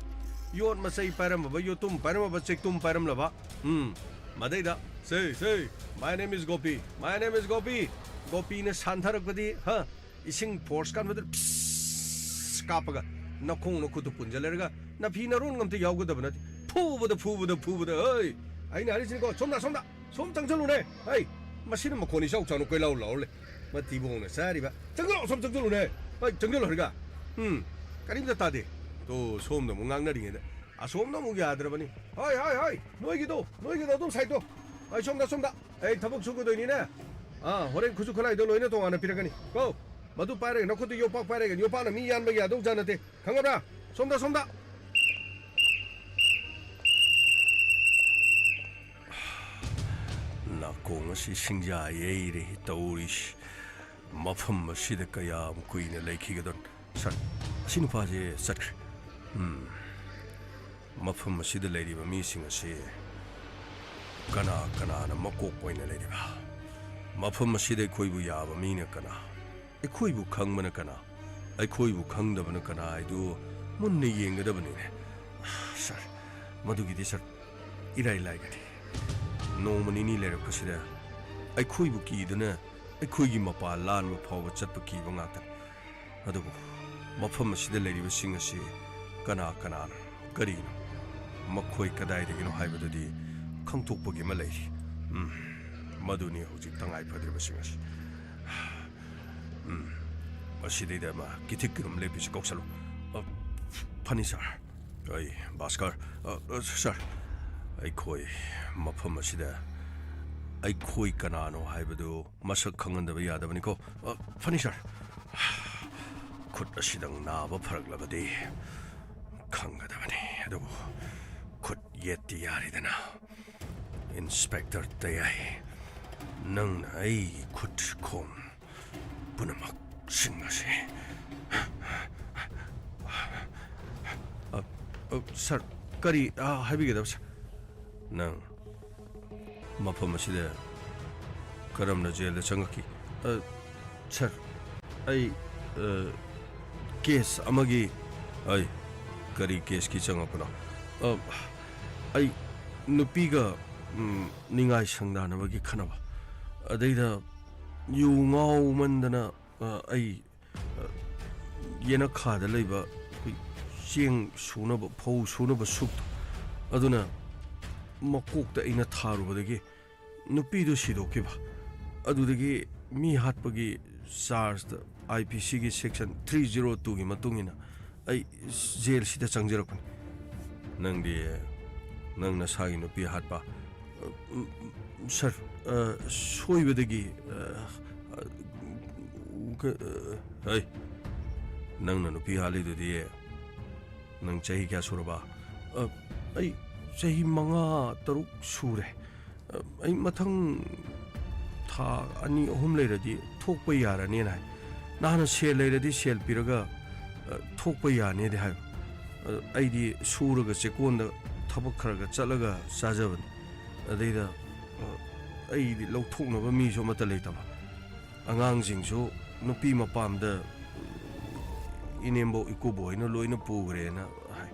ꯌꯣꯠ ꯃꯆꯩ ꯄꯥꯏꯔꯝꯃꯕ, ꯌꯣꯠꯇꯨꯝ ꯄꯥꯏꯔꯝꯃꯕ, ꯆꯦꯛꯇꯨꯝ ꯄꯥꯏꯔꯝꯂꯕ꯫ ꯎꯝ꯫ ꯃꯗꯩꯗ, "ꯁꯦ, ꯁꯦ, my name is Gopi, my name is Gopi"꯫ ꯒꯣꯄꯤꯅ ꯁꯥꯟꯊꯔꯛꯄꯗꯤ, ꯍꯥ? ꯏꯁꯤꯡ ꯐꯣꯔꯁ ꯀꯥꯟꯕꯗ ꯐꯤꯁ ꯀꯥꯞꯄꯒ ꯅꯈꯣꯡ ꯅꯈꯨꯠꯇꯨ ꯄꯨꯟꯖꯜꯂꯔꯒ ꯅꯐꯤ ꯅꯔꯣꯟ ꯑꯝꯇ ꯌꯥꯎꯒꯗꯕ ꯅꯠꯇꯦ꯫ ꯐꯨꯕꯗ, ꯐꯨꯕꯗ, ꯐꯨꯕꯗ, ꯍꯩ! ꯑꯩꯅ ꯍꯥꯏꯔꯤꯁꯤꯅꯤꯀꯣ, ꯁꯣꯝꯗ, ꯁꯣꯝꯗ, ꯁꯣꯝ ꯆꯪꯁꯜꯂꯨꯅꯦ꯫ ꯍꯩ! ꯃꯁꯤꯅ ꯃꯈꯣꯟ ꯏꯆꯥꯎ ꯆꯥꯎꯅ ꯀꯣꯏꯂꯥꯎ ꯂꯥꯎꯔ ꯂꯩ꯫ ꯃꯊꯤꯕꯣꯡꯅ ꯆꯥꯔꯤꯕ꯫ ꯆꯪꯁꯜꯂꯣ, ꯁꯣꯝ ꯆꯪꯁꯜꯂꯨꯅꯦ꯫ ꯍꯩ, ꯆꯪꯁꯜꯂꯣ ꯍꯥꯏꯔꯒ꯫ ꯎꯝ, ꯀꯔꯤꯝꯇ ꯇꯥꯗꯦ꯫ ꯇꯣ, ꯁꯣꯝꯗ ꯑꯃꯨꯛ ꯉꯥꯡꯅꯔꯤꯉꯩꯗ ꯑꯁꯣꯝꯗ ꯑꯃꯨꯛ ꯌꯥꯗ꯭ꯔꯕꯅꯤ꯫ ꯍꯣꯏ, ꯍꯣꯏ, ꯍꯣꯏ, ꯅꯣꯏꯒꯤꯗꯣ, ꯅꯣꯏꯒꯤꯗꯣ ꯑꯗꯨꯝ ꯁꯥꯏꯠꯇꯣ꯫ ꯍꯣꯏ, ꯁꯣꯝꯗ, ꯁꯣꯝꯗ꯫ ꯑꯩ ꯊꯕꯛ ꯁꯨꯒꯗꯣꯏꯅꯤꯅꯦ꯫ ꯑꯥ, ꯍꯣꯔꯦꯟ ꯈꯨꯠꯁꯨ ꯈꯨꯠꯂꯥꯏꯗꯣ ꯂꯣꯏꯅ ꯇꯣꯉꯥꯟꯅ ꯄꯤꯔꯛꯀꯅꯤ꯫ ꯀꯣ, ꯃꯗꯨ ꯄꯥꯏꯔꯒ, ꯅꯈꯨꯠꯇ ꯌꯣꯄꯥꯛ ꯄꯥꯏꯔꯒ, ꯌꯣꯄꯥꯛꯅ ꯃꯤ ꯌꯥꯟꯕ ꯌꯥꯗꯧ ꯖꯥꯠ ꯅꯠꯇꯦ꯫ ꯈꯪꯉꯕ꯭ꯔꯥ? ꯁꯣꯝꯗ, ꯁꯣꯝꯗ꯫ ꯅꯥꯀꯣꯡ ꯑꯁꯤ ꯁꯤꯡꯖꯥ ꯌꯩꯔꯦ ꯇꯧꯔꯤꯁꯤ꯫ ꯃꯐꯝ ꯑꯁꯤꯗ ꯀꯌꯥꯝ ꯀꯨꯏꯅ ꯂꯩꯈꯤꯒꯗꯣ? ꯁꯥꯔ, ꯑꯁꯤ ꯅꯨꯄꯥꯁꯦ ꯆꯠꯈ꯭ꯔꯦ꯫ ꯎꯝ꯫ ꯃꯐꯝ ꯑꯁꯤꯗ ꯂꯩꯔꯤꯕ ꯃꯤꯁꯤꯡ ꯑꯁꯤ ꯀꯅꯥ ꯀꯅꯥꯅ ꯃꯀꯣꯛ ꯑꯣꯏꯅ ꯂꯩꯔꯤꯕ? ꯃꯐꯝ ꯑꯁꯤꯗ ꯑꯩꯈꯣꯏꯕꯨ ꯌꯥꯕ ꯃꯤꯅ ꯀꯅꯥ? ꯑꯩꯈꯣꯏꯕꯨ ꯈꯪꯕꯅ ꯀꯅꯥ? ꯑꯩꯈꯣꯏꯕꯨ ꯈꯪꯗꯕꯅ ꯀꯅꯥ ꯍꯥꯏꯗꯨ ꯃꯨꯟꯅ ꯌꯦꯡꯒꯗꯕꯅꯤꯅꯦ꯫ ꯁꯥꯔ, ꯃꯗꯨꯒꯤꯗꯤ, ꯁꯥꯔ, ꯏꯔꯥꯏ ꯂꯥꯏꯒꯅꯤ꯫ ꯅꯣꯡꯃ ꯅꯤꯅꯤ ꯂꯩꯔꯛꯄꯁꯤꯗ ꯑꯩꯈꯣꯏꯕꯨ ꯀꯤꯗꯨꯅ ꯑꯩꯈꯣꯏꯒꯤ ꯃꯄꯥ ꯂꯥꯟꯕ ꯐꯥꯎꯕ ꯆꯠꯄ ꯀꯤꯕ ꯉꯥꯛꯇꯅꯤ꯫ ꯑꯗꯨꯕꯨ ꯃꯐꯝ ꯑꯁꯤꯗ ꯂꯩꯔꯤꯕꯁꯤꯡ ꯑꯁꯤ ꯀꯅꯥ ꯀꯅꯥꯅꯣ, ꯀꯔꯤꯅꯣ, ꯃꯈꯣꯏ ꯀꯗꯥꯏꯗꯒꯤꯅꯣ ꯍꯥꯏꯕꯗꯨꯗꯤ ꯈꯪꯗꯣꯛꯄꯒꯤ ꯑꯃ ꯂꯩꯔꯤ꯫ ꯎꯝ, ꯃꯗꯨꯅꯤ ꯍꯧꯖꯤꯛ ꯇꯉꯥꯏ ꯐꯗ꯭ꯔꯤꯕꯁꯤꯡ ꯑꯁꯤ꯫ ꯎꯝ, ꯃꯁꯤꯗꯩꯗ ꯑꯃ ꯀꯤꯊꯤꯛ ꯀꯤꯔꯨꯝ ꯂꯦꯞꯄꯤꯁꯤ ꯀꯧꯁꯜꯂꯨ꯫ ꯑ, ꯐꯅꯤ, ꯁꯥꯔ꯫ ꯑꯩ, ꯚꯥꯁꯀꯔ, ꯑ, ꯑ, ꯁꯥꯔ, ꯑꯩꯈꯣꯏ ꯃꯐꯝ ꯑꯁꯤꯗ ꯑꯩꯈꯣꯏ ꯀꯅꯥꯅꯣ ꯍꯥꯏꯕꯗꯨ ꯃꯁꯛ ꯈꯪꯍꯟꯗꯕ ꯌꯥꯗꯕꯅꯤꯀꯣ꯫ ꯑ, ꯐꯅꯤ, ꯁꯥꯔ꯫ ꯈꯨꯠ ꯑꯁꯤꯗꯪ ꯅꯥꯕ ꯐꯔꯛꯂꯕꯗꯤ ꯈꯪꯒꯗꯕꯅꯤ꯫ ꯑꯗꯨꯕꯨ ꯈꯨꯠ ꯌꯦꯠꯇꯤ ꯌꯥꯔꯤꯗꯅ, ꯏꯟꯁꯄꯦꯛꯇꯔ ꯇꯌꯥꯏ꯫ ꯅꯪꯅ ꯑꯩꯒꯤ ꯈꯨꯠ ꯈꯣꯡ ꯄꯨꯝꯅꯃꯛꯁꯤꯡ ꯑꯁꯤ꯫ ꯑ, ꯑ, ꯁꯥꯔ, ꯀꯔꯤ, ꯑ, ꯍꯥꯏꯕꯤꯒꯗꯕ, ꯁꯥꯔ? ꯅꯪ ꯃꯐꯝ ꯑꯁꯤꯗ ꯀꯔꯝꯅ ꯖꯦꯜꯗ ꯆꯪꯉꯛꯈꯤ? ꯑ, ꯁꯥꯔ, ꯑꯩ, ꯑ, ꯀꯦꯁ ꯑꯃꯒꯤ, ꯑꯩ, ꯀꯔꯤ ꯀꯦꯁꯀꯤ ꯆꯪꯉꯛꯄꯅꯣ? ꯑ, ꯑꯩ ꯅꯨꯄꯤꯒ, ꯎꯝ, ꯅꯤꯡꯉꯥꯏ ꯁꯪꯗꯥꯅꯕꯒꯤ ꯈꯟꯅꯕ꯫ ꯑꯗꯩꯗ ꯌꯨ ꯉꯥꯎꯃꯟꯗꯅ, ꯑ, ꯑꯩ, ꯑ, ꯌꯦꯅꯈꯥꯗ ꯂꯩꯕ ꯑꯩꯈꯣꯏ ꯆꯦꯡ ꯁꯨꯅꯕ, ꯐꯧ ꯁꯨꯅꯕ ꯁꯨꯛꯇꯣ, ꯑꯗꯨꯅ ꯃꯀꯣꯛꯇ ꯑꯩꯅ ꯊꯥꯔꯨꯕꯗꯒꯤ ꯅꯨꯄꯤꯗꯨ ꯁꯤꯗꯣꯛꯈꯤꯕ꯫ ꯑꯗꯨꯗꯒꯤ ꯃꯤ ꯍꯥꯠꯄꯒꯤ ꯆꯥꯔꯖꯇ, ꯑꯥꯏ ꯄꯤ ꯁꯤꯒꯤ ꯁꯦꯛꯁꯟ ꯊ꯭ꯔꯤ ꯖꯤꯔꯣ ꯇꯨꯒꯤ ꯃꯇꯨꯡ ꯏꯟꯅ ꯑꯩ ꯖꯦꯜꯁꯤꯗ ꯆꯪꯖꯔꯛꯄꯅꯤ꯫ ꯅꯪꯗꯤ, ꯅꯪ ꯅꯁꯥꯒꯤ ꯅꯨꯄꯤ ꯍꯥꯠꯄ? ꯎꯝ, ꯁꯥꯔ, ꯑ, ꯁꯣꯏꯕꯗꯒꯤ, ꯑ, ꯑ, ꯀ-, ꯑ, ꯍꯩ, ꯅꯪꯅ ꯅꯨꯄꯤ ꯍꯥꯠꯂꯤꯗꯨꯗꯤ ꯅꯪ ꯆꯍꯤ ꯀꯌꯥ ꯁꯨꯔꯕ? ꯑ, ꯑꯩ ꯆꯍꯤ ꯃꯉꯥ, ꯇꯔꯨꯛ ꯁꯨꯔꯦ꯫ ꯑ, ꯑꯩ ꯃꯊꯪ ꯊꯥ ꯑꯅꯤ, ꯑꯍꯨꯝ ꯂꯩꯔꯗꯤ ꯊꯣꯛꯄ ꯌꯥꯔꯅꯦꯅ ꯍꯥꯏ꯫ ꯅꯍꯥꯟꯅ ꯁꯦꯜ ꯂꯩꯔꯗꯤ ꯁꯦꯜ ꯄꯤꯔꯒ, ꯑ, ꯊꯣꯛꯄ ꯌꯥꯅꯦꯗꯤ ꯍꯥꯏꯕ꯫ ꯑ, ꯑꯩꯗꯤ ꯁꯨꯔꯒ ꯆꯦꯛꯀꯣꯟꯗ ꯊꯕꯛ ꯈꯔ ꯈꯔ ꯆꯠꯂꯒ ꯆꯥꯖꯕꯅꯤ꯫ ꯑꯗꯩꯗ, ꯑ, ꯑꯩꯗꯤ ꯂꯧꯊꯣꯛꯅꯕ ꯃꯤꯁꯨ ꯑꯃꯠꯇ ꯂꯩꯇꯕ꯫ ꯑꯉꯥꯡꯁꯤꯡꯁꯨ ꯅꯨꯄꯤ ꯃꯄꯥꯝꯗ ꯏꯅꯦꯝꯕꯣꯛ ꯏꯀꯨꯕꯣꯛ ꯍꯣꯏꯅ ꯂꯣꯏꯅ ꯄꯨꯈ꯭ꯔꯦꯅ ꯍꯥꯏ꯫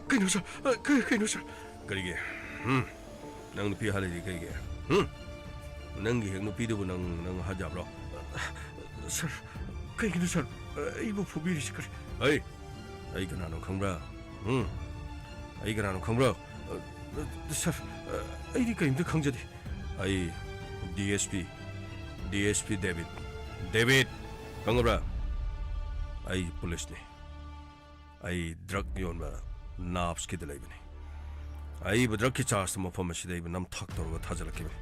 ꯀꯩꯅꯣ ꯁꯥꯔ? ꯀ-, ꯀꯩꯅꯣ ꯁꯥꯔ? ꯀꯔꯤꯒꯤ? ꯍꯨꯝ? ꯅꯪ ꯅꯨꯄꯤ ꯍꯥꯠꯂꯤꯗꯤ ꯀꯩꯒꯤ? ꯍꯨꯝ? ꯅꯪꯒꯤ ꯍꯦꯛ ꯅꯨꯄꯤꯗꯨꯕꯨ ꯅꯪ, ꯅꯪ ꯍꯥꯠ ꯌꯥꯕ꯭ꯔꯣ? ꯁꯥꯔ, ꯀꯩꯒꯤꯅꯣ ꯁꯥꯔ ꯑꯩꯕꯨ ꯐꯨꯕꯤꯔꯤꯁꯤ ꯀꯔꯤ? ꯑꯩ, ꯑꯩ ꯀꯅꯥꯅꯣ ꯈꯪꯕ꯭ꯔꯥ? ꯍꯨꯝ? ꯑꯩ ꯀꯅꯥꯅꯣ ꯈꯪꯕ꯭ꯔꯣ? ꯁꯥꯔ, ꯑꯩꯗꯤ ꯀꯔꯤꯝꯇ ꯈꯪꯖꯗꯦ꯫ ꯑꯩ D S P, D S P debit. Debit! ꯈꯪꯉꯕ꯭ꯔꯥ? ꯑꯩ ꯄꯨꯂꯤꯁꯅꯤ꯫ ꯑꯩ ꯗ꯭ꯔꯒ ꯌꯣꯟꯕ ꯅꯥꯞꯁꯀꯤꯗ ꯂꯩꯕꯅꯤ꯫ ꯑꯏꯕ ꯗ꯭ꯔꯒꯀꯤ ꯆꯥꯔꯖꯇ ꯃꯐꯝ ꯑꯁꯤꯗ ꯑꯩꯕꯨ ꯅꯝꯊꯥꯛ ꯇꯧꯔꯒ ꯊꯥꯖꯤꯜꯂꯛꯈꯤꯕꯅꯤ꯫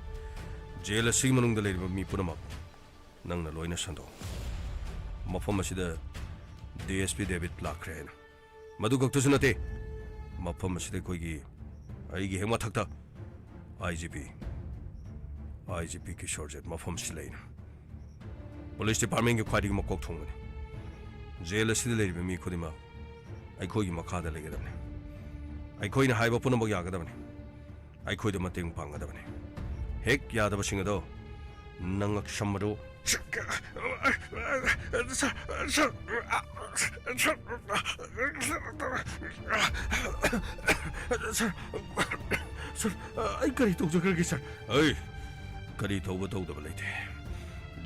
ꯖꯦꯜ ꯑꯁꯤꯒꯤ ꯃꯅꯨꯡꯗ ꯂꯩꯔꯤꯕ ꯃꯤ ꯄꯨꯝꯅꯃꯛ ꯅꯪꯅ ꯂꯣꯏꯅ ꯁꯟꯗꯣꯛꯎ꯫ ꯃꯐꯝ ꯑꯁꯤꯗ ꯗꯤ ꯑꯦꯁ ꯄꯤ ꯗꯦꯕꯤꯠ ꯂꯥꯛꯈ꯭ꯔꯦ ꯍꯥꯏꯅ꯫ ꯃꯗꯨ ꯈꯛꯇꯁꯨ ꯅꯠꯇꯦ, ꯃꯐꯝ ꯑꯁꯤꯗ ꯑꯩꯈꯣꯏꯒꯤ, ꯑꯩꯒꯤ ꯍꯦꯛ ꯃꯊꯛꯇ ꯑꯥꯏ ꯖꯤ ꯄꯤ, ꯑꯥꯏ ꯖꯤ ꯄꯤ ꯀꯤꯁꯣꯔꯖꯤꯠ ꯃꯐꯝꯁꯤ ꯂꯩꯅ꯫ ꯄꯨꯂꯤꯁ ꯗꯤꯄꯥꯔꯠꯃꯦꯟꯒꯤ ꯈ꯭ꯋꯥꯏꯗꯒꯤ ꯃꯀꯣꯛ ꯊꯣꯡꯕꯅꯤ꯫ ꯖꯦꯜ ꯑꯁꯤꯗ ꯂꯩꯔꯤꯕ ꯃꯤ ꯈꯨꯗꯤꯡꯃꯛ ꯑꯩꯈꯣꯏꯒꯤ ꯃꯈꯥꯗ ꯂꯩꯒꯗꯕꯅꯤ꯫ ꯑꯩꯈꯣꯏꯅ ꯍꯥꯏꯕ ꯄꯨꯝꯅꯃꯛ ꯌꯥꯒꯗꯕꯅꯤ꯫ ꯑꯩꯈꯣꯏꯗ ꯃꯇꯦꯡ ꯄꯥꯡꯒꯗꯕꯅꯤ꯫ ꯍꯦꯛ ꯌꯥꯗꯕꯁꯤꯡ ꯑꯗꯣ ꯅꯉꯛ ꯁꯝꯕꯗꯨ ꯁꯔ, ꯁꯔ, ꯁꯔ, ꯁꯔ, ꯑꯩ ꯀꯔꯤ ꯇꯧꯖꯈ꯭ꯔꯒꯦ, ꯁꯔ? ꯑꯩ ꯀꯔꯤ ꯇꯧꯕ ꯇꯧꯗꯕ ꯂꯩꯇꯦ꯫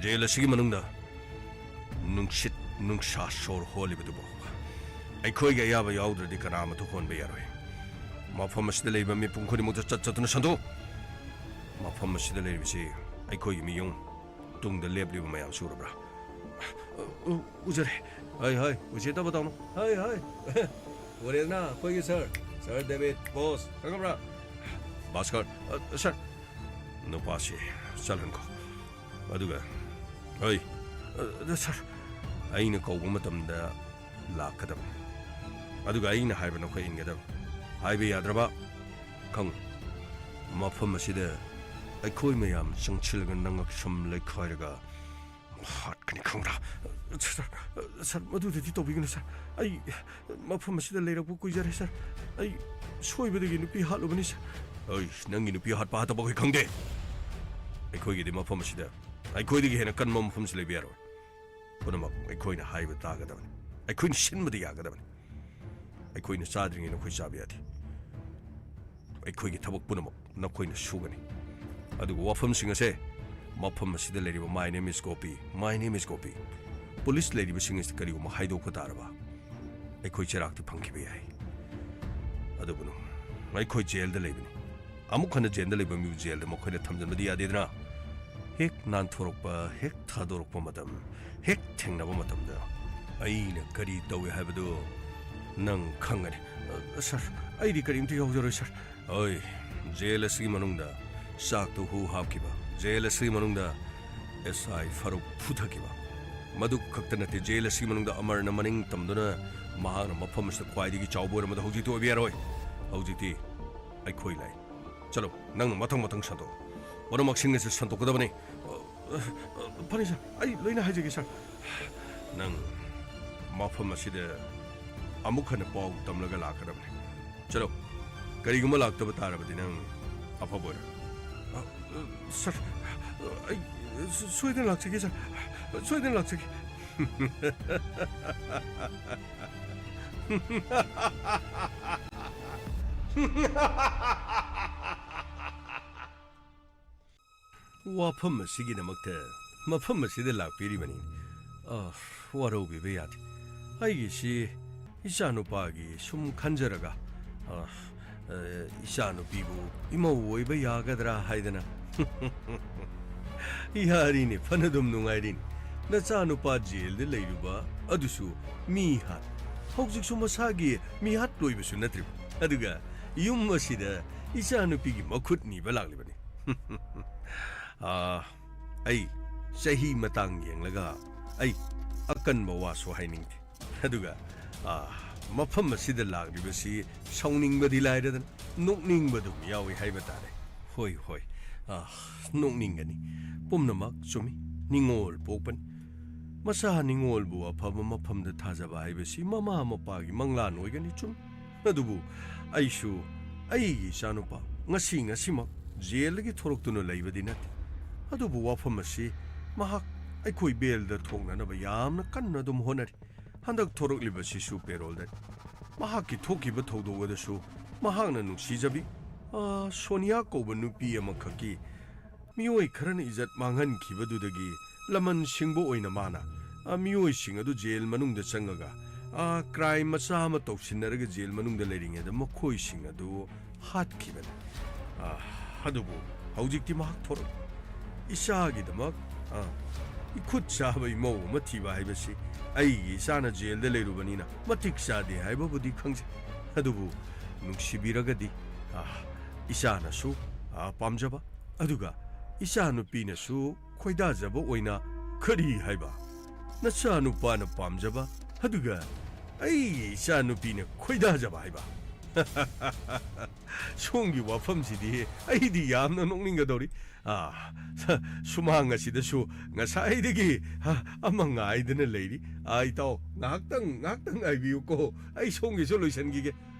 ꯖꯦꯜ ꯑꯁꯤꯒꯤ ꯃꯅꯨꯡꯗ ꯅꯨꯡꯁꯤꯠ ꯅꯨꯡꯁꯥ ꯁꯣꯔ ꯍꯣꯜꯂꯤꯕꯗꯨꯕꯨ ꯑꯩꯈꯣꯏꯒꯤ ꯑꯌꯥꯕ ꯌꯥꯎꯗ꯭ꯔꯗꯤ ꯀꯅꯥ ꯑꯃꯠꯇ ꯍꯣꯟꯕ ꯌꯥꯔꯣꯏ꯫ ꯃꯐꯝ ꯑꯁꯤꯗ ꯂꯩꯕ ꯃꯤꯄꯨꯝ ꯈꯨꯗꯤꯡꯃꯛꯇ ꯆꯠ ꯆꯠꯇꯨꯅ ꯁꯟꯗꯣꯛꯎ꯫ ꯃꯐꯝ ꯑꯁꯤꯗ ꯂꯩꯔꯤꯕꯁꯤ ꯑꯩꯈꯣꯏꯒꯤ ꯃꯤꯌꯨꯝ꯫ ꯇꯨꯡꯗ ꯂꯦꯞꯂꯤꯕ ꯃꯌꯥꯝꯁꯨ ꯎꯔꯕ꯭ꯔꯥ? ꯎ-, ꯎ-, ꯎꯖꯔꯦ꯫ ꯍꯥꯏ, ꯍꯥꯏ, ꯎꯁꯤꯠꯇꯕ ꯇꯧꯅꯨ꯫ ꯍꯥꯏ, ꯍꯥꯏ꯫ ꯎꯔꯦꯗꯅ ꯑꯩꯈꯣꯏꯒꯤ ꯁꯔ, ꯁꯔ ꯗꯦꯕꯤꯠ ꯕꯣꯁ, ꯈꯪꯉꯕ꯭ꯔꯥ? ꯚꯥꯁꯀꯔ, ꯑ, ꯁꯔ, ꯅꯨꯄꯥꯁꯤ ꯆꯠꯍꯟꯈꯣ꯫ ꯑꯗꯨꯒ, ꯍꯩ, ꯑ, ꯁꯔ, ꯑꯩꯅ ꯀꯧꯕ ꯃꯇꯝꯗ ꯂꯥꯛꯀꯗꯕꯅꯤ꯫ ꯑꯗꯨꯒ ꯑꯩꯅ ꯍꯥꯏꯕ ꯅꯈꯣꯏ ꯏꯟꯒꯗꯕꯅꯤ꯫ ꯍꯥꯏꯕ ꯌꯥꯗ꯭ꯔꯕ? ꯈꯪꯉꯨ, ꯃꯐꯝ ꯑꯁꯤꯗ ꯑꯩꯈꯣꯏ ꯃꯌꯥꯝ ꯆꯪꯁꯤꯜꯂꯒ ꯅꯉꯛ ꯁꯝ ꯂꯩꯈꯥꯏꯔꯒ ꯍꯥꯠꯀꯅꯤ, ꯈꯪꯕ꯭ꯔꯥ? ꯁꯔ, ꯁꯔ, ꯃꯗꯨꯗꯗꯤ ꯇꯧꯕꯤꯒꯅꯨ, ꯁꯔ꯫ ꯑꯩ ꯃꯐꯝ ꯑꯁꯤꯗ ꯂꯩꯔꯛꯄ ꯀꯨꯏꯖꯔꯦ, ꯁꯔ꯫ ꯑꯩ ꯁꯣꯏꯕꯗꯒꯤ ꯅꯨꯄꯤ ꯍꯥꯠꯂꯨꯕꯅꯤ, ꯁꯔ꯫ ꯑꯩ ꯅꯪꯒꯤ ꯅꯨꯄꯤ ꯍꯥꯠꯄ ꯍꯥꯠꯇꯕ ꯑꯩꯈꯣꯏ ꯈꯪꯗꯦ꯫ ꯑꯩꯈꯣꯏꯒꯤꯗꯤ ꯃꯐꯝ ꯑꯁꯤꯗ ꯑꯩꯈꯣꯏꯗꯒꯤ ꯍꯦꯟꯅ ꯀꯟꯕ ꯃꯐꯝꯁꯤ ꯂꯩꯕ ꯌꯥꯔꯣꯏ꯫ ꯄꯨꯝꯅꯃꯛ ꯑꯩꯈꯣꯏꯅ ꯍꯥꯏꯕ ꯇꯥꯒꯗꯕꯅꯤ꯫ ꯑꯩꯈꯣꯏꯅ ꯁꯤꯟꯕꯗ ꯌꯥꯒꯗꯕꯅꯤ꯫ ꯑꯩꯈꯣꯏꯅ ꯆꯥꯗ꯭ꯔꯤꯉꯩ ꯅꯈꯣꯏ ꯆꯥꯕ ꯌꯥꯗꯦ꯫ ꯑꯩꯈꯣꯏꯒꯤ ꯊꯕꯛ ꯄꯨꯝꯅꯃꯛ ꯅꯈꯣꯏꯅ ꯁꯨꯒꯅꯤ꯫ ꯑꯗꯨꯒ ꯋꯥꯐꯝꯁꯤꯡ ꯑꯁꯦ, ꯃꯐꯝ ꯑꯁꯤꯗ ꯂꯩꯔꯤꯕ "My name is Gopi, my name is Gopi", police ꯂꯩꯔꯤꯕꯁꯤꯡ ꯑꯁꯤ ꯀꯔꯤꯒꯨꯝꯕ ꯍꯥꯏꯗꯣꯛꯄ ꯇꯥꯔꯕ, ꯑꯩꯈꯣꯏ ꯆꯩꯔꯥꯛꯇ ꯐꯪꯈꯤꯕ ꯌꯥꯏ꯫ ꯑꯗꯨꯕꯨ ꯑꯩꯈꯣꯏ ꯖꯦꯜꯗ ꯂꯩꯕꯅꯤ꯫ ꯑꯃꯨꯛ ꯍꯟꯅ ꯖꯦꯜꯗ ꯂꯩꯕ ꯃꯤꯕꯨ ꯖꯦꯜꯗ ꯃꯈꯣꯏꯅ ꯊꯝꯖꯤꯟꯕꯗꯤ ꯌꯥꯗꯦꯗꯅ꯫ ꯍꯦꯛ ꯅꯥꯟꯊꯣꯔꯛꯄ, ꯍꯦꯛ ꯊꯥꯗꯣꯔꯛꯄ ꯃꯇꯝ, ꯍꯦꯛ ꯊꯦꯡꯅꯕ ꯃꯇꯝꯗ ꯑꯩꯅ ꯀꯔꯤ ꯇꯧꯏ ꯍꯥꯏꯕꯗꯨ ꯅꯪ ꯈꯪꯒꯅꯤ꯫ ꯑ, ꯁꯔ, ꯑꯩꯗꯤ ꯀꯔꯤꯝꯇ ꯌꯥꯎꯖꯔꯣꯏ, ꯁꯔ꯫ ꯍꯣꯏ, ꯖꯦꯜ ꯑꯁꯤꯒꯤ ꯃꯅꯨꯡꯗ ꯆꯥꯛꯇꯨ ꯍꯨ ꯍꯥꯞꯈꯤꯕ, ꯖꯦꯜ ꯑꯁꯤꯒꯤ ꯃꯅꯨꯡꯗ ꯑꯦꯁ ꯑꯥꯏ ꯐꯥꯔꯨꯛ ꯐꯨꯊꯈꯤꯕ, ꯃꯗꯨ ꯈꯛꯇ ꯅꯠꯇꯦ, ꯖꯦꯜ ꯑꯁꯤꯒꯤ ꯃꯅꯨꯡꯗ ꯑꯃꯔꯅ ꯃꯅꯤꯡ ꯇꯝꯗꯨꯅ ꯃꯍꯥꯛꯅ ꯃꯐꯝ ꯑꯁꯤꯗ ꯈ꯭ꯋꯥꯏꯗꯒꯤ ꯆꯥꯎꯕ ꯑꯣꯏꯔꯝꯕꯗꯣ ꯍꯧꯖꯤꯛꯇꯤ ꯑꯣꯏꯕ ꯌꯥꯔꯣꯏ꯫ ꯍꯧꯖꯤꯛꯇꯤ ꯑꯩꯈꯣꯏ ꯂꯩ꯫ ꯆꯠꯂꯣ, ꯅꯪꯅ ꯃꯊꯪ ꯃꯊꯪ ꯁꯟꯗꯣꯛꯑꯣ꯫ ꯄꯨꯝꯅꯃꯛꯁꯤꯡ ꯑꯁꯤ ꯁꯟꯗꯣꯛꯀꯗꯕꯅꯤ꯫ ꯑ, ꯑ, ꯐꯅꯤ ꯁꯥꯔ, ꯑꯩ ꯂꯣꯏꯅ ꯍꯥꯏꯖꯒꯦ ꯁꯥꯔ꯫ ꯅꯪ ꯃꯐꯝ ꯑꯁꯤꯗ ꯑꯃꯨꯛ ꯍꯟꯅ ꯄꯥꯎ ꯇꯝꯂꯒ ꯂꯥꯛꯀꯗꯕꯅꯤ꯫ ꯆꯠꯂꯣ, ꯀꯔꯤꯒꯨꯝꯕ ꯂꯥꯛꯇꯕ ꯇꯥꯔꯕꯗꯤ ꯅꯪ ꯑꯐꯕ ꯑꯣꯏꯔꯣꯏ꯫ ꯑ, ꯑ, ꯁꯥꯔ, ꯑꯩ ꯁꯣ-, ꯁꯣꯏꯗꯅ ꯂꯥꯛꯆꯒꯦ ꯁꯥꯔ, ꯁꯣꯏꯗꯅ ꯂꯥꯛꯆꯒꯦ꯫ ꯋꯥꯐꯝ ꯑꯁꯤꯒꯤꯗꯃꯛꯇ ꯃꯐꯝ ꯑꯁꯤꯗ ꯂꯥꯛꯄꯤꯔꯤꯕꯅꯤ꯫ ꯑ, ꯋꯥꯔꯧꯕꯤꯕ ꯌꯥꯗꯦ꯫ ꯑꯩꯒꯤꯁꯤ ꯏꯆꯥꯅꯨꯄꯥꯒꯤ ꯁꯨꯝ ꯈꯟꯖꯔꯒ, ꯑ, ꯑ, ꯏꯆꯥꯅꯨꯄꯤꯕꯨ ꯏꯃꯧ ꯑꯣꯏꯕ ꯌꯥꯒꯗ꯭ꯔꯥ ꯍꯥꯏꯗꯅ꯫ ꯌꯥꯔꯤꯅꯦ, ꯐꯅꯗꯨꯝ ꯅꯨꯡꯉꯥꯏꯔꯤꯅꯦ꯫ ꯅꯆꯥꯅꯨꯄꯥ ꯖꯦꯜꯗ ꯂꯩꯔꯨꯕ ꯑꯗꯨꯁꯨ ꯃꯤꯍꯥꯠ꯫ ꯍꯧꯖꯤꯛꯁꯨ ꯃꯁꯥꯒꯤ ꯃꯤꯍꯥꯠ ꯂꯣꯏꯕꯁꯨ ꯅꯠꯇ꯭ꯔꯤꯕ꯫ ꯑꯗꯨꯒ ꯌꯨꯝ ꯑꯁꯤꯗ ꯏꯆꯥꯅꯨꯄꯤꯒꯤ ꯃꯈꯨꯠ ꯅꯤꯕ ꯂꯥꯛꯂꯤꯕꯅꯤ꯫ ꯑꯥ, ꯑꯩ ꯆꯍꯤ ꯃꯇꯥꯡ ꯌꯦꯡꯂꯒ ꯑꯩ ꯑꯀꯟꯕ ꯋꯥꯁꯨ ꯍꯥꯏꯅꯤꯡꯗꯦ꯫ ꯑꯗꯨꯒ, ꯑꯥ, ꯃꯐꯝ ꯑꯁꯤꯗ ꯂꯥꯛꯂꯤꯕꯁꯤ ꯁꯥꯎꯅꯤꯡꯕꯗꯤ ꯂꯥꯏꯔꯗꯅ ꯅꯣꯛꯅꯤꯡꯕꯗꯨꯝ ꯌꯥꯎꯏ ꯍꯥꯏꯕ ꯇꯥꯔꯦ꯫ ꯍꯣꯏ, ꯍꯣꯏ, ꯑꯥ, ꯅꯣꯛꯅꯤꯡꯒꯅꯤ꯫ ꯄꯨꯝꯅꯃꯛ ꯆꯨꯝꯃꯤ꯫ ꯅꯤꯡꯉꯣꯜ ꯄꯣꯛꯄꯅꯤ꯫ ꯃꯆꯥ ꯅꯤꯡꯉꯣꯜꯕꯨ ꯑꯐꯕ ꯃꯐꯝꯗ ꯊꯥꯖꯕ ꯍꯥꯏꯕꯁꯤ ꯃꯃꯥ ꯃꯄꯥꯒꯤ ꯃꯪꯂꯥꯟ ꯑꯣꯏꯒꯅꯤ, ꯆꯨꯝꯃꯤ꯫ ꯑꯗꯨꯕꯨ ꯑꯩꯁꯨ ꯑꯩꯒꯤ ꯏꯆꯥꯅꯨꯄꯥ ꯉꯁꯤ ꯉꯁꯤꯃꯛ ꯖꯦꯜꯗꯒꯤ ꯊꯣꯔꯛꯇꯨꯅ ꯂꯩꯕꯗꯤ ꯅꯠꯇꯦ꯫ ꯑꯗꯨꯕꯨ ꯋꯥꯐꯝ ꯑꯁꯤ ꯃꯍꯥꯛ ꯑꯩꯈꯣꯏ ꯕꯦꯜꯗ ꯊꯣꯛꯅꯅꯕ ꯌꯥꯝꯅ ꯀꯟꯅ ꯑꯗꯨꯝ ꯍꯣꯠꯅꯔꯤ꯫ ꯍꯟꯗꯛ ꯊꯣꯔꯛꯂꯤꯕꯁꯤꯁꯨ ꯄꯦꯔꯣꯜꯗꯅꯤ꯫ ꯃꯍꯥꯛꯀꯤ ꯊꯣꯛꯈꯤꯕ ꯊꯧꯗꯣꯛ ꯑꯗꯨꯁꯨ ꯃꯍꯥꯛꯅ ꯅꯨꯡꯁꯤꯖꯕꯤ, ꯑ, ꯁꯣꯅꯤꯌꯥ ꯀꯧꯕ ꯅꯨꯄꯤ ꯑꯃꯈꯛꯀꯤ ꯃꯤꯑꯣꯏ ꯈꯔꯅ ꯏꯖꯠ ꯃꯥꯡꯍꯟꯈꯤꯕꯗꯨꯗꯒꯤ ꯂꯃꯟ ꯁꯤꯡꯕ ꯑꯣꯏꯅ ꯃꯥꯅ, ꯑ, ꯃꯤꯑꯣꯏꯁꯤꯡ ꯑꯗꯨ ꯖꯦꯜ ꯃꯅꯨꯡꯗ ꯆꯪꯉꯒ, ꯑ, ꯀ꯭ꯔꯥꯏꯝ ꯃꯆꯥ ꯑꯃ ꯇꯧꯁꯤꯟꯅꯔꯒ ꯖꯦꯜ ꯃꯅꯨꯡꯗ ꯂꯩꯔꯤꯉꯩꯗ ꯃꯈꯣꯏꯁꯤꯡ ꯑꯗꯨ ꯍꯥꯠꯈꯤꯕꯅꯤ꯫ ꯑ, ꯑꯗꯨꯕꯨ ꯍꯧꯖꯤꯛꯇꯤ ꯃꯍꯥꯛ ꯊꯣꯔꯛꯂꯦ꯫ ꯏꯆꯥꯒꯤꯗꯃꯛ, ꯑ, ꯏꯈꯨꯠ ꯆꯥꯕ ꯏꯃꯧ ꯑꯃ ꯊꯤꯕ ꯍꯥꯏꯕꯁꯤ ꯑꯩꯒꯤ ꯏꯆꯥꯅ ꯖꯦꯜꯗ ꯂꯩꯔꯨꯕꯅꯤꯅ ꯃꯇꯤꯛ ꯆꯥꯗꯦ ꯍꯥꯏꯕꯕꯨꯗꯤ ꯈꯪꯖꯩ꯫ ꯑꯗꯨꯕꯨ ꯅꯨꯡꯁꯤꯕꯤꯔꯒꯗꯤ, ꯑ, ꯏꯆꯥꯅꯁꯨ, ꯑ, ꯄꯥꯝꯖꯕ, ꯑꯗꯨꯒ ꯏꯆꯥꯅꯨꯄꯤꯅꯁꯨ ꯈꯣꯏꯗꯥꯖꯕ ꯑꯣꯏꯅ ꯀꯔꯤ ꯍꯥꯏꯕ? ꯅꯆꯥꯅꯨꯄꯥꯅ ꯄꯥꯝꯖꯕ, ꯑꯗꯨꯒ ꯑꯩꯒꯤ ꯏꯆꯥꯅꯨꯄꯤꯅ ꯈꯣꯏꯗꯥꯖꯕ ꯍꯥꯏꯕ꯫ ꯁꯣꯝꯒꯤ ꯋꯥꯐꯝꯁꯤꯗꯤ ꯑꯩꯗꯤ ꯌꯥꯝꯅ ꯅꯣꯛꯅꯤꯡꯒꯗꯧꯔꯤ꯫ ꯑꯥ, ꯁ-, ꯁꯨꯃꯥꯡ ꯑꯁꯤꯗꯁꯨ ꯉꯁꯥꯏꯗꯒꯤ, ꯍ, ꯑꯃ ꯉꯥꯏꯗꯅ ꯂꯩꯔꯤ꯫ ꯑꯥ, ꯏꯇꯥꯎ, ꯉꯥꯏꯍꯥꯛꯇꯪ, ꯉꯥꯏꯍꯥꯛꯇꯪ ꯉꯥꯏꯕꯤꯌꯨꯀꯣ, ꯑꯩ ꯁꯣꯝꯒꯤꯁꯨ ꯂꯣꯏꯁꯤꯟꯈꯤꯒꯦ꯫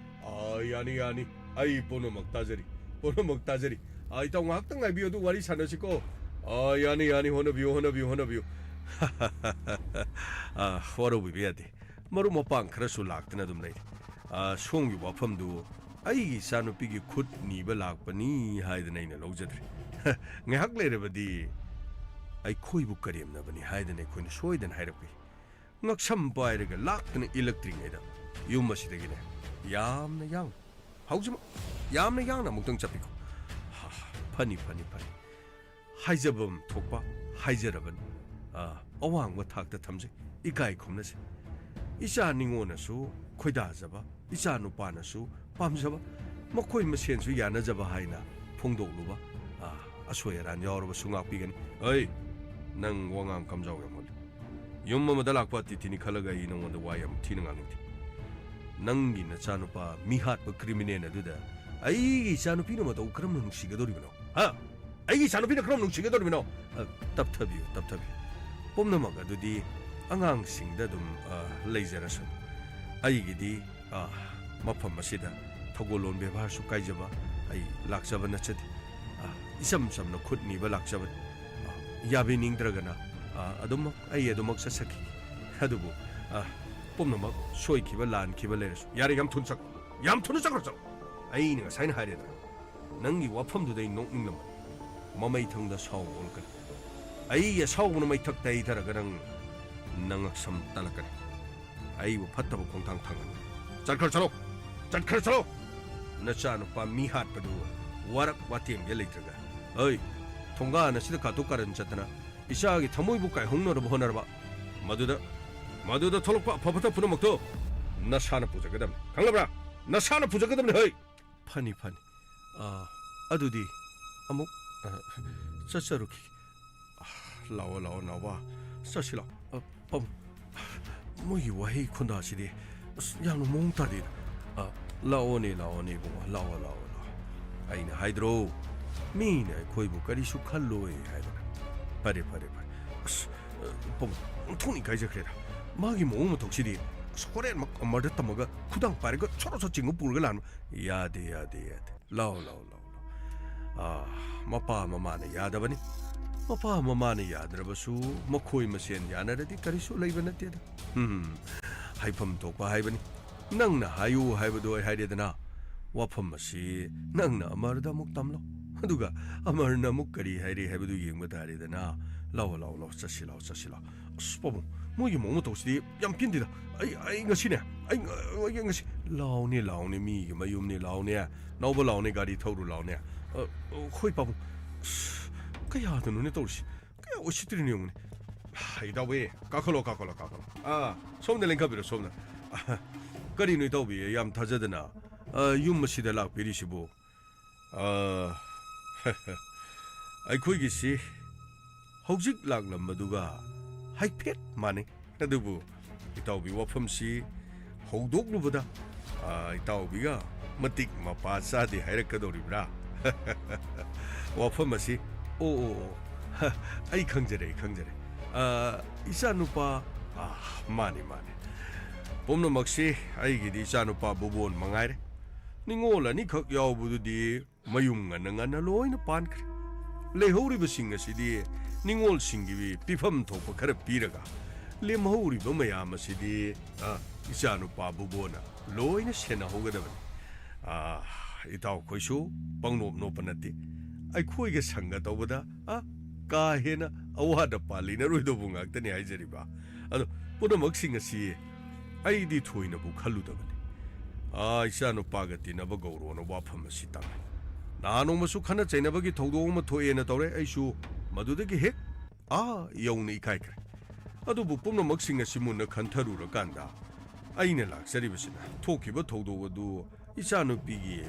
ꯑꯥ, ꯌꯥꯅꯤ, ꯌꯥꯅꯤ, ꯑꯩ ꯄꯨꯝꯅꯃꯛ ꯇꯥꯖꯔꯤ, ꯄꯨꯝꯅꯃꯛ ꯇꯥꯖꯔꯤ꯫ ꯑꯥ, ꯏꯇꯥꯎ, ꯉꯥꯏꯍꯥꯛꯇꯪ ꯉꯥꯏꯕꯤꯌꯨ, ꯑꯗꯨ ꯋꯥꯔꯤ ꯁꯥꯟꯅꯁꯤꯀꯣ꯫ ꯑꯥ, ꯌꯥꯅꯤ, ꯌꯥꯅꯤ, ꯍꯣꯠꯅꯕꯤꯌꯨ, ꯍꯣꯠꯅꯕꯤꯌꯨ, ꯍꯣꯠꯅꯕꯤꯌꯨ꯫ ꯑꯥ, ꯋꯥꯔꯧꯕꯤꯕ ꯌꯥꯗꯦ꯫ ꯃꯔꯨꯞ ꯃꯄꯥꯡ ꯈꯔꯁꯨ ꯂꯥꯛꯇꯅ ꯑꯗꯨꯝ ꯂꯩꯔꯤ꯫ ꯑꯥ, ꯁꯣꯝꯒꯤ ꯋꯥꯐꯝꯗꯨ ꯑꯩꯒꯤ ꯏꯆꯥꯅꯨꯄꯤꯒꯤ ꯈꯨꯠ ꯅꯤꯕ ꯂꯥꯛꯄꯅꯤ ꯍꯥꯏꯗꯅ ꯑꯩꯅ ꯂꯧꯖꯗ꯭ꯔꯦ꯫ ꯉꯥꯏꯍꯥꯛ ꯂꯩꯔꯕꯗꯤ ꯑꯩꯈꯣꯏꯕꯨ ꯀꯔꯦꯝꯅꯕꯅꯤ ꯍꯥꯏꯗꯅ ꯑꯩꯈꯣꯏꯅ ꯁꯣꯏꯗꯅ ꯍꯥꯏꯔꯛꯄꯤ꯫ ꯉꯛꯁꯝ ꯄꯥꯏꯔꯒ ꯂꯥꯛꯇꯅ ꯏꯜꯂꯛꯇ꯭ꯔꯤꯉꯩꯗ ꯌꯨꯝ ꯑꯁꯤꯗꯒꯤꯅꯦ ꯌꯥꯝꯅ ꯌꯥꯡꯅ, ꯍꯧꯖꯤꯛꯃꯛ ꯌꯥꯝꯅ ꯌꯥꯡꯅ ꯑꯃꯨꯛꯇꯪ ꯆꯠꯄꯤꯈꯣ꯫ ꯍꯥ, ꯐꯅꯤ, ꯐꯅꯤ, ꯐꯅꯤ꯫ ꯍꯥꯏꯖꯕꯝ ꯊꯣꯛꯄ ꯍꯥꯏꯖꯔꯕꯅꯤ꯫ ꯑꯥ, ꯑꯋꯥꯡꯕ ꯊꯥꯛꯇ ꯊꯝꯖꯩ, ꯏꯀꯥꯏ ꯈꯨꯝꯅꯖꯩ꯫ ꯏꯆꯥ ꯅꯤꯉꯣꯟꯅꯁꯨ ꯈꯣꯏꯗꯥꯖꯕ, ꯏꯆꯥ ꯅꯨꯄꯥꯅꯁꯨ ꯄꯥꯝꯖꯕ, ꯃꯈꯣꯏ ꯃꯁꯦꯟꯁꯨ ꯌꯥꯅꯖꯕ ꯍꯥꯏꯅ ꯐꯣꯡꯗꯣꯛꯂꯨꯕ, ꯑꯥ, ꯑꯁꯣꯏ ꯑꯔꯥꯟ ꯌꯥꯎꯔꯕꯁꯨ ꯉꯥꯛꯄꯤꯒꯅꯤ꯫ ꯑꯩ, ꯅꯪ ꯋꯥꯉꯥꯡ ꯀꯝꯖꯥꯎ ꯌꯥꯝ ꯍꯣꯜꯂꯤ꯫ ꯌꯨꯝ ꯑꯃꯗ ꯂꯥꯛꯄ ꯑꯇꯤꯊꯤꯅꯤ ꯈꯜꯂꯒ ꯑꯩ ꯅꯉꯣꯟꯗ ꯋꯥ ꯌꯥꯝ ꯊꯤꯅ ꯉꯥꯡꯅꯤꯡꯗꯦ꯫ ꯅꯪꯒꯤ ꯅꯆꯥꯅꯨꯄꯥ ꯃꯤꯍꯥꯠꯄ criminal ꯑꯗꯨꯗ ꯑꯩꯒꯤ ꯏꯆꯥꯅꯨꯄꯤꯅ ꯃꯇꯧ ꯀꯔꯝꯅ ꯅꯨꯡꯁꯤꯒꯗꯧꯔꯤꯕꯅꯣ? ꯍꯥ? ꯑꯩꯒꯤ ꯏꯆꯥꯅꯨꯄꯤꯅ ꯀꯔꯝꯅ ꯅꯨꯡꯁꯤꯒꯗꯧꯔꯤꯕꯅꯣ? ꯑ, ꯇꯞꯊꯕꯤꯌꯨ, ꯇꯞꯊꯕꯤꯌꯨ꯫ ꯄꯨꯝꯅꯃꯛ ꯑꯗꯨꯗꯤ ꯑꯉꯥꯡꯁꯤꯡꯗ ꯑꯗꯨꯝ, ꯑ, ꯂꯩꯖꯔꯁꯅꯨ꯫ ꯑꯩꯒꯤꯗꯤ, ꯑ, ꯃꯐꯝ ꯑꯁꯤꯗ ꯊꯧꯒꯜꯂꯣꯟ ꯕꯦꯕꯥꯔꯁꯨ ꯀꯥꯏꯖꯕ, ꯑꯩ ꯂꯥꯛꯆꯕ ꯅꯠꯆꯗꯦ꯫ ꯑ, ꯏꯆꯝ ꯆꯝꯅ ꯈꯨꯠ ꯅꯤꯕ ꯂꯥꯛꯆꯕꯅꯤ꯫ ꯑ, ꯌꯥꯕꯤꯅꯤꯡꯗ꯭ꯔꯒꯅ, ꯑ, ꯑꯗꯨꯃꯛ, ꯑꯩ ꯑꯗꯨꯃꯛ ꯆꯠꯆꯈꯤ꯫ ꯑꯗꯨꯕꯨ, ꯑ, ꯄꯨꯝꯅꯃꯛ ꯁꯣꯏꯈꯤꯕ, ꯂꯥꯟꯈꯤꯕ ꯂꯩꯔꯁꯨ, ꯌꯥꯔꯦ, ꯌꯥꯝ ꯊꯨꯅ ꯆꯠꯈ꯭ꯔꯣ, ꯌꯥꯝ ꯊꯨꯅ ꯆꯠꯈ꯭ꯔꯣ, ꯆꯠꯂꯣ꯫ ꯑꯩꯅ ꯉꯁꯥꯏꯅ ꯍꯥꯏꯔꯦꯗꯅ, ꯅꯪꯒꯤ ꯋꯥꯐꯝꯗꯨꯗ ꯑꯩ ꯅꯣꯛꯅꯤꯡꯂꯝꯕꯅꯤ꯫ ꯃꯃꯩꯊꯪꯗ ꯁꯥꯎꯕ ꯑꯣꯜꯂꯛꯀꯅꯤ꯫ ꯑꯩꯒꯤ ꯑꯁꯥꯎꯕꯅ ꯃꯩꯊꯛꯇ ꯍꯩꯊꯔꯒ ꯅꯪ, ꯅꯪ ꯉꯛꯁꯝ ꯇꯠꯂꯛꯀꯅꯤ꯫ ꯑꯩꯕꯨ ꯐꯠꯇꯕ ꯈꯣꯡꯊꯥꯡ ꯊꯥꯡꯍꯟꯒꯅꯤ꯫ ꯆꯠꯈ꯭ꯔ ꯆꯠꯂꯣ! ꯆꯠꯈ꯭ꯔ ꯆꯠꯂꯣ! ꯅꯆꯥꯅꯨꯄꯥ ꯃꯤ ꯍꯥꯠꯄꯗꯨ ꯋꯥꯔꯛ ꯋꯥꯇꯦꯝꯒꯦ ꯂꯩꯇ꯭ꯔꯒ꯫ ꯍꯩ! ꯊꯣꯡꯒꯥꯟ ꯑꯁꯤꯗ ꯀꯥꯇꯨ ꯀꯥꯔꯟ ꯆꯠꯇꯅ ꯏꯆꯥꯒꯤ ꯊꯃꯣꯏꯕꯨ ꯀꯥꯏꯍꯧꯅꯅꯕ ꯍꯣꯠꯅꯔꯕ꯫ ꯃꯗꯨꯗ, ꯃꯗꯨꯗ ꯊꯣꯛꯂꯛꯄ ꯑꯐ ꯐꯠꯇ ꯄꯨꯝꯅꯃꯛꯇꯣ ꯅꯁꯥꯅ ꯄꯨꯖꯒꯗꯕꯅꯤ꯫ ꯈꯪꯂꯕ꯭ꯔꯥ? ꯅꯁꯥꯅ ꯄꯨꯖꯒꯗꯕꯅꯤ, ꯍꯩ! ꯐꯅꯤ, ꯐꯅꯤ꯫ ꯑꯥ, ꯑꯗꯨꯗꯤ ꯑꯃꯨꯛ, ꯑ, ꯆꯠꯆꯔꯨꯈꯤꯒꯦ꯫ ꯑꯥ, ꯂꯥꯛꯑꯣ, ꯂꯥꯛꯑꯣ, ꯅꯥꯎꯕ꯫ ꯆꯠꯁꯤ ꯂꯥꯛꯑꯣ꯫ ꯑ, ꯄꯥꯕꯨꯡ, ꯃꯣꯏꯒꯤ ꯋꯥꯍꯩ ꯈꯣꯟꯗꯥꯁꯤꯗꯤ ꯑꯁ, ꯌꯥꯝꯅ ꯃꯑꯣꯡ ꯇꯥꯗꯦꯗ꯫ ꯑ, ꯂꯥꯛꯑꯣꯅꯦ, ꯂꯥꯛꯑꯣꯅꯦ, ꯏꯕꯨꯡꯉꯣ, ꯂꯥꯛꯑꯣ, ꯂꯥꯛꯑꯣ, ꯂꯥꯛꯑꯣ꯫ ꯑꯩꯅ ꯍꯥꯏꯗ꯭ꯔꯣ, ꯃꯤꯅ ꯑꯩꯈꯣꯏꯕꯨ ꯀꯔꯤꯁꯨ ꯈꯜꯂꯣꯏ ꯍꯥꯏꯗꯅ꯫ ꯐꯔꯦ, ꯐꯔꯦ, ꯐꯔꯦ꯫ ꯑꯁ, ꯑ, ꯄꯥꯕꯨꯡ, ꯑꯣꯟꯊꯣꯛꯅ ꯏꯀꯥꯏꯖꯈ꯭ꯔꯦꯗ꯫ ꯃꯥꯒꯤ ꯃꯑꯣꯡ ꯃꯇꯧꯁꯤꯗꯤ, ꯑꯁ, ꯍꯣꯔꯦꯟꯃꯛ ꯑꯃꯔꯗ ꯇꯝꯃꯒ ꯈꯨꯗꯥꯡ ꯄꯥꯏꯔꯒ ꯁꯣꯔꯣ ꯁꯣꯔꯣ ꯆꯤꯡꯉ ꯄꯨꯔꯒ ꯂꯥꯛꯅꯨ꯫ ꯌꯥꯗꯦ, ꯌꯥꯗꯦ, ꯌꯥꯗꯦ꯫ ꯂꯥꯛꯑꯣ, ꯂꯥꯛꯑꯣ, ꯂꯥꯛꯑꯣ, ꯂꯥꯛꯑꯣ꯫ ꯑꯥ, ꯃꯄꯥ ꯃꯃꯥꯅ ꯌꯥꯗꯕꯅꯤ꯫ ꯃꯄꯥ ꯃꯃꯥꯅ ꯌꯥꯗ꯭ꯔꯕꯁꯨ ꯃꯈꯣꯏ ꯃꯁꯦꯟ ꯌꯥꯅꯔꯗꯤ ꯀꯔꯤꯁꯨ ꯂꯩꯕ ꯅꯠꯇꯦꯗ꯫ ꯎꯝ, ꯍꯥꯏꯐꯝ ꯊꯣꯛꯄ ꯍꯥꯏꯕꯅꯤ꯫ ꯅꯪꯅ ꯍꯥꯏꯌꯨ ꯍꯥꯏꯕꯗꯣ ꯑꯩ ꯍꯥꯏꯔꯦꯗꯅ꯫ ꯋꯥꯐꯝ ꯑꯁꯤ ꯅꯪꯅ ꯑꯃꯔꯗ ꯑꯃꯨꯛ ꯇꯝꯂꯣ꯫ ꯑꯗꯨꯒ ꯑꯃꯔꯅ ꯑꯃꯨꯛ ꯀꯔꯤ ꯍꯥꯏꯔꯤ ꯍꯥꯏꯕꯗꯨ ꯌꯦꯡꯕ ꯇꯥꯔꯦꯗꯅ꯫ ꯂꯥꯛꯑꯣ, ꯂꯥꯛꯑꯣ, ꯂꯥꯛꯑꯣ, ꯆꯠꯁꯤ ꯂꯥꯛꯑꯣ, ꯆꯠꯁꯤ ꯂꯥꯛꯑꯣ꯫ ꯑꯁ, ꯄꯥꯕꯨꯡ, ꯃꯣꯏꯒꯤ ꯃꯑꯣꯡ ꯃꯇꯧꯁꯤꯗꯤ ꯌꯥꯝ ꯄꯦꯟꯗꯦꯗ꯫ ꯑꯩ, ꯑꯩ ꯉꯁꯤꯅꯦ, ꯑꯩ, ꯑꯩ ꯉꯁꯤ, ꯂꯥꯎꯅꯦ, ꯂꯥꯎꯅꯦ, ꯃꯤꯒꯤ ꯃꯌꯨꯝꯅꯦ, ꯂꯥꯎꯅꯦ, ꯅꯥꯎꯕ ꯂꯥꯎꯅꯦ, ꯒꯥꯔꯤ ꯊꯧꯔꯨ ꯂꯥꯎꯅꯦ꯫ ꯑ, ꯑ, ꯍꯣꯏ, ꯄꯥꯕꯨꯡ꯫ ꯑꯁ, ꯀꯌꯥꯗꯅꯣꯅꯦ ꯇꯧꯔꯤꯁꯤ? ꯀꯌꯥ ꯎꯁꯤꯠꯇ꯭ꯔꯤꯅꯣ ꯌꯦꯡꯉꯨꯅꯦ꯫ ꯍꯥ, ꯏꯇꯥꯎꯕꯤ, ꯀꯥꯈꯠꯂꯣ, ꯀꯥꯈꯠꯂꯣ, ꯀꯥꯈꯠꯂꯣ꯫ ꯑꯥ, ꯁꯣꯝꯗ ꯂꯦꯡꯈꯠꯄꯤꯔꯣ, ꯁꯣꯝꯗ꯫ ꯑ, ꯀꯔꯤꯅꯣ ꯏꯇꯥꯎꯕꯤ, ꯌꯥꯝ ꯊꯥꯖꯗꯅ, ꯑ, ꯌꯨꯝ ꯑꯁꯤꯗ ꯂꯥꯛꯄꯤꯔꯤꯁꯤꯕꯨ? ꯑ, ꯑꯩꯈꯣꯏꯒꯤꯁꯤ ꯍꯧꯖꯤꯛ ꯂꯥꯛꯂꯝꯕꯗꯨꯒ ꯍꯥꯏꯐꯦꯠ ꯃꯥꯟꯅꯩ꯫ ꯑꯗꯨꯕꯨ ꯏꯇꯥꯎꯕꯤ, ꯋꯥꯐꯝꯁꯤ ꯍꯧꯗꯣꯛꯂꯨꯕꯗ, ꯑ, ꯏꯇꯥꯎꯕꯤꯒ ꯃꯇꯤꯛ ꯃꯄꯥ ꯆꯥꯗꯦ ꯍꯥꯏꯔꯛꯀꯗꯧꯔꯤꯕ꯭ꯔꯥ? ꯋꯥꯐꯝ ꯑꯁꯤ, ꯑꯣ, ꯑꯣ, ꯑꯣ, ꯍ, ꯑꯩ ꯈꯪꯖꯔꯦ, ꯑꯩ ꯈꯪꯖꯔꯦ꯫ ꯑ, ꯏꯆꯥꯅꯨꯄꯥ, ꯑ, ꯃꯥꯅꯤ, ꯃꯥꯅꯤ꯫ ꯄꯨꯝꯅꯃꯛꯁꯤ ꯑꯩꯒꯤꯗꯤ ꯏꯆꯥꯅꯨꯄꯥ ꯕꯨꯕꯣꯟ ꯃꯉꯥꯏꯔꯦ꯫ ꯅꯤꯉꯣꯜ ꯑꯅꯤꯈꯛ ꯌꯥꯎꯕꯗꯨꯗꯤ ꯃꯌꯨꯝ ꯉꯟꯅ ꯉꯟꯅ ꯂꯣꯏꯅ ꯄꯥꯟꯈ꯭ꯔꯦ꯫ ꯂꯩꯍꯧꯔꯤꯕꯁꯤꯡ ꯑꯁꯤꯗꯤ ꯅꯤꯉꯣꯜꯁꯤꯡꯒꯤ ꯄꯤꯐꯝ ꯊꯣꯛꯄ ꯈꯔ ꯄꯤꯔꯒ, ꯂꯦꯝꯍꯧꯔꯤꯕ ꯃꯌꯥꯝ ꯑꯁꯤꯗꯤ, ꯑ, ꯏꯆꯥꯅꯨꯄꯥ ꯕꯨꯕꯣꯅ ꯂꯣꯏꯅ ꯁꯦꯟꯅꯍꯧꯒꯗꯕꯅꯤ꯫ ꯑ, ꯏꯇꯥꯎꯈꯣꯏꯁꯨ ꯄꯪꯅꯣꯞ ꯅꯣꯞꯄ ꯅꯠꯇꯦ꯫ ꯑꯩꯈꯣꯏꯒ ꯁꯪꯒ ꯇꯧꯕꯗ, ꯑ, ꯀꯥ ꯍꯦꯟꯅ ꯑꯋꯥꯠ ꯑꯄꯥ ꯂꯩꯅꯔꯣꯏꯗꯧꯕ ꯉꯥꯛꯇꯅꯤ ꯍꯥꯏꯖꯔꯤꯕ꯫ ꯑꯗꯣ ꯄꯨꯝꯅꯃꯛꯁꯤꯡ ꯑꯁꯤ ꯑꯩꯗꯤ ꯊꯣꯏꯅꯕꯨ ꯈꯜꯂꯨꯗꯕꯅꯤ꯫ ꯑꯥ, ꯏꯆꯥꯅꯨꯄꯥꯒ ꯇꯤꯟꯅꯕ ꯒꯧꯔꯣꯅ ꯋꯥꯐꯝ ꯑꯁꯤ ꯇꯥꯡꯉꯤ꯫ ꯅꯍꯥꯟ ꯅꯣꯡꯃꯁꯨ ꯈꯠꯅ ꯆꯩꯅꯕꯒꯤ ꯊꯧꯗꯣꯛ ꯑꯃ ꯊꯣꯛꯑꯦꯅ ꯇꯧꯔꯦ꯫ ꯑꯩꯁꯨ ꯃꯗꯨꯗꯒꯤ ꯍꯦꯛ ꯑꯥ ꯌꯧꯅ ꯏꯀꯥꯏꯈ꯭ꯔꯦ꯫ ꯑꯗꯨꯕꯨ ꯄꯨꯝꯅꯃꯛꯁꯤꯡ ꯑꯁꯤ ꯃꯨꯟꯅ ꯈꯟꯊꯔꯨꯔꯀꯥꯟꯗ, ꯑꯩꯅ ꯂꯥꯛꯆꯔꯤꯕꯁꯤꯅ ꯊꯣꯛꯈꯤꯕ ꯊꯧꯗꯣꯛ ꯑꯗꯨ ꯏꯆꯥꯅꯨꯄꯤꯒꯤ,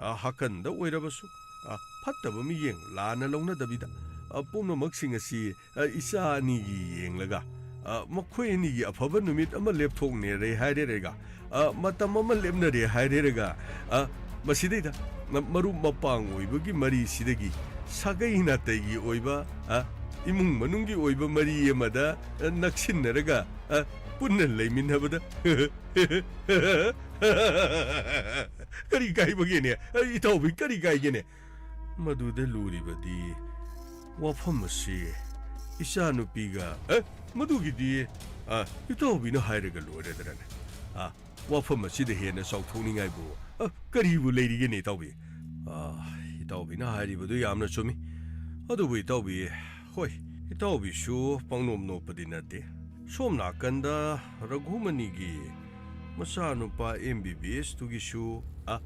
ꯑ, ꯍꯥꯀꯟꯗ ꯑꯣꯏꯔꯕꯁꯨ, ꯑ, ꯐꯠꯇꯕ ꯃꯤꯠꯌꯦꯡ ꯂꯥꯟꯅ ꯂꯧꯅꯗꯕꯤꯗ, ꯑ, ꯄꯨꯝꯅꯃꯛꯁꯤꯡ ꯑꯁꯤ, ꯑ, ꯏꯆꯥ ꯑꯅꯤꯒꯤ ꯌꯦꯡꯂꯒ ꯑ, ꯃꯈꯣꯏ ꯑꯅꯤꯒꯤ ꯑꯐꯕ ꯅꯨꯃꯤꯠ ꯑꯃ ꯂꯦꯞꯊꯣꯛꯅꯔꯦ ꯍꯥꯏꯔꯦꯔꯒ, ꯑ, ꯃꯇꯝ ꯑꯃ ꯂꯦꯞꯅꯔꯦ ꯍꯥꯏꯔꯦꯔꯒ, ꯑ, ꯃꯁꯤꯗꯩꯗ ꯃꯔꯨꯞ ꯃꯄꯥꯡ ꯑꯣꯏꯕꯒꯤ ꯃꯔꯤꯁꯤꯗꯒꯤ ꯁꯥꯒꯩ ꯅꯥꯇꯩꯒꯤ ꯑꯣꯏꯕ, ꯑ, ꯏꯃꯨꯡ ꯃꯅꯨꯡꯒꯤ ꯑꯣꯏꯕ ꯃꯔꯤ ꯑꯃꯗ, ꯑ, ꯅꯛꯁꯤꯟꯅꯔꯒ, ꯑ, ꯄꯨꯟꯅ ꯂꯩꯃꯤꯟꯅꯕꯗ ꯀꯔꯤ ꯀꯥꯏꯕꯒꯦꯅꯦ? ꯑ, ꯏꯇꯥꯎꯕꯤ, ꯀꯔꯤ ꯀꯥꯏꯒꯦꯅꯦ? ꯃꯗꯨꯗ ꯂꯨꯔꯤꯕꯗꯤ ꯋꯥꯐꯝ ꯑꯁꯤ ꯏꯆꯥꯅꯨꯄꯤꯒ, ꯑꯦ, ꯃꯗꯨꯒꯤꯗꯤ, ꯑ, ꯏꯇꯥꯎꯕꯤꯅ ꯍꯥꯏꯔꯒ ꯂꯣꯏꯔꯗ꯭ꯔꯅꯦ? ꯑ, ꯋꯥꯐꯝ ꯑꯁꯤꯗ ꯍꯦꯟꯅ ꯆꯥꯎꯊꯣꯛꯅꯤꯡꯉꯥꯏꯕꯨ, ꯑ, ꯀꯔꯤꯕꯨ ꯂꯩꯔꯤꯒꯦꯅꯦ, ꯏꯇꯥꯎꯕꯤ? ꯑ, ꯏꯇꯥꯎꯕꯤꯅ ꯍꯥꯏꯔꯤꯕꯗꯨ ꯌꯥꯝꯅ ꯆꯨꯝꯃꯤ꯫ ꯑꯗꯨꯕꯨ ꯏꯇꯥꯎꯕꯤ, ꯍꯣꯏ, ꯏꯇꯥꯎꯕꯤꯁꯨ ꯄꯪꯅꯣꯝ ꯅꯣꯞꯄꯗꯤ ꯅꯠꯇꯦ꯫ ꯁꯣꯝ ꯅꯥꯀꯟꯗ ꯔꯘꯨꯃꯅꯤꯒꯤ ꯃꯆꯥꯅꯨꯄꯥ ꯑꯦꯝ ꯕꯤ ꯕꯤ ꯑꯦꯁ ꯇꯨꯒꯤꯁꯨ, ꯑ,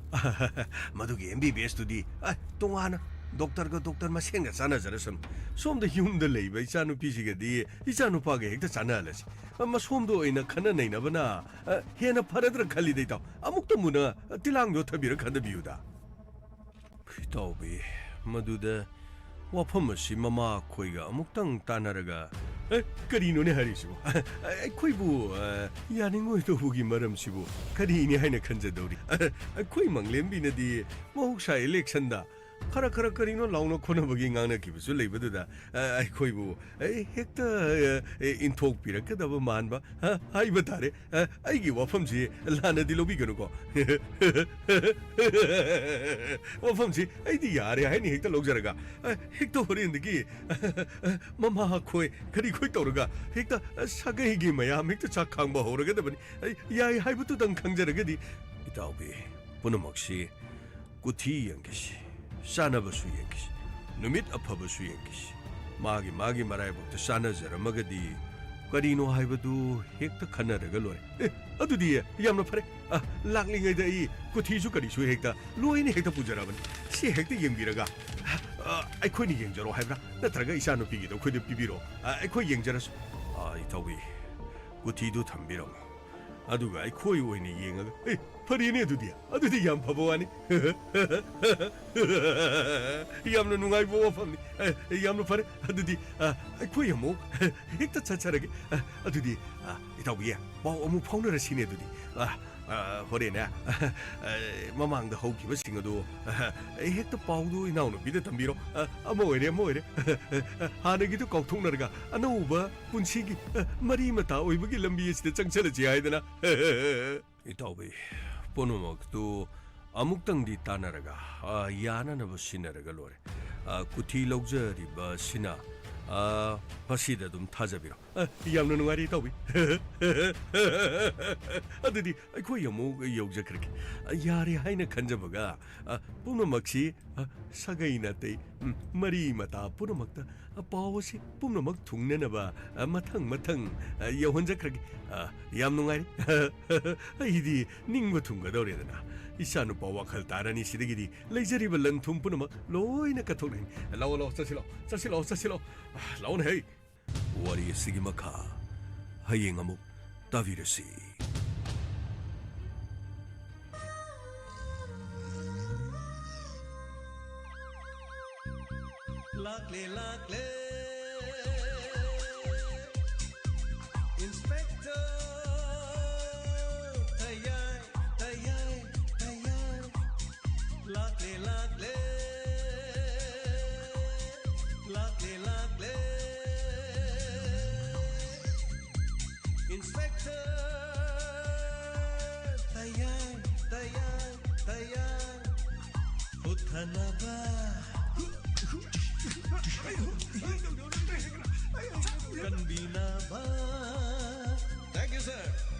ꯃꯗꯨꯒꯤ ꯑꯦꯝ ꯕꯤ ꯕꯤ ꯑꯦꯁ ꯇꯨꯗꯤ, ꯑ, ꯇꯣꯉꯥꯟꯅ ꯗꯣꯛꯇꯔꯒ ꯗꯣꯛꯇꯔ ꯃꯁꯦꯟꯒ ꯆꯥꯟꯅꯖꯔꯁꯅꯨ꯫ ꯁꯣꯝꯗ ꯌꯨꯝꯗ ꯂꯩꯕ ꯏꯆꯥꯅꯨꯄꯤꯁꯤꯒꯗꯤ ꯏꯆꯥꯅꯨꯄꯥꯒ ꯍꯦꯛꯇ ꯆꯥꯟꯅꯍꯜꯂꯁꯤ꯫ ꯑ, ꯃꯁꯣꯝꯗ ꯑꯣꯏꯅ ꯈꯟꯅ ꯅꯩꯅꯕꯅ, ꯑ, ꯍꯦꯟꯅ ꯐꯔꯗ꯭ꯔꯥ ꯈꯜꯂꯤꯗ, ꯏꯇꯥꯎ꯫ ꯑꯃꯨꯛꯇ ꯃꯨꯟꯅ ꯇꯤꯂꯥꯡ ꯌꯣꯠꯊꯕꯤꯔ ꯈꯟꯅꯕꯤꯌꯨꯗ꯫ ꯏꯇꯥꯎꯕꯤ, ꯃꯗꯨꯗ ꯋꯥꯐꯝ ꯑꯁꯤ ꯃꯃꯥ ꯑꯩꯈꯣꯏꯒ ꯑꯃꯨꯛꯇꯪ ꯇꯥꯟꯅꯔꯒ, ꯑꯦ, ꯀꯔꯤꯅꯣꯅꯦ ꯍꯥꯏꯔꯤꯁꯤꯕꯨ? ꯑꯩꯈꯣꯏꯕꯨ, ꯑ, ꯌꯥꯅꯤꯡꯉꯣꯏꯗꯧꯕꯒꯤ ꯃꯔꯝꯁꯤꯕꯨ ꯀꯔꯤꯅꯤ ꯍꯥꯏꯅ ꯈꯟꯖꯗꯧꯔꯤ? ꯑ, ꯑꯩꯈꯣꯏ ꯃꯪꯂꯦꯝꯕꯤꯅꯗꯤ ꯃꯍꯧꯁꯥ ꯏꯂꯦꯛꯁꯟꯗ ꯈꯔ ꯈꯔ ꯀꯔꯤꯅꯣ ꯂꯥꯎꯅ ꯈꯣꯠꯅꯕꯒꯤ ꯉꯥꯡꯅꯈꯤꯕꯁꯨ ꯂꯩꯕꯗꯨꯗ, ꯑ, ꯑꯩꯈꯣꯏꯕꯨ, ꯑꯦ, ꯍꯦꯛꯇ, ꯑ, ꯑꯦ, ꯏꯟꯊꯣꯛꯄꯤꯔꯛꯀꯗꯕ ꯃꯥꯟꯕ, ꯑ, ꯍꯥꯏꯕ ꯇꯥꯔꯦ꯫ ꯑ, ꯑꯩꯒꯤ ꯋꯥꯐꯝꯁꯤ ꯂꯥꯟꯅꯗꯤ ꯂꯧꯕꯤꯒꯅꯨꯀꯣ꯫ ꯋꯥꯐꯝꯁꯤ ꯑꯩꯗꯤ ꯌꯥꯔꯦ ꯍꯥꯏꯅ ꯍꯦꯛꯇ ꯂꯧꯖꯔꯒ, ꯑ, ꯍꯦꯛꯇ ꯍꯣꯔꯦꯟꯗꯒꯤ, ꯑ, ꯃꯃꯥ ꯈꯣꯏ ꯀꯔꯤ ꯈꯣꯏ ꯇꯧꯔꯒ ꯍꯦꯛꯇ, ꯑ, ꯁꯥꯒꯩꯒꯤ ꯃꯌꯥꯝ ꯍꯦꯛꯇ ꯆꯥꯛ ꯈꯥꯡꯕ ꯍꯧꯔꯒꯗꯕꯅꯤ꯫ ꯑꯩ ꯌꯥꯏ ꯍꯥꯏꯕꯗꯨꯗꯪ ꯈꯪꯖꯔꯒꯗꯤ, ꯏꯇꯥꯎꯕꯤ, ꯄꯨꯝꯅꯃꯛꯁꯤ ꯀꯨꯊꯤ ꯌꯦꯡꯈꯤꯁꯤ, ꯆꯥꯅꯕꯁꯨ ꯌꯦꯡꯈꯤꯁꯤ, ꯅꯨꯃꯤꯠ ꯑꯐꯕꯁꯨ ꯌꯦꯡꯈꯤꯁꯤ꯫ ꯃꯥꯒꯤ ꯃꯥꯒꯤ ꯃꯔꯥꯏꯕꯛꯇ ꯆꯥꯅꯖꯔꯝꯃꯒꯗꯤ ꯀꯔꯤꯅꯣ ꯍꯥꯏꯕꯗꯨ ꯍꯦꯛꯇ ꯈꯟꯅꯔꯒ ꯂꯣꯏꯔꯦ꯫ ꯑꯦ, ꯑꯗꯨꯗꯤ ꯌꯥꯝꯅ ꯐꯔꯦ꯫ ꯑ, ꯂꯥꯛꯂꯤꯉꯩꯗ ꯑꯩ ꯀꯨꯊꯤꯁꯨ ꯀꯔꯤꯁꯨ ꯍꯦꯛꯇ ꯂꯣꯏꯅ ꯍꯦꯛꯇ ꯄꯨꯖꯔꯕꯅꯤ꯫ ꯁꯤ ꯍꯦꯛꯇ ꯌꯦꯡꯕꯤꯔꯒ, ꯑ, ꯑꯩꯈꯣꯏꯅ ꯌꯦꯡꯖꯔꯣ ꯍꯥꯏꯕ꯭ꯔꯥ? ꯅꯠꯇ꯭ꯔꯒ ꯏꯆꯥꯅꯨꯄꯤꯒꯤꯗꯣ ꯑꯩꯈꯣꯏꯗ ꯄꯤꯕꯤꯔꯣ? ꯑ, ꯑꯩꯈꯣꯏ ꯌꯦꯡꯖꯔꯁꯨ꯫ ꯑ, ꯏꯇꯥꯎꯕꯤ, ꯀꯨꯊꯤꯗꯨ ꯊꯝꯕꯤꯔꯝꯃꯣ꯫ ꯑꯗꯨꯒ ꯑꯩꯈꯣꯏ ꯑꯣꯏꯅ ꯌꯦꯡꯉꯒ, "ꯑꯦ, ꯐꯔꯦꯅꯦ ꯑꯗꯨꯗꯤ꯫ ꯑꯗꯨꯗꯤ ꯌꯥꯝ ꯐꯕ ꯋꯥꯅꯤ꯫" ꯌꯥꯝꯅ ꯅꯨꯡꯉꯥꯏꯕ ꯋꯥꯐꯝꯅꯤ꯫ ꯑꯦ, ꯌꯥꯝꯅ ꯐꯔꯦ꯫ ꯑꯗꯨꯗꯤ, ꯑ, ꯑꯩꯈꯣꯏ ꯑꯃꯨꯛ ꯍꯦꯛꯇ ꯆꯠꯆꯔꯒꯦ꯫ ꯑ, ꯑꯗꯨꯗꯤ, ꯑ, ꯏꯇꯥꯎꯕꯤ, ꯄꯥꯎ ꯑꯃꯨꯛ ꯐꯥꯎꯅꯔꯁꯤꯅꯦ ꯑꯗꯨꯗꯤ꯫ ꯑ, ꯑ, ꯍꯣꯔꯦꯟꯅꯦ, ꯑ, ꯃꯃꯥꯡꯗ ꯍꯧꯈꯤꯕꯁꯤꯡ ꯑꯗꯨ, ꯑ, ꯍꯦꯛꯇ ꯄꯥꯎꯗꯨ ꯏꯅꯥꯎꯅꯨꯄꯤꯗ ꯇꯝꯕꯤꯔꯣ꯫ ꯑ, ꯑꯃ ꯑꯣꯏꯔꯦ, ꯑꯃ ꯑꯣꯏꯔꯦ꯫ ꯑ, ꯍꯥꯟꯅꯒꯤꯗꯨ ꯀꯥꯎꯊꯣꯛꯅꯔꯒ ꯑꯅꯧꯕ ꯄꯨꯟꯁꯤꯒꯤ, ꯑ, ꯃꯔꯤ ꯃꯇꯥ ꯑꯣꯏꯕꯒꯤ ꯂꯝꯕꯤ ꯑꯁꯤꯗ ꯆꯪꯁꯤꯜꯂꯁꯤ ꯍꯥꯏꯗꯅ꯫ ꯏꯇꯥꯎꯕꯤ, ꯄꯨꯝꯅꯃꯛꯇꯨ ꯑꯃꯨꯛꯇꯪꯗꯤ ꯇꯥꯟꯅꯔꯒ, ꯑ, ꯌꯥꯅꯅꯕ ꯁꯤꯟꯅꯔꯒ ꯂꯣꯏꯔꯦ꯫ ꯑ, ꯀꯨꯊꯤ ꯂꯧꯖꯔꯤꯕꯁꯤꯅ, ꯑ, ꯃꯁꯤꯗ ꯑꯗꯨꯝ ꯊꯥꯖꯕꯤꯔꯣ꯫ ꯑ, ꯌꯥꯝꯅ ꯅꯨꯡꯉꯥꯏꯔꯦ, ꯏꯇꯥꯎꯕꯤ꯫ ꯑꯗꯨꯗꯤ ꯑꯩꯈꯣꯏ ꯑꯃꯨꯛ ꯌꯧꯖꯈ꯭ꯔꯒꯦ꯫ ꯑ, ꯌꯥꯔꯦ ꯍꯥꯏꯅ ꯈꯟꯖꯕꯒ, ꯑ, ꯄꯨꯝꯅꯃꯛꯁꯤ, ꯑ, ꯁꯥꯒꯩ ꯅꯥꯇꯩ, ꯎꯝ, ꯃꯔꯤ ꯃꯇꯥ ꯄꯨꯝꯅꯃꯛꯇ, ꯑ, ꯄꯥꯎ ꯑꯁꯤ ꯄꯨꯝꯅꯃꯛ ꯊꯨꯡꯅꯅꯕ, ꯑ, ꯃꯊꯪ ꯃꯊꯪ, ꯑ, ꯌꯧꯍꯟꯖꯈ꯭ꯔꯒꯦ꯫ ꯑ, ꯌꯥꯝ ꯅꯨꯡꯉꯥꯏꯔꯦ꯫ ꯑꯩꯗꯤ ꯅꯤꯡꯕ ꯊꯨꯡꯒꯗꯧꯔꯦꯗꯅ꯫ ꯏꯆꯥꯅꯨꯄꯥ ꯋꯥꯈꯜ ꯇꯥꯔꯅꯤ ꯁꯤꯗꯒꯤꯗꯤ꯫ ꯂꯩꯖꯔꯤꯕ ꯂꯟ ꯊꯨꯝ ꯄꯨꯝꯅꯃꯛ ꯂꯣꯏꯅ ꯀꯠꯊꯣꯛꯂꯅꯤ꯫ ꯂꯥꯛꯑꯣ, ꯂꯥꯛꯑꯣ, ꯆꯠꯁꯤ ꯂꯥꯛꯑꯣ, ꯆꯠꯁꯤ ꯂꯥꯛꯑꯣ, ꯆꯠꯁꯤ ꯂꯥꯛꯑꯣ꯫ ꯑ, ꯂꯥꯛꯑꯣꯅꯦ ꯍꯩ꯫ ꯋꯥꯔꯤ ꯑꯁꯤꯒꯤ ꯃꯈꯥ ꯍꯌꯦꯡ ꯑꯃꯨꯛ ꯇꯥꯕꯤꯔꯁꯤ꯫ ꯂꯥꯛꯂꯦ, ꯂꯥꯛꯂꯦ, Inspector ꯇꯌꯥꯏ, ꯇꯌꯥꯏ, ꯇꯌꯥꯏ꯫ ꯂꯥꯛꯂꯦ, ꯂꯥꯛꯂꯦ, ꯂꯥꯛꯂꯦ, ꯂꯥꯛꯂꯦ, Inspector ꯇꯌꯥꯏ, ꯇꯌꯥꯏ, ꯇꯌꯥꯏ꯫ ꯍꯨꯠꯊꯅꯕ ꯀꯟꯕꯤꯅꯕ꯫ Thank you, sir.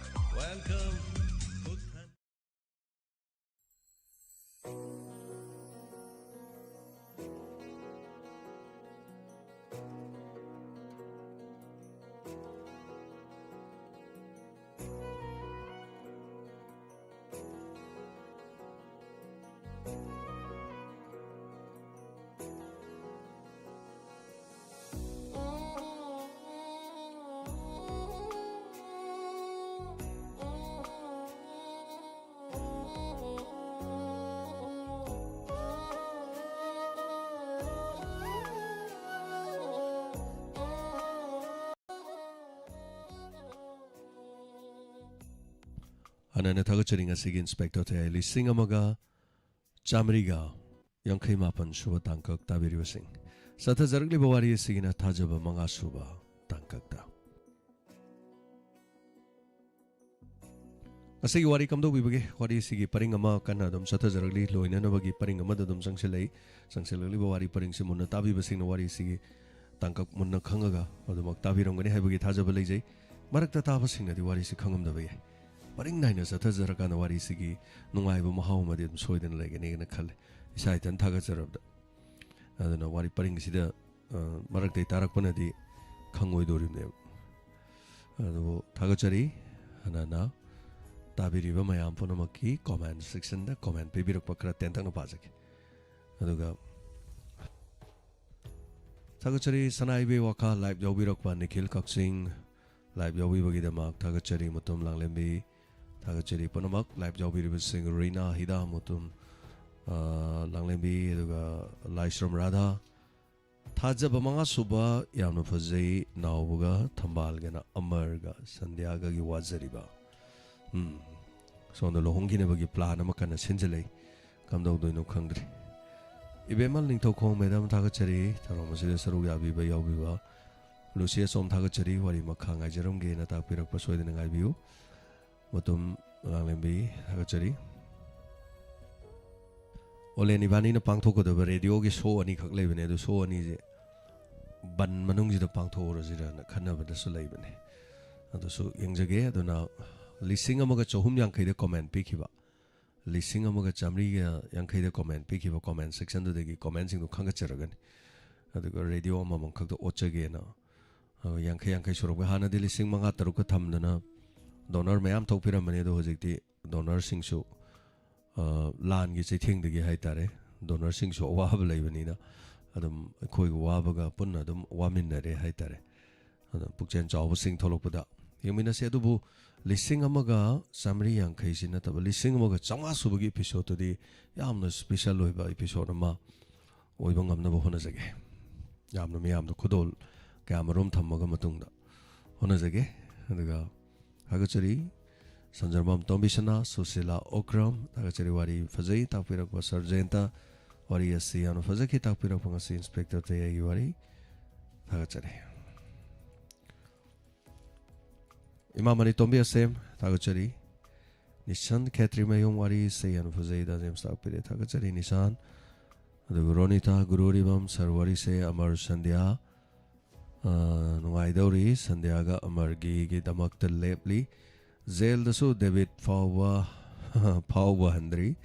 Welcome. ꯑꯅꯅ ꯊꯥꯒꯠꯆꯔꯤ꯫ ꯉꯁꯤꯒꯤ ꯏꯟꯁꯄꯦꯛꯇꯔ ꯊꯌꯥꯏ ꯂꯤꯁꯤꯡ ꯑꯃꯒ ꯆꯥꯃꯔꯤꯒ ꯌꯥꯡꯈꯩ ꯃꯥꯄꯟ ꯁꯨꯕ ꯇꯥꯡꯀꯛ ꯇꯥꯕꯤꯔꯤꯕꯁꯤꯡ꯫ ꯆꯠꯊꯖꯔꯛꯂꯤꯕ ꯋꯥꯔꯤ ꯑꯁꯤꯒꯤꯅ ꯊꯥꯖꯕ ꯃꯉꯥ ꯁꯨꯕ ꯇꯥꯡꯀꯛꯇ꯫ ꯉꯁꯤꯒꯤ ꯋꯥꯔꯤ ꯀꯝꯗꯧꯕꯤꯕꯒꯦ? ꯋꯥꯔꯤꯁꯤꯒꯤ ꯄꯔꯤꯡ ꯑꯃ ꯀꯟꯅ ꯑꯗꯨꯝ ꯆꯠꯊꯖꯔꯛꯂꯤ꯫ ꯂꯣꯏꯅꯅꯕꯒꯤ ꯄꯔꯤꯡ ꯑꯃꯗ ꯑꯗꯨꯝ ꯆꯪꯁꯤꯜꯂꯛꯏ꯫ ꯆꯪꯁꯤꯜꯂꯛꯂꯤꯕ ꯋꯥꯔꯤ ꯄꯔꯤꯡꯁꯤ ꯃꯨꯟꯅ ꯇꯥꯕꯤꯕꯁꯤꯡꯅ ꯋꯥꯔꯤꯁꯤꯒꯤ ꯇꯥꯡꯀꯛ ꯃꯨꯟꯅ ꯈꯪꯉꯒ ꯑꯗꯨꯃꯛ ꯇꯥꯕꯤꯔꯝꯒꯅꯤ ꯍꯥꯏꯕꯒꯤ ꯊꯥꯖꯕ ꯂꯩꯖꯩ꯫ ꯃꯔꯛꯇ ꯇꯥꯕꯁꯤꯡꯅꯗꯤ ꯋꯥꯔꯤꯁꯤ ꯈꯪꯉꯝꯗꯕ ꯌꯥꯏ꯫ ꯄꯔꯤꯡ ꯅꯥꯏꯅ ꯆꯠꯊꯖꯔꯀꯥꯟꯗ ꯋꯥꯔꯤꯁꯤꯒꯤ ꯅꯨꯡꯉꯥꯏꯕ ꯃꯍꯥꯎ ꯑꯃꯗꯤ ꯑꯗꯨꯝ ꯁꯣꯏꯗꯅ ꯂꯩꯒꯅꯤꯅ ꯈꯜꯂꯦ, ꯏꯁꯥ ꯏꯊꯟ ꯊꯥꯒꯠꯆꯔꯕꯗ꯫ ꯑꯗꯨꯅ ꯋꯥꯔꯤ ꯄꯔꯤꯡꯁꯤꯗ, ꯑ, ꯃꯔꯛꯇꯩ ꯇꯥꯔꯛꯄꯅꯗꯤ ꯈꯪꯉꯣꯏꯗꯣꯔꯤꯕꯅꯦꯕ꯫ ꯑꯗꯨꯕꯨ ꯊꯥꯒꯠꯆꯔꯤ꯫ ꯍꯥꯟꯅꯅ ꯇꯥꯕꯤꯔꯤꯕ ꯃꯌꯥꯝ ꯄꯨꯝꯅꯃꯛꯀꯤ comment section ꯗ comment ꯄꯤꯕꯤꯔꯛꯄ ꯈꯔ ꯇꯦꯟꯇꯛꯅ ꯄꯥꯖꯒꯦ꯫ ꯑꯗꯨꯒ ꯊꯥꯒꯠꯆꯔꯤ, ꯁꯅꯥ ꯏꯕꯦ ꯋꯥꯈꯥ live ꯌꯥꯎꯕꯤꯔꯛꯄ ꯅꯤꯈꯤꯜ ꯀꯛꯆꯤꯡ, live ꯌꯥꯎꯕꯤꯕꯒꯤꯗꯃꯛ ꯊꯥꯒꯠꯆꯔꯤ꯫ ꯃꯨꯇꯨꯝ ꯂꯥꯡꯂꯦꯝꯕꯤ, ꯊꯥꯒꯠꯆꯔꯤ꯫ ꯄꯨꯝꯅꯃꯛ live ꯌꯥꯎꯕꯤꯔꯤꯕꯁꯤꯡ, ꯔꯤꯅꯥ ꯍꯤꯗꯥ, ꯃꯨꯇꯨꯝ, ꯑ, ꯂꯥꯡꯂꯦꯝꯕꯤ, ꯑꯗꯨꯒ ꯂꯥꯏꯁ꯭ꯔꯝ ꯔꯥꯙꯥ, ꯊꯥꯖꯕ ꯃꯉꯥ ꯁꯨꯕ, ꯌꯥꯝꯅ ꯐꯖꯩ, ꯅꯥꯎꯕꯒ ꯊꯝꯕꯥꯜꯒꯅ ꯑꯃꯔꯒ ꯁꯟꯙ꯭ꯌꯥꯒꯒꯤ ꯋꯥꯖꯔꯤꯕ꯫ ꯎꯝ, ꯁꯣꯝꯗ ꯂꯨꯍꯣꯡꯈꯤꯅꯕꯒꯤ plan ꯑꯃ ꯀꯟꯅ ꯁꯤꯟꯖꯜꯂꯛꯏ꯫ ꯀꯝꯗꯧꯗꯣꯏꯅꯣ ꯈꯪꯗ꯭ꯔꯤ꯫ ꯏꯕꯦꯝꯃ ꯅꯤꯡꯊꯧꯈꯣꯡ madam ꯊꯥꯒꯠꯆꯔꯤ, ꯊꯧꯔꯝ ꯑꯁꯤꯗ ꯁꯔꯨꯛ ꯌꯥꯕꯤꯕ ꯌꯥꯎꯕꯤꯕ꯫ ꯂꯨꯁꯤ ꯑꯁꯣꯝ ꯊꯥꯒꯠꯆꯔꯤ, ꯋꯥꯔꯤ ꯃꯈꯥ ꯉꯥꯏꯖꯔꯝꯒꯦꯅ ꯇꯥꯛꯄꯤꯔꯛꯄ ꯁꯣꯏꯗꯅ ꯉꯥꯏꯕꯤꯌꯨ꯫ ꯃꯇꯨꯝ ꯂꯥꯡꯂꯦꯝꯕꯤ ꯊꯥꯒꯠꯆꯔꯤ꯫ ꯑꯣꯂꯦꯟ ꯏꯕꯥꯅꯤꯅ ꯄꯥꯡꯊꯣꯛꯀꯗꯕ radio ꯒꯤ show ꯑꯅꯤꯈꯛ ꯂꯩꯕꯅꯦ, ꯑꯗꯨ show ꯑꯅꯤꯁꯦ ꯕꯟ ꯃꯅꯨꯡꯁꯤꯗ ꯄꯥꯡꯊꯣꯛꯎꯔꯁꯤꯔꯅ ꯈꯟꯅꯕꯗꯁꯨ ꯂꯩꯕꯅꯦ꯫ ꯑꯗꯨꯁꯨ ꯌꯦꯡꯖꯒꯦ꯫ ꯑꯗꯨꯅ ꯂꯤꯁꯤꯡ ꯑꯃꯒ ꯆꯍꯨꯝ ꯌꯥꯡꯈꯩꯗ comment ꯄꯤꯈꯤꯕ, ꯂꯤꯁꯤꯡ ꯑꯃꯒ ꯆꯥꯃꯔꯤꯒ ꯌꯥꯡꯈꯩꯗ comment ꯄꯤꯈꯤꯕ comment section ꯗꯨꯗꯒꯤ comment ꯁꯤꯡꯗꯨ ꯈꯟꯒꯠꯆꯔꯒꯅꯤ꯫ ꯑꯗꯨꯒ radio ꯑꯃꯃꯝ ꯈꯛꯇ ꯑꯣꯠꯆꯒꯦꯅ, ꯑ, ꯌꯥꯡꯈꯩ ꯌꯥꯡꯈꯩ ꯁꯨꯔꯛꯄ, ꯍꯥꯟꯅꯗꯤ ꯂꯤꯁꯤꯡ ꯃꯉꯥ ꯇꯔꯨꯛꯀ ꯊꯝꯗꯅ donor ꯃꯌꯥꯝ ꯊꯣꯛꯄꯤꯔꯝꯕꯅꯤ, ꯑꯗꯣ ꯍꯧꯖꯤꯛꯇꯤ donor ꯁꯤꯡꯁꯨ, ꯑ, ꯂꯥꯟꯒꯤ ꯆꯩꯊꯦꯡꯗꯒꯤ ꯍꯥꯏꯇꯥꯔꯦ, donor ꯁꯤꯡꯁꯨ ꯑꯋꯥꯕ ꯂꯩꯕꯅꯤꯅ ꯑꯗꯨꯝ ꯑꯩꯈꯣꯏꯒ ꯋꯥꯕꯒ ꯄꯨꯟꯅ ꯑꯗꯨꯝ ꯋꯥꯃꯤꯟꯅꯔꯦ ꯍꯥꯏꯇꯥꯔꯦ꯫ ꯑꯗꯣ ꯄꯨꯛꯆꯦꯜ ꯆꯥꯎꯕꯁꯤꯡ ꯊꯣꯛꯂꯛꯄꯗ ꯌꯦꯡꯃꯤꯟꯅꯁꯤ꯫ ꯑꯗꯨꯕꯨ ꯂꯤꯁꯤꯡ ꯑꯃꯒ ꯆꯥꯃꯔꯤ ꯌꯥꯡꯈꯩꯁꯤ ꯅꯠꯇꯕ, ꯂꯤꯁꯤꯡ ꯑꯃꯒ ꯆꯥꯝꯃꯉꯥ ꯁꯨꯕꯒꯤ episode ꯇꯨꯗꯤ ꯌꯥꯝꯅ special ꯑꯣꯏꯕ episode ꯑꯃ ꯑꯣꯏꯕ ꯉꯝꯅꯕ ꯍꯣꯠꯅꯖꯒꯦ꯫ ꯌꯥꯝꯅ ꯃꯤꯌꯥꯝꯗ ꯈꯨꯗꯣꯜ ꯀꯌꯥꯃꯔꯨꯝ ꯊꯝꯃꯒ ꯃꯇꯨꯡꯗ ꯍꯣꯠꯅꯖꯒꯦ꯫ ꯑꯗꯨꯒ ꯊꯥꯒꯠꯆꯔꯤ꯫ ꯁꯟꯖꯔꯃꯝ ꯇꯣꯝꯕꯤꯁꯅꯥ, ꯁꯨꯁꯤꯂꯥ ꯑꯣꯀ꯭ꯔꯝ, ꯊꯥꯒꯠꯆꯔꯤ꯫ ꯋꯥꯔꯤ ꯐꯖꯩ ꯇꯥꯛꯄꯤꯔꯛꯄ ꯁꯔ ꯖꯌꯟꯇ꯫ ꯋꯥꯔꯤ ꯑꯁꯤ ꯌꯥꯝꯅ ꯐꯖꯈꯤ ꯇꯥꯛꯄꯤꯔꯛꯄ ꯉꯁꯤ ꯏꯟꯁꯄꯦꯛꯇꯔ ꯇꯌꯥꯏꯒꯤ ꯋꯥꯔꯤ꯫ ꯊꯥꯒꯠꯆꯔꯤ꯫ ꯏꯃꯥ ꯃꯅꯤꯇꯣꯝꯕꯤ ꯑꯁꯦꯝ, ꯊꯥꯒꯠꯆꯔꯤ꯫ ꯅꯤꯁꯥꯟ ꯈꯦꯇ꯭ꯔꯤꯃꯌꯨꯝ, ꯋꯥꯔꯤ ꯁꯦ ꯌꯥꯝꯅ ꯐꯖꯩ, ꯗꯥ ꯖꯦꯝꯁ ꯇꯥꯛꯄꯤꯔꯦ, ꯊꯥꯒꯠꯆꯔꯤ ꯅꯤꯁꯥꯟ꯫ ꯑꯗꯨꯒ ꯔꯣꯅꯤꯇꯥ ꯒꯨꯔꯨꯔꯤꯕꯝ, ꯁꯔ ꯋꯥꯔꯤꯁꯦ ꯑꯃꯔ ꯁꯟꯙ꯭ꯌꯥ, ꯑ, ꯅꯨꯡꯉꯥꯏꯗꯧꯔꯤ, ꯁꯟꯙ꯭ꯌꯥꯒ ꯑꯃꯔꯒꯤꯒꯤꯗꯃꯛꯇ ꯂꯦꯞꯂꯤ꯫ ꯖꯦꯜꯗꯁꯨ ꯗꯦꯕꯤꯠ ꯐꯥꯎꯕ, ꯐꯥꯎꯕ ꯍꯟꯗ꯭ꯔꯤ,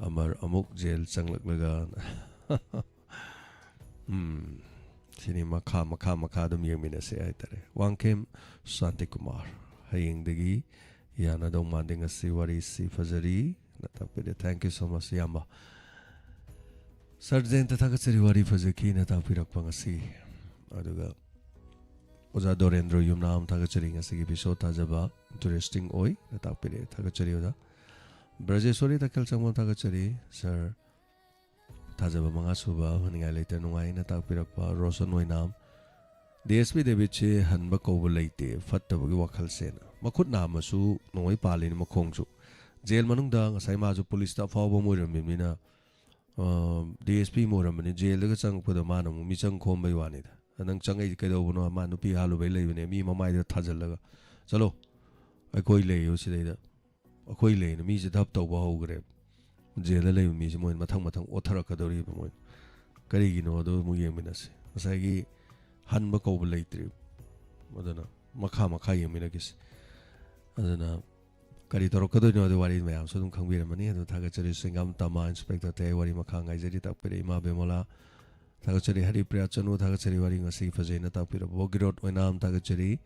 ꯑꯃꯔ ꯑꯃꯨꯛ ꯖꯦꯜ ꯆꯪꯂꯛꯂꯒ꯫ ꯎꯝ, ꯁꯤꯅꯤ ꯃꯈꯥ, ꯃꯈꯥ, ꯃꯈꯥ ꯑꯗꯨꯝ ꯌꯦꯡꯃꯤꯟꯅꯁꯦ ꯍꯥꯏꯇꯥꯔꯦ꯫ ꯋꯥꯡꯈꯦꯝ ꯁꯥꯟꯇꯤ ꯀꯨꯃꯥꯔ, ꯍꯌꯦꯡꯗꯒꯤ ꯌꯥꯅꯗꯧ ꯃꯥꯟꯗꯦ, ꯉꯁꯤ ꯋꯥꯔꯤꯁꯤ ꯐꯖꯔꯤ꯫ ꯅ ꯇꯥꯛꯄꯤꯔꯦ꯫ Thank you so much, ꯏꯌꯥꯝꯕ꯫ ꯁꯔ ꯖꯌꯟꯇ, ꯊꯥꯒꯠꯆꯔꯤ, ꯋꯥꯔꯤ ꯐꯖꯈꯤꯅ ꯇꯥꯛꯄꯤꯔꯛꯄ ꯉꯁꯤ꯫ ꯑꯗꯨꯒ ꯑꯣꯖꯥ ꯗꯣꯔꯦꯟꯗ꯭ꯔꯣ ꯌꯨꯝꯅꯥꯝ, ꯊꯥꯒꯠꯆꯔꯤ, ꯉꯁꯤꯒꯤ episode ꯊꯥꯖꯕ interesting ꯑꯣꯏ ꯅ ꯇꯥꯛꯄꯤꯔꯛꯑꯦ, ꯊꯥꯒꯠꯆꯔꯤ ꯑꯣꯖꯥ꯫ ꯕ꯭ꯔꯖꯦꯁꯣꯔꯤ ꯇꯈꯦꯜ ꯆꯪꯕꯝ, ꯊꯥꯒꯠꯆꯔꯤ ꯁꯔ꯫ ꯊꯥꯖꯕ ꯃꯉꯥ ꯁꯨꯕ, ꯐꯅꯤꯡꯉꯥꯏ ꯂꯩꯇ ꯅꯨꯡꯉꯥꯏꯅ ꯇꯥꯛꯄꯤꯔꯛꯄ ꯔꯣꯁꯟ ꯑꯣꯏꯅꯥꯝ꯫ ꯗꯤ ꯑꯦꯁ ꯄꯤ ꯗꯦꯕꯤꯠꯁꯦ ꯍꯟꯕ ꯀꯧꯕ ꯂꯩꯇꯦ, ꯐꯠꯇꯕꯒꯤ ꯋꯥꯈꯜꯁꯦꯅ꯫ ꯃꯈꯨꯠ ꯅꯥꯝꯃꯁꯨ ꯅꯣꯡꯃꯩ ꯄꯥꯜꯂꯤꯅꯤ, ꯃꯈꯣꯡꯁꯨ꯫ ꯖꯦꯜ ꯃꯅꯨꯡꯗ ꯉꯁꯥꯏ ꯃꯥꯁꯨ ꯄꯨꯂꯤꯁꯇ ꯑꯐꯥꯎꯕ ꯑꯃ ꯑꯣꯏꯔꯝꯃꯤꯕꯅꯤꯅ, ꯗꯤ ꯑꯦꯁ ꯄꯤ ꯑꯃ ꯑꯣꯏꯔꯝꯕꯅꯤ꯫ ꯖꯦꯜꯗꯒ ꯆꯪꯉꯛꯄꯗ ꯃꯥꯅ ꯑꯃꯨꯛ ꯃꯤꯆꯪ ꯈꯣꯝꯕꯩ ꯋꯥꯅꯤꯗ꯫ "ꯅꯪ ꯆꯪꯉꯛꯏꯁꯦ ꯀꯩꯗꯧꯕꯅꯣ?" ꯃꯥ ꯅꯨꯄꯤ ꯍꯥꯠꯂꯨꯕꯩ ꯂꯩꯕꯅꯦ, ꯃꯤ ꯃꯃꯥꯏꯗ ꯊꯥꯖꯤꯜꯂꯒ, "ꯆꯠꯂꯣ, ꯑꯩꯈꯣꯏ ꯂꯩꯌꯣ ꯁꯤꯗꯩꯗ, ꯑꯩꯈꯣꯏ ꯂꯩꯅ" ꯃꯤꯁꯦ ꯙꯞ ꯇꯧꯕ ꯍꯧꯈ꯭ꯔꯦꯕ꯫ ꯖꯦꯜꯗ ꯂꯩꯕ ꯃꯤꯁꯦ ꯃꯣꯏ ꯃꯊꯪ ꯃꯊꯪ ꯑꯣꯠꯊꯔꯛꯀꯗꯧꯔꯤꯕ ꯃꯣꯏ꯫ ꯀꯔꯤꯒꯤꯅꯣ ꯑꯗꯨ ꯑꯃꯨꯛ ꯌꯦꯡꯃꯤꯟꯅꯁꯤ꯫ ꯉꯁꯥꯏꯒꯤ ꯍꯟꯕ ꯀꯧꯕ ꯂꯩꯇ꯭ꯔꯤꯕ꯫ ꯑꯗꯨꯅ ꯃꯈꯥ ꯃꯈꯥ ꯌꯦꯡꯃꯤꯟꯅꯈꯤꯁꯤ꯫ ꯑꯗꯨꯅ ꯀꯔꯤ ꯇꯧꯔꯛꯀꯗꯣꯏꯅꯣ ꯑꯗꯨ ꯋꯥꯔꯤ ꯃꯌꯥꯝꯁꯨ ꯑꯗꯨꯝ ꯈꯪꯕꯤꯔꯝꯃꯅꯤ꯫ ꯑꯗꯨ ꯊꯥꯒꯠꯆꯔꯤ ꯁꯤꯡꯒꯥꯝ ꯇꯃꯥ, ꯏꯟꯁꯄꯦꯛꯇꯔ ꯇꯌꯥꯏ, ꯋꯥꯔꯤ ꯃꯈꯥ ꯉꯥꯏꯖꯔꯤ ꯇꯥꯛꯄꯤꯔꯦ ꯏꯃꯥ ꯕꯦꯃꯣꯂꯥ꯫ ꯊꯥꯒꯠꯆꯔꯤ ꯍꯔꯤꯄ꯭ꯔꯤꯌꯥ ꯆꯅꯨ, ꯊꯥꯒꯠꯆꯔꯤ ꯋꯥꯔꯤ ꯉꯁꯤꯒꯤ ꯐꯖꯩꯅ ꯇꯥꯛꯄꯤꯔꯕ꯫ ꯕꯣꯒꯤꯔꯣꯠ ꯑꯣꯏꯅꯥꯝ, ꯊꯥꯒꯠꯆꯔꯤ꯫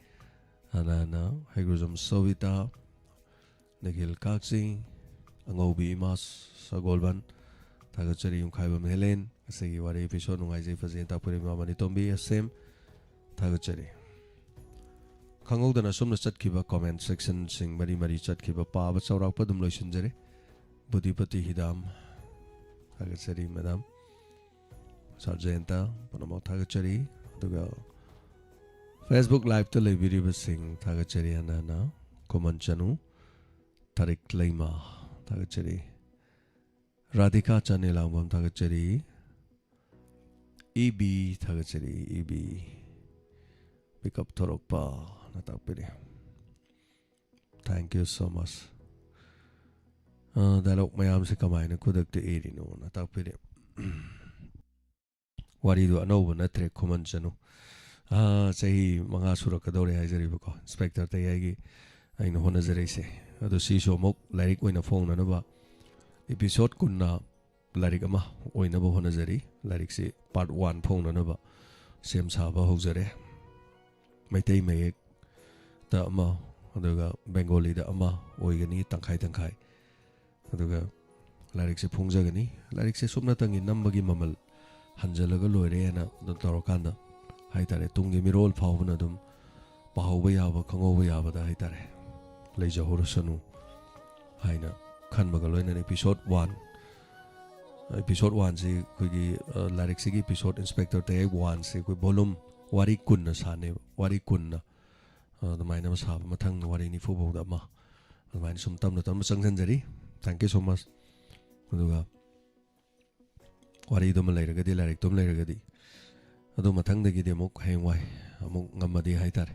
ꯍꯥꯟꯅ ꯍꯥꯟꯅ ꯍꯩꯒ꯭ꯔꯨꯖꯝ ꯁꯣꯕꯤꯇꯥ, ꯅꯤꯈꯤꯜ ꯀꯥꯛꯆꯤꯡ, ꯑꯉꯧꯕꯤ ꯏꯃꯥ ꯁꯒꯣꯜꯕꯟ, ꯊꯥꯒꯠꯆꯔꯤ ꯌꯨꯝꯈꯥꯏꯕꯝ ꯍꯦꯂꯦꯟ꯫ ꯉꯁꯤꯒꯤ ꯋꯥꯔꯤ episode ꯅꯨꯡꯉꯥꯏꯖꯩ ꯐꯖꯩꯅ ꯇꯥꯛꯄꯤꯔꯕ ꯏꯃꯥ ꯃꯅꯤꯇꯣꯝꯕꯤ ꯑꯁꯦꯝ, ꯊꯥꯒꯠꯆꯔꯤ꯫ ꯈꯪꯍꯧꯗꯅ ꯑꯁꯨꯝꯅ ꯆꯠꯈꯤꯕ comment sectionꯁꯤꯡ ꯃꯔꯤ ꯃꯔꯤ ꯆꯠꯈꯤꯕ, ꯄꯥꯕ ꯆꯥꯎꯔꯥꯛꯄ ꯑꯗꯨꯝ ꯂꯣꯏꯁꯤꯟꯖꯔꯦ꯫ ꯕꯨꯙꯤꯄꯇꯤ ꯍꯤꯗꯥꯝ, ꯊꯥꯒꯠꯆꯔꯤ ꯃꯦꯗꯥꯝ꯫ ꯁꯥꯔ ꯖꯌꯟꯇ, ꯄꯨꯝꯅꯃꯛ ꯊꯥꯒꯠꯆꯔꯤ꯫ ꯑꯗꯨꯒ Facebook liveꯇ ꯂꯩꯕꯤꯔꯤꯕꯁꯤꯡ ꯊꯥꯒꯠꯆꯔꯤ ꯍꯟꯅ ꯍꯟꯅ꯫ ꯈꯨꯃꯟ ꯆꯅꯨ, ꯇꯥꯔꯤꯛ ꯂꯩꯃ, ꯊꯥꯒꯠꯆꯔꯤ꯫ ꯔꯥꯙꯤꯀꯥ ꯆꯥꯅꯦꯂꯥꯡꯕꯝ, ꯊꯥꯒꯠꯆꯔꯤ꯫ ꯏ ꯕꯤ, ꯊꯥꯒꯠꯆꯔꯤ, E B. Pick up ꯊꯣꯔꯛꯄꯅ ꯇꯥꯛꯄꯤꯔꯤ꯫ Thank you so much꯫ ꯑ, dialogue ꯃꯌꯥꯝꯁꯦ ꯀꯃꯥꯏꯅ ꯈꯨꯗꯛꯇ ꯏꯔꯤꯅꯣꯅ ꯇꯥꯛꯄꯤꯔꯤ꯫ ꯋꯥꯔꯤꯗꯣ ꯑꯅꯧꯕ ꯅꯠꯇ꯭ꯔꯦ, ꯈꯨꯃꯟ ꯆꯅꯨ꯫ ꯑ, ꯆꯍꯤ ꯃꯉꯥ ꯁꯨꯔꯛꯀꯗꯧꯔꯦ ꯍꯥꯏꯖꯔꯤꯕꯀꯣ, ꯏꯟꯁꯄꯦꯛꯇꯔ ꯇꯌꯥꯏꯒꯤ ꯑꯩꯅ ꯍꯣꯠꯅꯖꯔꯛꯏꯁꯦ꯫ ꯑꯗꯣ ꯁꯤꯁꯨ ꯑꯃꯨꯛ ꯂꯥꯏꯔꯤꯛ ꯑꯣꯏꯅ ꯐꯣꯡꯅꯅꯕ episode ꯀꯨꯟꯅ ꯂꯥꯏꯔꯤꯛ ꯑꯃ ꯑꯣꯏꯅꯕ ꯍꯣꯠꯅꯖꯔꯤ꯫ ꯂꯥꯏꯔꯤꯛꯁꯤ part one ꯐꯣꯡꯅꯅꯕ ꯁꯦꯝ ꯁꯥꯕ ꯍꯧꯖꯔꯦ꯫ ꯃꯩꯇꯩ ꯃꯌꯦꯛꯇ ꯑꯃ, ꯑꯗꯨꯒ ꯕꯦꯡꯒꯣꯂꯤꯗ ꯑꯃ ꯑꯣꯏꯒꯅꯤ, ꯇꯪꯈꯥꯏ ꯇꯪꯈꯥꯏ꯫ ꯑꯗꯨꯒ ꯂꯥꯏꯔꯤꯛꯁꯦ ꯐꯣꯡꯖꯒꯅꯤ꯫ ꯂꯥꯏꯔꯤꯛꯁꯦ ꯁꯨꯞꯅꯇꯪꯒꯤ ꯅꯝꯕꯒꯤ ꯃꯃꯜ ꯍꯟꯖꯜꯂꯒ ꯂꯣꯏꯔꯦꯅ ꯑꯗꯨꯝ ꯇꯧꯔꯀꯥꯟꯗ ꯍꯥꯏꯇꯥꯔꯦ, ꯇꯨꯡꯒꯤ ꯃꯤꯔꯣꯜ ꯐꯥꯎꯕꯅ ꯑꯗꯨꯝ ꯄꯥꯍꯧꯕ ꯌꯥꯕ, ꯈꯪꯍꯧꯕ ꯌꯥꯕꯗ ꯍꯥꯏꯇꯥꯔꯦ, ꯂꯩꯖꯍꯧꯔꯁꯅꯨ ꯍꯥꯏꯅ ꯈꯟꯕꯒ ꯂꯣꯏꯅꯅ episode one, episode one ꯁꯤ ꯑꯩꯈꯣꯏꯒꯤ, ꯑ, ꯂꯥꯏꯔꯤꯛꯁꯤꯒꯤ episode, ꯏꯟꯁꯄꯦꯛꯇꯔ ꯇꯌꯥꯏ one ꯁꯤ ꯑꯩꯈꯣꯏ volume, ꯋꯥꯔꯤ ꯀꯨꯟꯅ ꯁꯥꯅꯦꯕ, ꯋꯥꯔꯤ ꯀꯨꯟꯅ, ꯑ, ꯑꯗꯨꯃꯥꯏꯅ ꯑꯃ ꯁꯥꯕ, ꯃꯊꯪ ꯋꯥꯔꯤ ꯅꯤꯐꯨ ꯐꯥꯎꯗ ꯑꯃ, ꯑꯗꯨꯃꯥꯏꯅ ꯁꯨꯝ ꯇꯞꯅ ꯇꯞꯅ ꯆꯪꯁꯤꯟꯖꯔꯤ꯫ Thank you so much꯫ ꯑꯗꯨꯒ ꯋꯥꯔꯤꯗꯨꯃ ꯂꯩꯔꯒꯗꯤ, ꯂꯥꯏꯔꯤꯛꯇꯨꯃ ꯂꯩꯔꯒꯗꯤ, ꯑꯗꯨ ꯃꯊꯪꯗꯒꯤꯗꯤ ꯑꯃꯨꯛ ꯍꯌꯦꯡꯋꯥꯏ ꯑꯃꯨꯛ ꯉꯝꯃꯗꯤ ꯍꯥꯏꯇꯥꯔꯦ,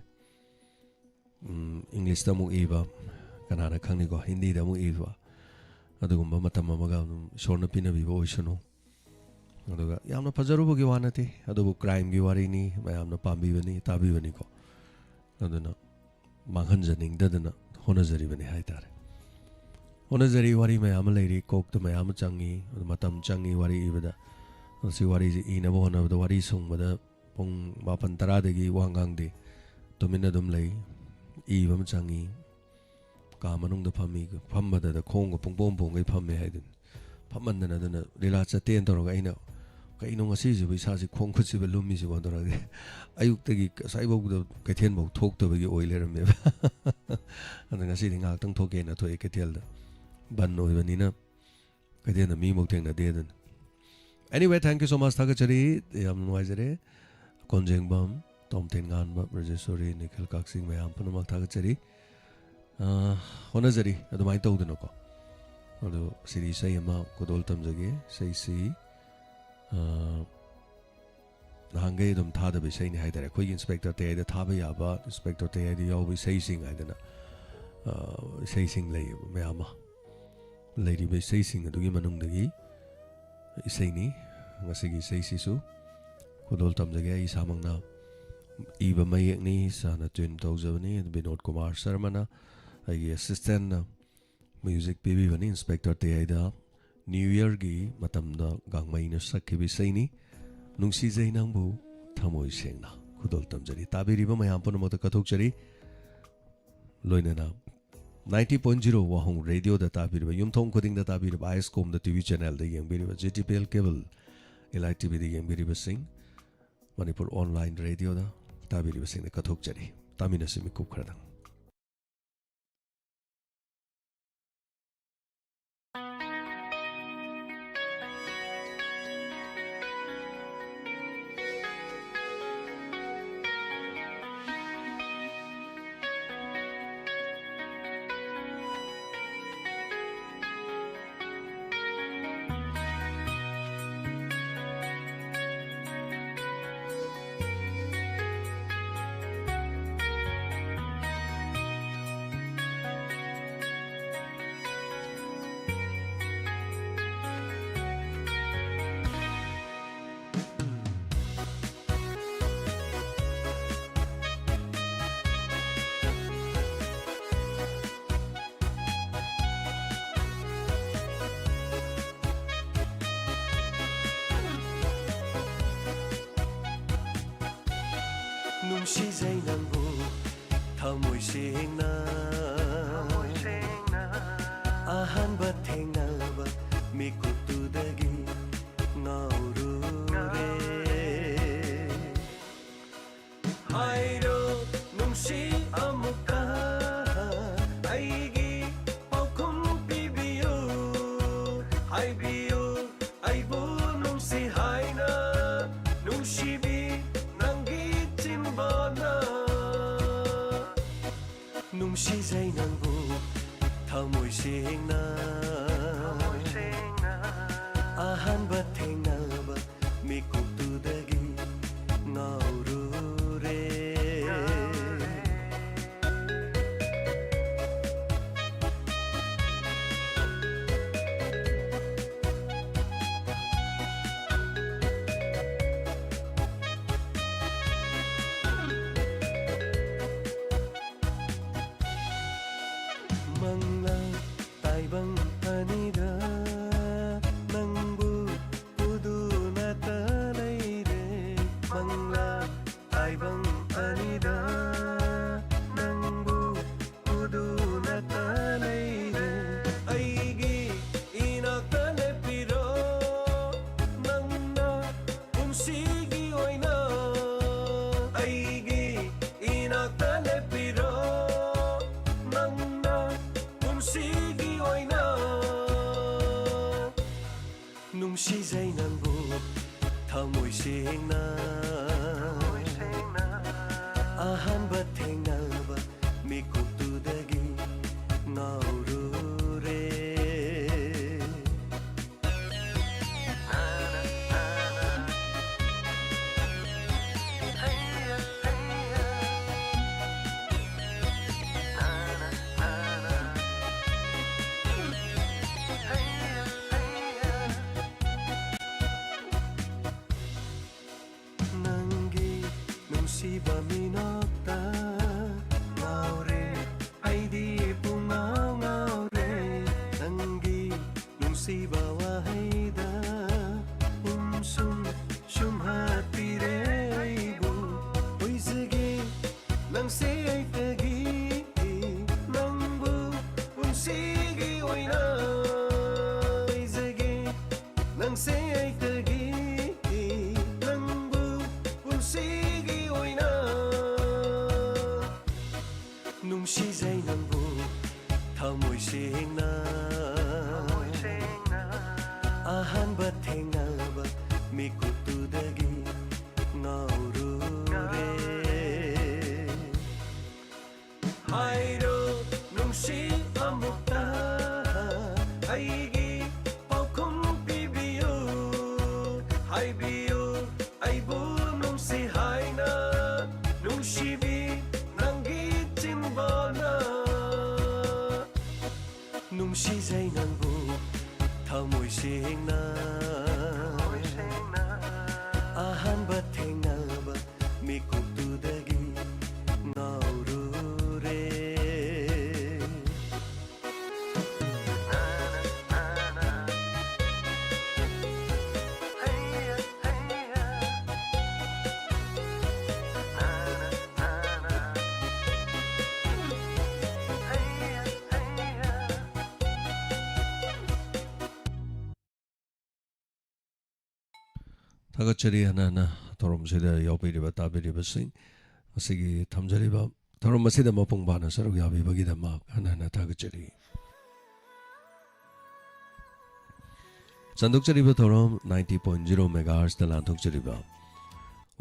ꯎꯝ, ꯏꯪꯂꯤꯁꯇ ꯑꯃꯨꯛ ꯏꯕ, ꯀꯅꯥꯅ ꯈꯪꯅꯤꯀꯣ, ꯍꯤꯟꯗꯤꯗ ꯑꯃꯨꯛ ꯏꯕ, ꯑꯗꯨꯒꯨꯝꯕ ꯃꯇꯝ ꯑꯃꯒ ꯑꯗꯨꯝ ꯏꯁꯣꯔꯅ ꯄꯤꯅꯕꯤꯕ ꯑꯣꯏꯁꯅꯨ꯫ ꯑꯗꯨꯒ ꯌꯥꯝꯅ ꯐꯖꯔꯨꯕꯒꯤ ꯋꯥ ꯅꯠꯇꯦ, ꯑꯗꯨꯕꯨ crimeꯒꯤ ꯋꯥꯔꯤꯅꯤ, ꯃꯌꯥꯝꯅ ꯄꯥꯝꯕꯤꯕꯅꯤ, ꯇꯥꯕꯤꯕꯅꯤꯀꯣ꯫ ꯑꯗꯨꯅ ꯃꯥꯡꯍꯟꯖꯅꯤꯡꯗꯗꯅ ꯍꯣꯠꯅꯖꯔꯤꯕꯅꯤ ꯍꯥꯏꯇꯥꯔꯦ꯫ ꯍꯣꯠꯅꯖꯔꯤ, ꯋꯥꯔꯤ ꯃꯌꯥꯝ ꯑꯃ ꯂꯩꯔꯤ, ꯀꯣꯛꯇ ꯃꯌꯥꯝ ꯑꯃ ꯆꯪꯉꯤ, ꯑꯗꯨ ꯃꯇꯝ ꯆꯪꯉꯤ ꯋꯥꯔꯤ ꯏꯕꯗ꯫ ꯃꯁꯤ ꯋꯥꯔꯤꯁꯤ ꯏꯅꯕ ꯍꯣꯠꯅꯕꯗ ꯋꯥꯔꯤ ꯁꯨꯡꯕꯗ ꯄꯨꯡ ꯃꯥꯄꯟ ꯇꯔꯥꯗꯒꯤ ꯋꯥ ꯉꯥꯡꯗꯦ, ꯇꯨꯃꯤꯟꯅ ꯑꯗꯨꯝ ꯂꯩ꯫ ꯏꯕ ꯑꯃ ꯆꯪꯉꯤ, ꯀꯥ ꯃꯅꯨꯡꯗ ꯐꯝꯃꯤ, ꯐꯝꯕꯗꯗ ꯈꯣꯡꯒ ꯄꯨꯡꯄꯣꯝ ꯄꯣꯝꯒꯩ ꯐꯝꯃꯦ ꯍꯥꯏꯗꯨꯅꯤ꯫ ꯐꯝꯃꯟꯗꯅ ꯑꯗꯨꯅ ꯂꯤꯂꯥ ꯆꯠꯇꯦꯅ ꯇꯧꯔꯒ ꯑꯩꯅ, "ꯀꯩꯅꯣ ꯉꯁꯤꯁꯤꯕꯨ ꯏꯁꯥꯁꯤ ꯈꯣꯡ ꯈꯨꯠꯁꯤꯕꯨ ꯂꯨꯝꯃꯤꯁꯤꯕꯣ?" ꯇꯧꯔꯒ ꯑꯌꯨꯛꯇꯒꯤ ꯉꯁꯥꯏꯐꯥꯎꯗ ꯀꯩꯊꯦꯜꯐꯥꯎ ꯊꯣꯛꯇꯕꯒꯤ ꯑꯣꯏ ꯂꯩꯔꯝꯃꯦꯕ꯫ ꯑꯗ ꯉꯁꯤꯗꯤ ꯉꯥꯏꯍꯥꯛꯇꯪ ꯊꯣꯛꯀꯦꯅ ꯊꯣꯛꯑꯦ ꯀꯩꯊꯦꯜꯗ꯫ ꯕꯟ ꯑꯣꯏꯕꯅꯤꯅ ꯀꯩꯊꯦꯜꯗ ꯃꯤꯃꯨꯛ ꯊꯦꯡꯅꯗꯦ ꯑꯗꯨꯅ꯫ Anyway, thank you so much, ꯊꯥꯒꯠꯆꯔꯤ, ꯌꯥꯝ ꯅꯨꯡꯉꯥꯏꯖꯔꯦ꯫ ꯀꯣꯟꯖꯦꯡꯕꯝ, ꯇꯣꯝꯊꯤꯟ ꯉꯥꯟꯕ, ꯕ꯭ꯔꯖꯦꯁꯣꯔꯤ, ꯅꯤꯈꯤꯜ ꯀꯛꯆꯤꯡ ꯃꯌꯥꯝ ꯄꯨꯝꯅꯃꯛ ꯊꯥꯒꯠꯆꯔꯤ꯫ ꯑ, ꯍꯣꯠꯅꯖꯔꯤ ꯑꯗꯨꯃꯥꯏꯅ ꯇꯧꯗꯅꯀꯣ꯫ ꯑꯗꯣ ꯁꯤꯗꯤ ꯏꯁꯩ ꯑꯃ ꯈꯨꯗꯣꯜ ꯇꯝꯖꯒꯦ꯫ ꯏꯁꯩꯁꯤ, ꯑ, ꯅꯍꯥꯟꯈꯩ ꯑꯗꯨꯝ ꯊꯥꯗꯕ ꯏꯁꯩꯅꯤ ꯍꯥꯏ ꯇꯥꯔꯦ꯫ ꯑꯩꯈꯣꯏꯒꯤ ꯏꯟꯁꯄꯦꯛꯇꯔ ꯇꯌꯥꯏꯗ ꯊꯥꯕ ꯌꯥꯕ, ꯏꯟꯁꯄꯦꯛꯇꯔ ꯇꯌꯥꯏꯗ ꯌꯥꯎꯕ ꯏꯁꯩꯁꯤꯡ ꯍꯥꯏꯗꯅ, ꯑ, ꯏꯁꯩꯁꯤꯡ ꯂꯩꯌꯦꯕ ꯃꯌꯥꯝ ꯑꯃ꯫ ꯂꯩꯔꯤꯕ ꯏꯁꯩꯁꯤꯡ ꯑꯗꯨꯒꯤ ꯃꯅꯨꯡꯗꯒꯤ ꯏꯁꯩꯅꯤ꯫ ꯉꯁꯤꯒꯤ ꯏꯁꯩꯁꯤꯁꯨ ꯈꯨꯗꯣꯜ ꯇꯝꯖꯒꯦ꯫ ꯑꯩ ꯏꯁꯥꯃꯛꯅ ꯏꯕ ꯃꯌꯦꯛꯅꯤ, ꯏꯁꯥꯅ tune ꯇꯧꯖꯕꯅꯤ꯫ ꯑꯗꯨ ꯕꯤꯅꯣꯗ ꯀꯨꯃꯥꯔ ꯁꯔꯃꯅ ꯑꯩꯒꯤ assistant ꯅ music ꯄꯤꯕꯤꯕꯅꯤ꯫ ꯏꯟꯁꯄꯦꯛꯇꯔ ꯇꯌꯥꯏꯗ New Year ꯒꯤ ꯃꯇꯝꯗ ꯒꯥꯡꯃꯩꯅ ꯁꯛꯈꯤꯕ ꯏꯁꯩꯅꯤ꯫ ꯅꯨꯡꯁꯤꯖꯩ ꯅꯪꯕꯨ ꯊꯃꯣꯏ ꯁꯦꯡꯅ꯫ ꯈꯨꯗꯣꯜ ꯇꯝꯖꯔꯤ꯫ ꯇꯥꯕꯤꯔꯤꯕ ꯃꯌꯥꯝ ꯄꯨꯝꯅꯃꯛꯇ ꯀꯠꯊꯣꯛꯆꯔꯤ꯫ ꯂꯣꯏꯅꯅ ninety point zero ꯋꯥꯍꯣꯡ ꯔꯦꯗꯤꯑꯣꯗ ꯇꯥꯕꯤꯔꯤꯕ, ꯌꯨꯝꯊꯣꯡ ꯈꯨꯗꯤꯡꯗ ꯇꯥꯕꯤꯔꯤꯕ, ꯑꯥꯏ ꯑꯦꯁ ꯀꯣꯝꯗ ꯇꯤ ꯚꯤ channel ꯗ ꯌꯦꯡꯕꯤꯔꯤꯕ, G T P L cable, ꯏꯂꯥꯏ ꯇꯤ ꯚꯤꯗ ꯌꯦꯡꯕꯤꯔꯤꯕꯁꯤꯡ, ꯃꯅꯤꯄꯨꯔ online ꯔꯦꯗꯤꯑꯣꯗ ꯇꯥꯕꯤꯔꯤꯕꯁꯤꯡꯗ ꯀꯠꯊꯣꯛꯆꯔꯤ꯫ ꯇꯥꯃꯤꯟꯅꯁꯤ ꯃꯤꯀꯨꯞ ꯈꯔꯗꯪ꯫ ꯅꯨꯡꯁꯤꯖꯩ ꯅꯪꯕꯨ ꯊꯃꯣꯏ ꯁꯦꯡꯅ꯫ ꯑꯍꯥꯟꯕ ꯊꯦꯡꯅꯕ ꯃꯤꯀꯨꯞꯇꯨꯗꯒꯤ ꯉꯥꯎꯔꯨꯔꯦ꯫ ꯍꯥꯏꯔꯣ ꯅꯨꯡꯁꯤ ꯑꯃꯨꯛꯀ ꯑꯩꯒꯤ ꯄꯥꯎꯈꯨꯝ ꯄꯤꯕꯤꯌꯨ꯫ ꯍꯥꯏꯕꯤꯌꯨ ꯑꯩꯕꯨ ꯅꯨꯡꯁꯤ ꯍꯥꯏꯅ, ꯅꯨꯡꯁꯤꯕꯤ ꯅꯪꯒꯤ ꯆꯤꯟꯕꯥꯅ꯫ ꯅꯨꯡ ꯅꯨꯡꯁꯤꯖꯩ ꯅꯪꯕꯨ ꯊꯃꯣꯏ ꯁꯦꯡꯅ꯫ ꯑꯍꯥꯟꯕ ꯊꯦꯡꯅꯕ ꯃꯤꯀꯨꯞꯇꯨꯗꯒꯤ ꯉꯥꯎꯔꯨꯔꯦ꯫ ꯃꯪꯂꯥ ꯇꯥꯏꯕꯪ ꯑꯅꯤꯗ ꯅꯪꯕꯨ ꯎꯗꯨꯅꯇ ꯂꯩꯔꯦ꯫ ꯃꯪꯂꯥ ꯇꯥꯏꯕꯪ ꯑꯅꯤꯗ ꯅꯪꯕꯨ ꯎꯗꯨꯅꯇ ꯂꯩꯔꯦ꯫ ꯑꯩꯒꯤ ꯏꯅꯥꯛꯇ ꯂꯦꯞꯄꯤꯔꯣ ꯅꯪꯅ ꯄꯨꯟꯁꯤꯒꯤ ꯑꯣꯏꯅ꯫ ꯑꯩꯒꯤ ꯏꯅꯥꯛꯇ ꯂꯦꯞꯄꯤꯔꯣ ꯅꯪꯅ ꯄꯨꯟꯁꯤꯒꯤ ꯑꯣꯏꯅ꯫ ꯅꯨꯡꯁꯤꯖꯩ ꯅꯪꯕꯨ ꯊꯃꯣꯏ ꯁꯦꯡꯅ꯫ ꯑꯍꯥꯟꯕ ꯊꯦꯡꯅꯕ ꯃꯤꯀꯨꯞꯇꯨꯗꯒꯤ ꯉꯥꯎꯔꯨꯔꯦ꯫ ꯅꯪꯒꯤ ꯅꯨꯡꯁꯤꯕ ꯃꯤꯅꯣꯛꯇ ꯉꯥꯎꯔꯦ꯫ ꯑꯩꯗꯤ ꯄꯨꯡꯉꯥꯎ ꯉꯥꯎꯔꯦ꯫ ꯅꯪꯒꯤ ꯅꯨꯡꯁꯤꯕ ꯋꯥꯍꯩꯗ ꯎꯝꯁꯨꯝ ꯁꯨꯝꯍꯠꯄꯤꯔꯦ ꯑꯩꯕꯨ꯫ ꯑꯣꯏꯖꯒꯦ ꯅꯪꯁꯦ ꯑꯩꯇꯒꯤ ꯅꯪꯕꯨ ꯄꯨꯟꯁꯤꯒꯤ ꯑꯣꯏꯅ ꯑꯣꯏꯖꯒꯦ꯫ ꯅꯪꯁꯦ ꯑꯩꯇꯒꯤ ꯅꯪꯕꯨ ꯄꯨꯟꯁꯤꯒꯤ ꯑꯣꯏꯅ꯫ ꯅꯨꯡꯁꯤꯖꯩ ꯅꯪꯕꯨ ꯊꯃꯣꯏ ꯁꯦꯡꯅ꯫ ꯑꯍꯥꯟꯕ ꯊꯦꯡꯅꯕ ꯃꯤꯀꯨꯞꯇꯨꯗꯒꯤ ꯉꯥꯎꯔꯨꯔꯦ꯫ ꯅꯨꯡꯁꯤꯕꯤ ꯅꯪꯒꯤ ꯆꯤꯝꯕꯥꯜꯅ ꯅꯨꯡꯁꯤꯖꯩ ꯅꯪꯕꯨ ꯊꯃꯣꯏ ꯁꯦꯡꯅ꯫ ꯑꯍꯥꯟꯕ ꯊꯦꯡꯅꯕ ꯃꯤꯀꯨꯞꯇꯨꯗꯒꯤ ꯉꯥꯎꯔꯨꯔꯦ꯫ ꯊꯥꯒꯠꯆꯔꯤ ꯍꯟꯅ ꯍꯟꯅ ꯊꯧꯔꯝꯁꯤꯗ ꯌꯥꯎꯕꯤꯔꯤꯕ ꯇꯥꯕꯤꯔꯤꯕꯁꯤꯡ ꯑꯁꯤꯒꯤ ꯊꯝꯖꯔꯤꯕ ꯊꯧꯔꯝ ꯑꯁꯤꯗ ꯃꯄꯨꯡ ꯐꯥꯅ ꯁꯔꯨꯛ ꯌꯥꯕꯤꯕꯒꯤꯗꯃꯛ ꯍꯟꯅ ꯍꯟꯅ ꯊꯥꯒꯠꯆꯔꯤ꯫ ꯁꯟꯗꯣꯛꯆꯔꯤꯕ ꯊꯧꯔꯝ ninety point zero megahertzꯇ ꯂꯥꯟꯊꯣꯛꯆꯔꯤꯕ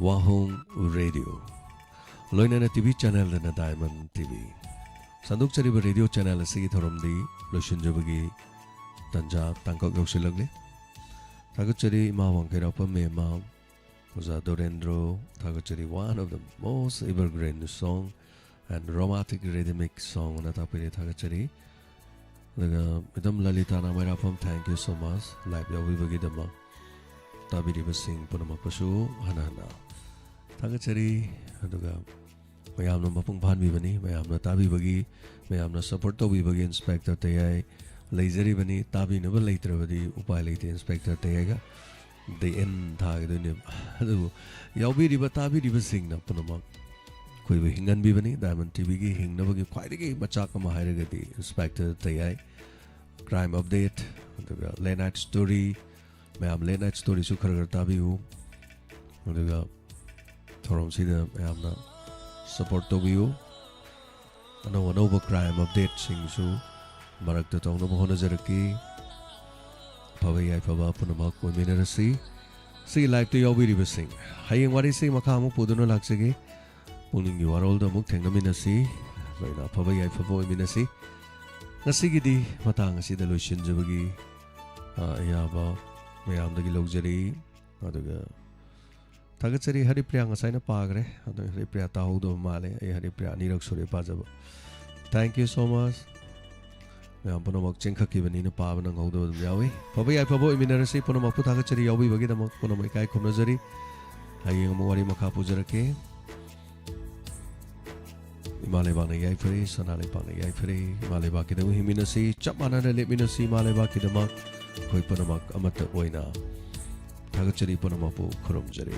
ꯋꯥꯍꯣꯡ ꯔꯦꯗꯤꯑꯣ, ꯂꯣꯏꯅꯅ ꯇꯤꯚꯤ ꯆꯦꯅꯦꯜꯗꯅ ꯗꯥꯏꯃꯟ ꯇꯤꯚꯤ꯫ ꯁꯟꯗꯣꯛꯆꯔꯤꯕ ꯔꯦꯗꯤꯑꯣ ꯆꯦꯅꯦꯜ ꯑꯁꯤꯒꯤ ꯊꯧꯔꯝꯗꯤ ꯂꯣꯏꯁꯤꯟꯖꯕꯒꯤ ꯇꯟꯖꯥ ꯇꯥꯡꯀꯛ ꯌꯧꯁꯤꯜꯂꯛꯂꯤ꯫ ꯊꯥꯒꯠꯆꯔꯤ ꯏꯃꯥ ꯋꯥꯡꯈꯩꯔꯥꯛꯄꯝ ꯃꯦꯝꯃ, ꯑꯣꯖꯥ ꯗꯣꯔꯦꯟꯗ꯭ꯔꯣ, ꯊꯥꯒꯠꯆꯔꯤ꯫ One of the most evergreen song and romantic rhythmic song ꯑꯅ ꯇꯥꯛꯄꯤꯔꯦ, ꯊꯥꯒꯠꯆꯔꯤ꯫ ꯑꯗꯨꯒ ꯃꯦꯗꯝ ꯂꯂꯤꯇꯥ ꯅꯥꯃꯩꯔꯥꯛꯄꯝ, thank you so much live ꯌꯥꯎꯕꯤꯕꯒꯤꯗꯃꯛ꯫ ꯇꯥꯕꯤꯔꯤꯕꯁꯤꯡ ꯄꯨꯝꯅꯃꯛꯄꯨꯁꯨ ꯍꯟꯅ ꯍꯟꯅ ꯊꯥꯒꯠꯆꯔꯤ꯫ ꯑꯗꯨꯒ ꯃꯌꯥꯝꯅ ꯃꯄꯨꯡ ꯐꯥꯍꯟꯕꯤꯕꯅꯤ, ꯃꯌꯥꯝꯅ ꯇꯥꯕꯤꯕꯒꯤ, ꯃꯌꯥꯝꯅ support ꯇꯧꯕꯤꯕꯒꯤ ꯏꯟꯁꯄꯦꯛꯇꯔ ꯇꯌꯥꯏ ꯂꯩꯖꯔꯤꯕꯅꯤ꯫ ꯇꯥꯕꯤꯅꯕ ꯂꯩꯇ꯭ꯔꯕꯗꯤ ꯎꯄꯥꯏ ꯂꯩꯇꯦ, ꯏꯟꯁꯄꯦꯛꯇꯔ ꯇꯌꯥꯏꯒ the end ꯊꯥꯒꯗꯣꯏꯅꯦꯕ꯫ ꯑꯗꯨꯕꯨ ꯌꯥꯎꯕꯤꯔꯤꯕ, ꯇꯥꯕꯤꯔꯤꯕꯁꯤꯡꯅ ꯄꯨꯝꯅꯃꯛ ꯑꯩꯈꯣꯏꯕꯨ ꯍꯤꯡꯍꯟꯕꯤꯕꯅꯤ꯫ ꯗꯥꯏꯃꯟ ꯇꯤꯚꯤꯒꯤ ꯍꯤꯡꯅꯕꯒꯤ ꯈ꯭ꯋꯥꯏꯗꯒꯤ ꯃꯆꯥꯛ ꯑꯃ ꯍꯥꯏꯔꯒꯗꯤ ꯏꯟꯁꯄꯦꯛꯇꯔ ꯇꯌꯥꯏ, crime update, ꯑꯗꯨꯒ late night story, ꯃꯌꯥꯝ late night storyꯁꯨ ꯈꯔ ꯈꯔ ꯇꯥꯕꯤꯌꯨ꯫ ꯑꯗꯨꯒ ꯊꯧꯔꯝꯁꯤꯗ ꯃꯌꯥꯝꯅ support ꯇꯧꯕꯤꯌꯨ꯫ ꯑꯅꯧ ꯑꯅꯧꯕ crime updateꯁꯤꯡꯁꯨ ꯃꯔꯛꯇ ꯇꯧꯅꯕ ꯍꯣꯠꯅꯖꯔꯛꯀꯦ꯫ ꯑꯐꯕ ꯌꯥꯏꯐꯕ ꯄꯨꯝꯅꯃꯛ ꯑꯣꯏꯃꯤꯟꯅꯔꯁꯤ꯫ ꯁꯤꯒꯤ liveꯇ ꯌꯥꯎꯕꯤꯔꯤꯕꯁꯤꯡ, ꯍꯌꯦꯡ ꯋꯥꯔꯤꯁꯤ ꯃꯈꯥ ꯑꯃꯨꯛ ꯄꯨꯗꯨꯅ ꯂꯥꯛꯆꯒꯦ꯫ ꯄꯨꯛꯅꯤꯡꯒꯤ ꯋꯥꯔꯣꯜꯗ ꯑꯃꯨꯛ ꯊꯦꯡꯅꯃꯤꯟꯅꯁꯤ꯫ ꯂꯣꯏꯅ ꯑꯐꯕ ꯌꯥꯏꯐꯕ ꯑꯣꯏꯃꯤꯟꯅꯁꯤ꯫ ꯉꯁꯤꯒꯤꯗꯤ ꯃꯇꯥꯡ ꯑꯁꯤꯗ ꯂꯣꯏꯁꯤꯟꯖꯕꯒꯤ, ꯑ, ꯑꯌꯥꯕ ꯃꯌꯥꯝꯗꯒꯤ ꯂꯧꯖꯔꯤ꯫ ꯑꯗꯨꯒ ꯊꯥꯒꯠꯆꯔꯤ꯫ ꯍꯔꯤꯄ꯭ꯔꯤꯌꯥ ꯉꯁꯥꯏꯅ ꯄꯥꯈ꯭ꯔꯦ꯫ ꯑꯗꯣ ꯍꯔꯤꯄ꯭ꯔꯤꯌꯥ ꯇꯥꯍꯧꯗꯕ ꯃꯥꯜꯂꯦ꯫ ꯑꯩ ꯍꯔꯤꯄ꯭ꯔꯤꯌꯥ ꯑꯅꯤꯔꯛ ꯁꯨꯔꯦ ꯄꯥꯖꯕ꯫ Thank you so much꯫ ꯃꯌꯥꯝ ꯄꯨꯝꯅꯃꯛ ꯆꯦꯟꯈꯠꯈꯤꯕꯅꯤꯅ ꯄꯥꯕ ꯅꯪꯍꯧꯗꯕ ꯑꯗꯨꯝ ꯌꯥꯎꯏ꯫ ꯐꯕ ꯌꯥꯏꯐꯕ ꯑꯣꯏꯃꯤꯟꯅꯔꯁꯤ꯫ ꯄꯨꯝꯅꯃꯛꯄꯨ ꯊꯥꯒꯠꯆꯔꯤ꯫ ꯌꯥꯎꯕꯤꯕꯒꯤꯗꯃꯛ ꯄꯨꯝꯅꯃꯛ ꯏꯀꯥꯏ ꯈꯨꯝꯅꯖꯔꯤ꯫ ꯍꯌꯦꯡ ꯑꯃꯨꯛ ꯋꯥꯔꯤ ꯃꯈꯥ ꯄꯨꯖꯔꯛꯀꯦ꯫ ꯏꯃꯥ ꯂꯩꯕꯥꯛꯅ ꯌꯥꯏꯐꯔꯦ, ꯁꯅꯥ ꯂꯩꯕꯥꯛꯅ ꯌꯥꯏꯐꯔꯦ꯫ ꯏꯃꯥ ꯂꯩꯕꯥꯛꯀꯤꯗꯃꯛ ꯍꯤꯡꯃꯤꯟꯅꯁꯤ, ꯆꯞ ꯃꯥꯟꯅꯅ ꯂꯦꯞꯃꯤꯟꯅꯁꯤ꯫ ꯏꯃꯥ ꯂꯩꯕꯥꯛꯀꯤꯗꯃꯛ ꯑꯩꯈꯣꯏ ꯄꯨꯝꯅꯃꯛ ꯑꯃꯠꯇ ꯑꯣꯏꯅ꯫ ꯊꯥꯒꯠꯆꯔꯤ, ꯄꯨꯝꯅꯃꯛꯄꯨ ꯈꯨꯔꯨꯝꯖꯔꯤ꯫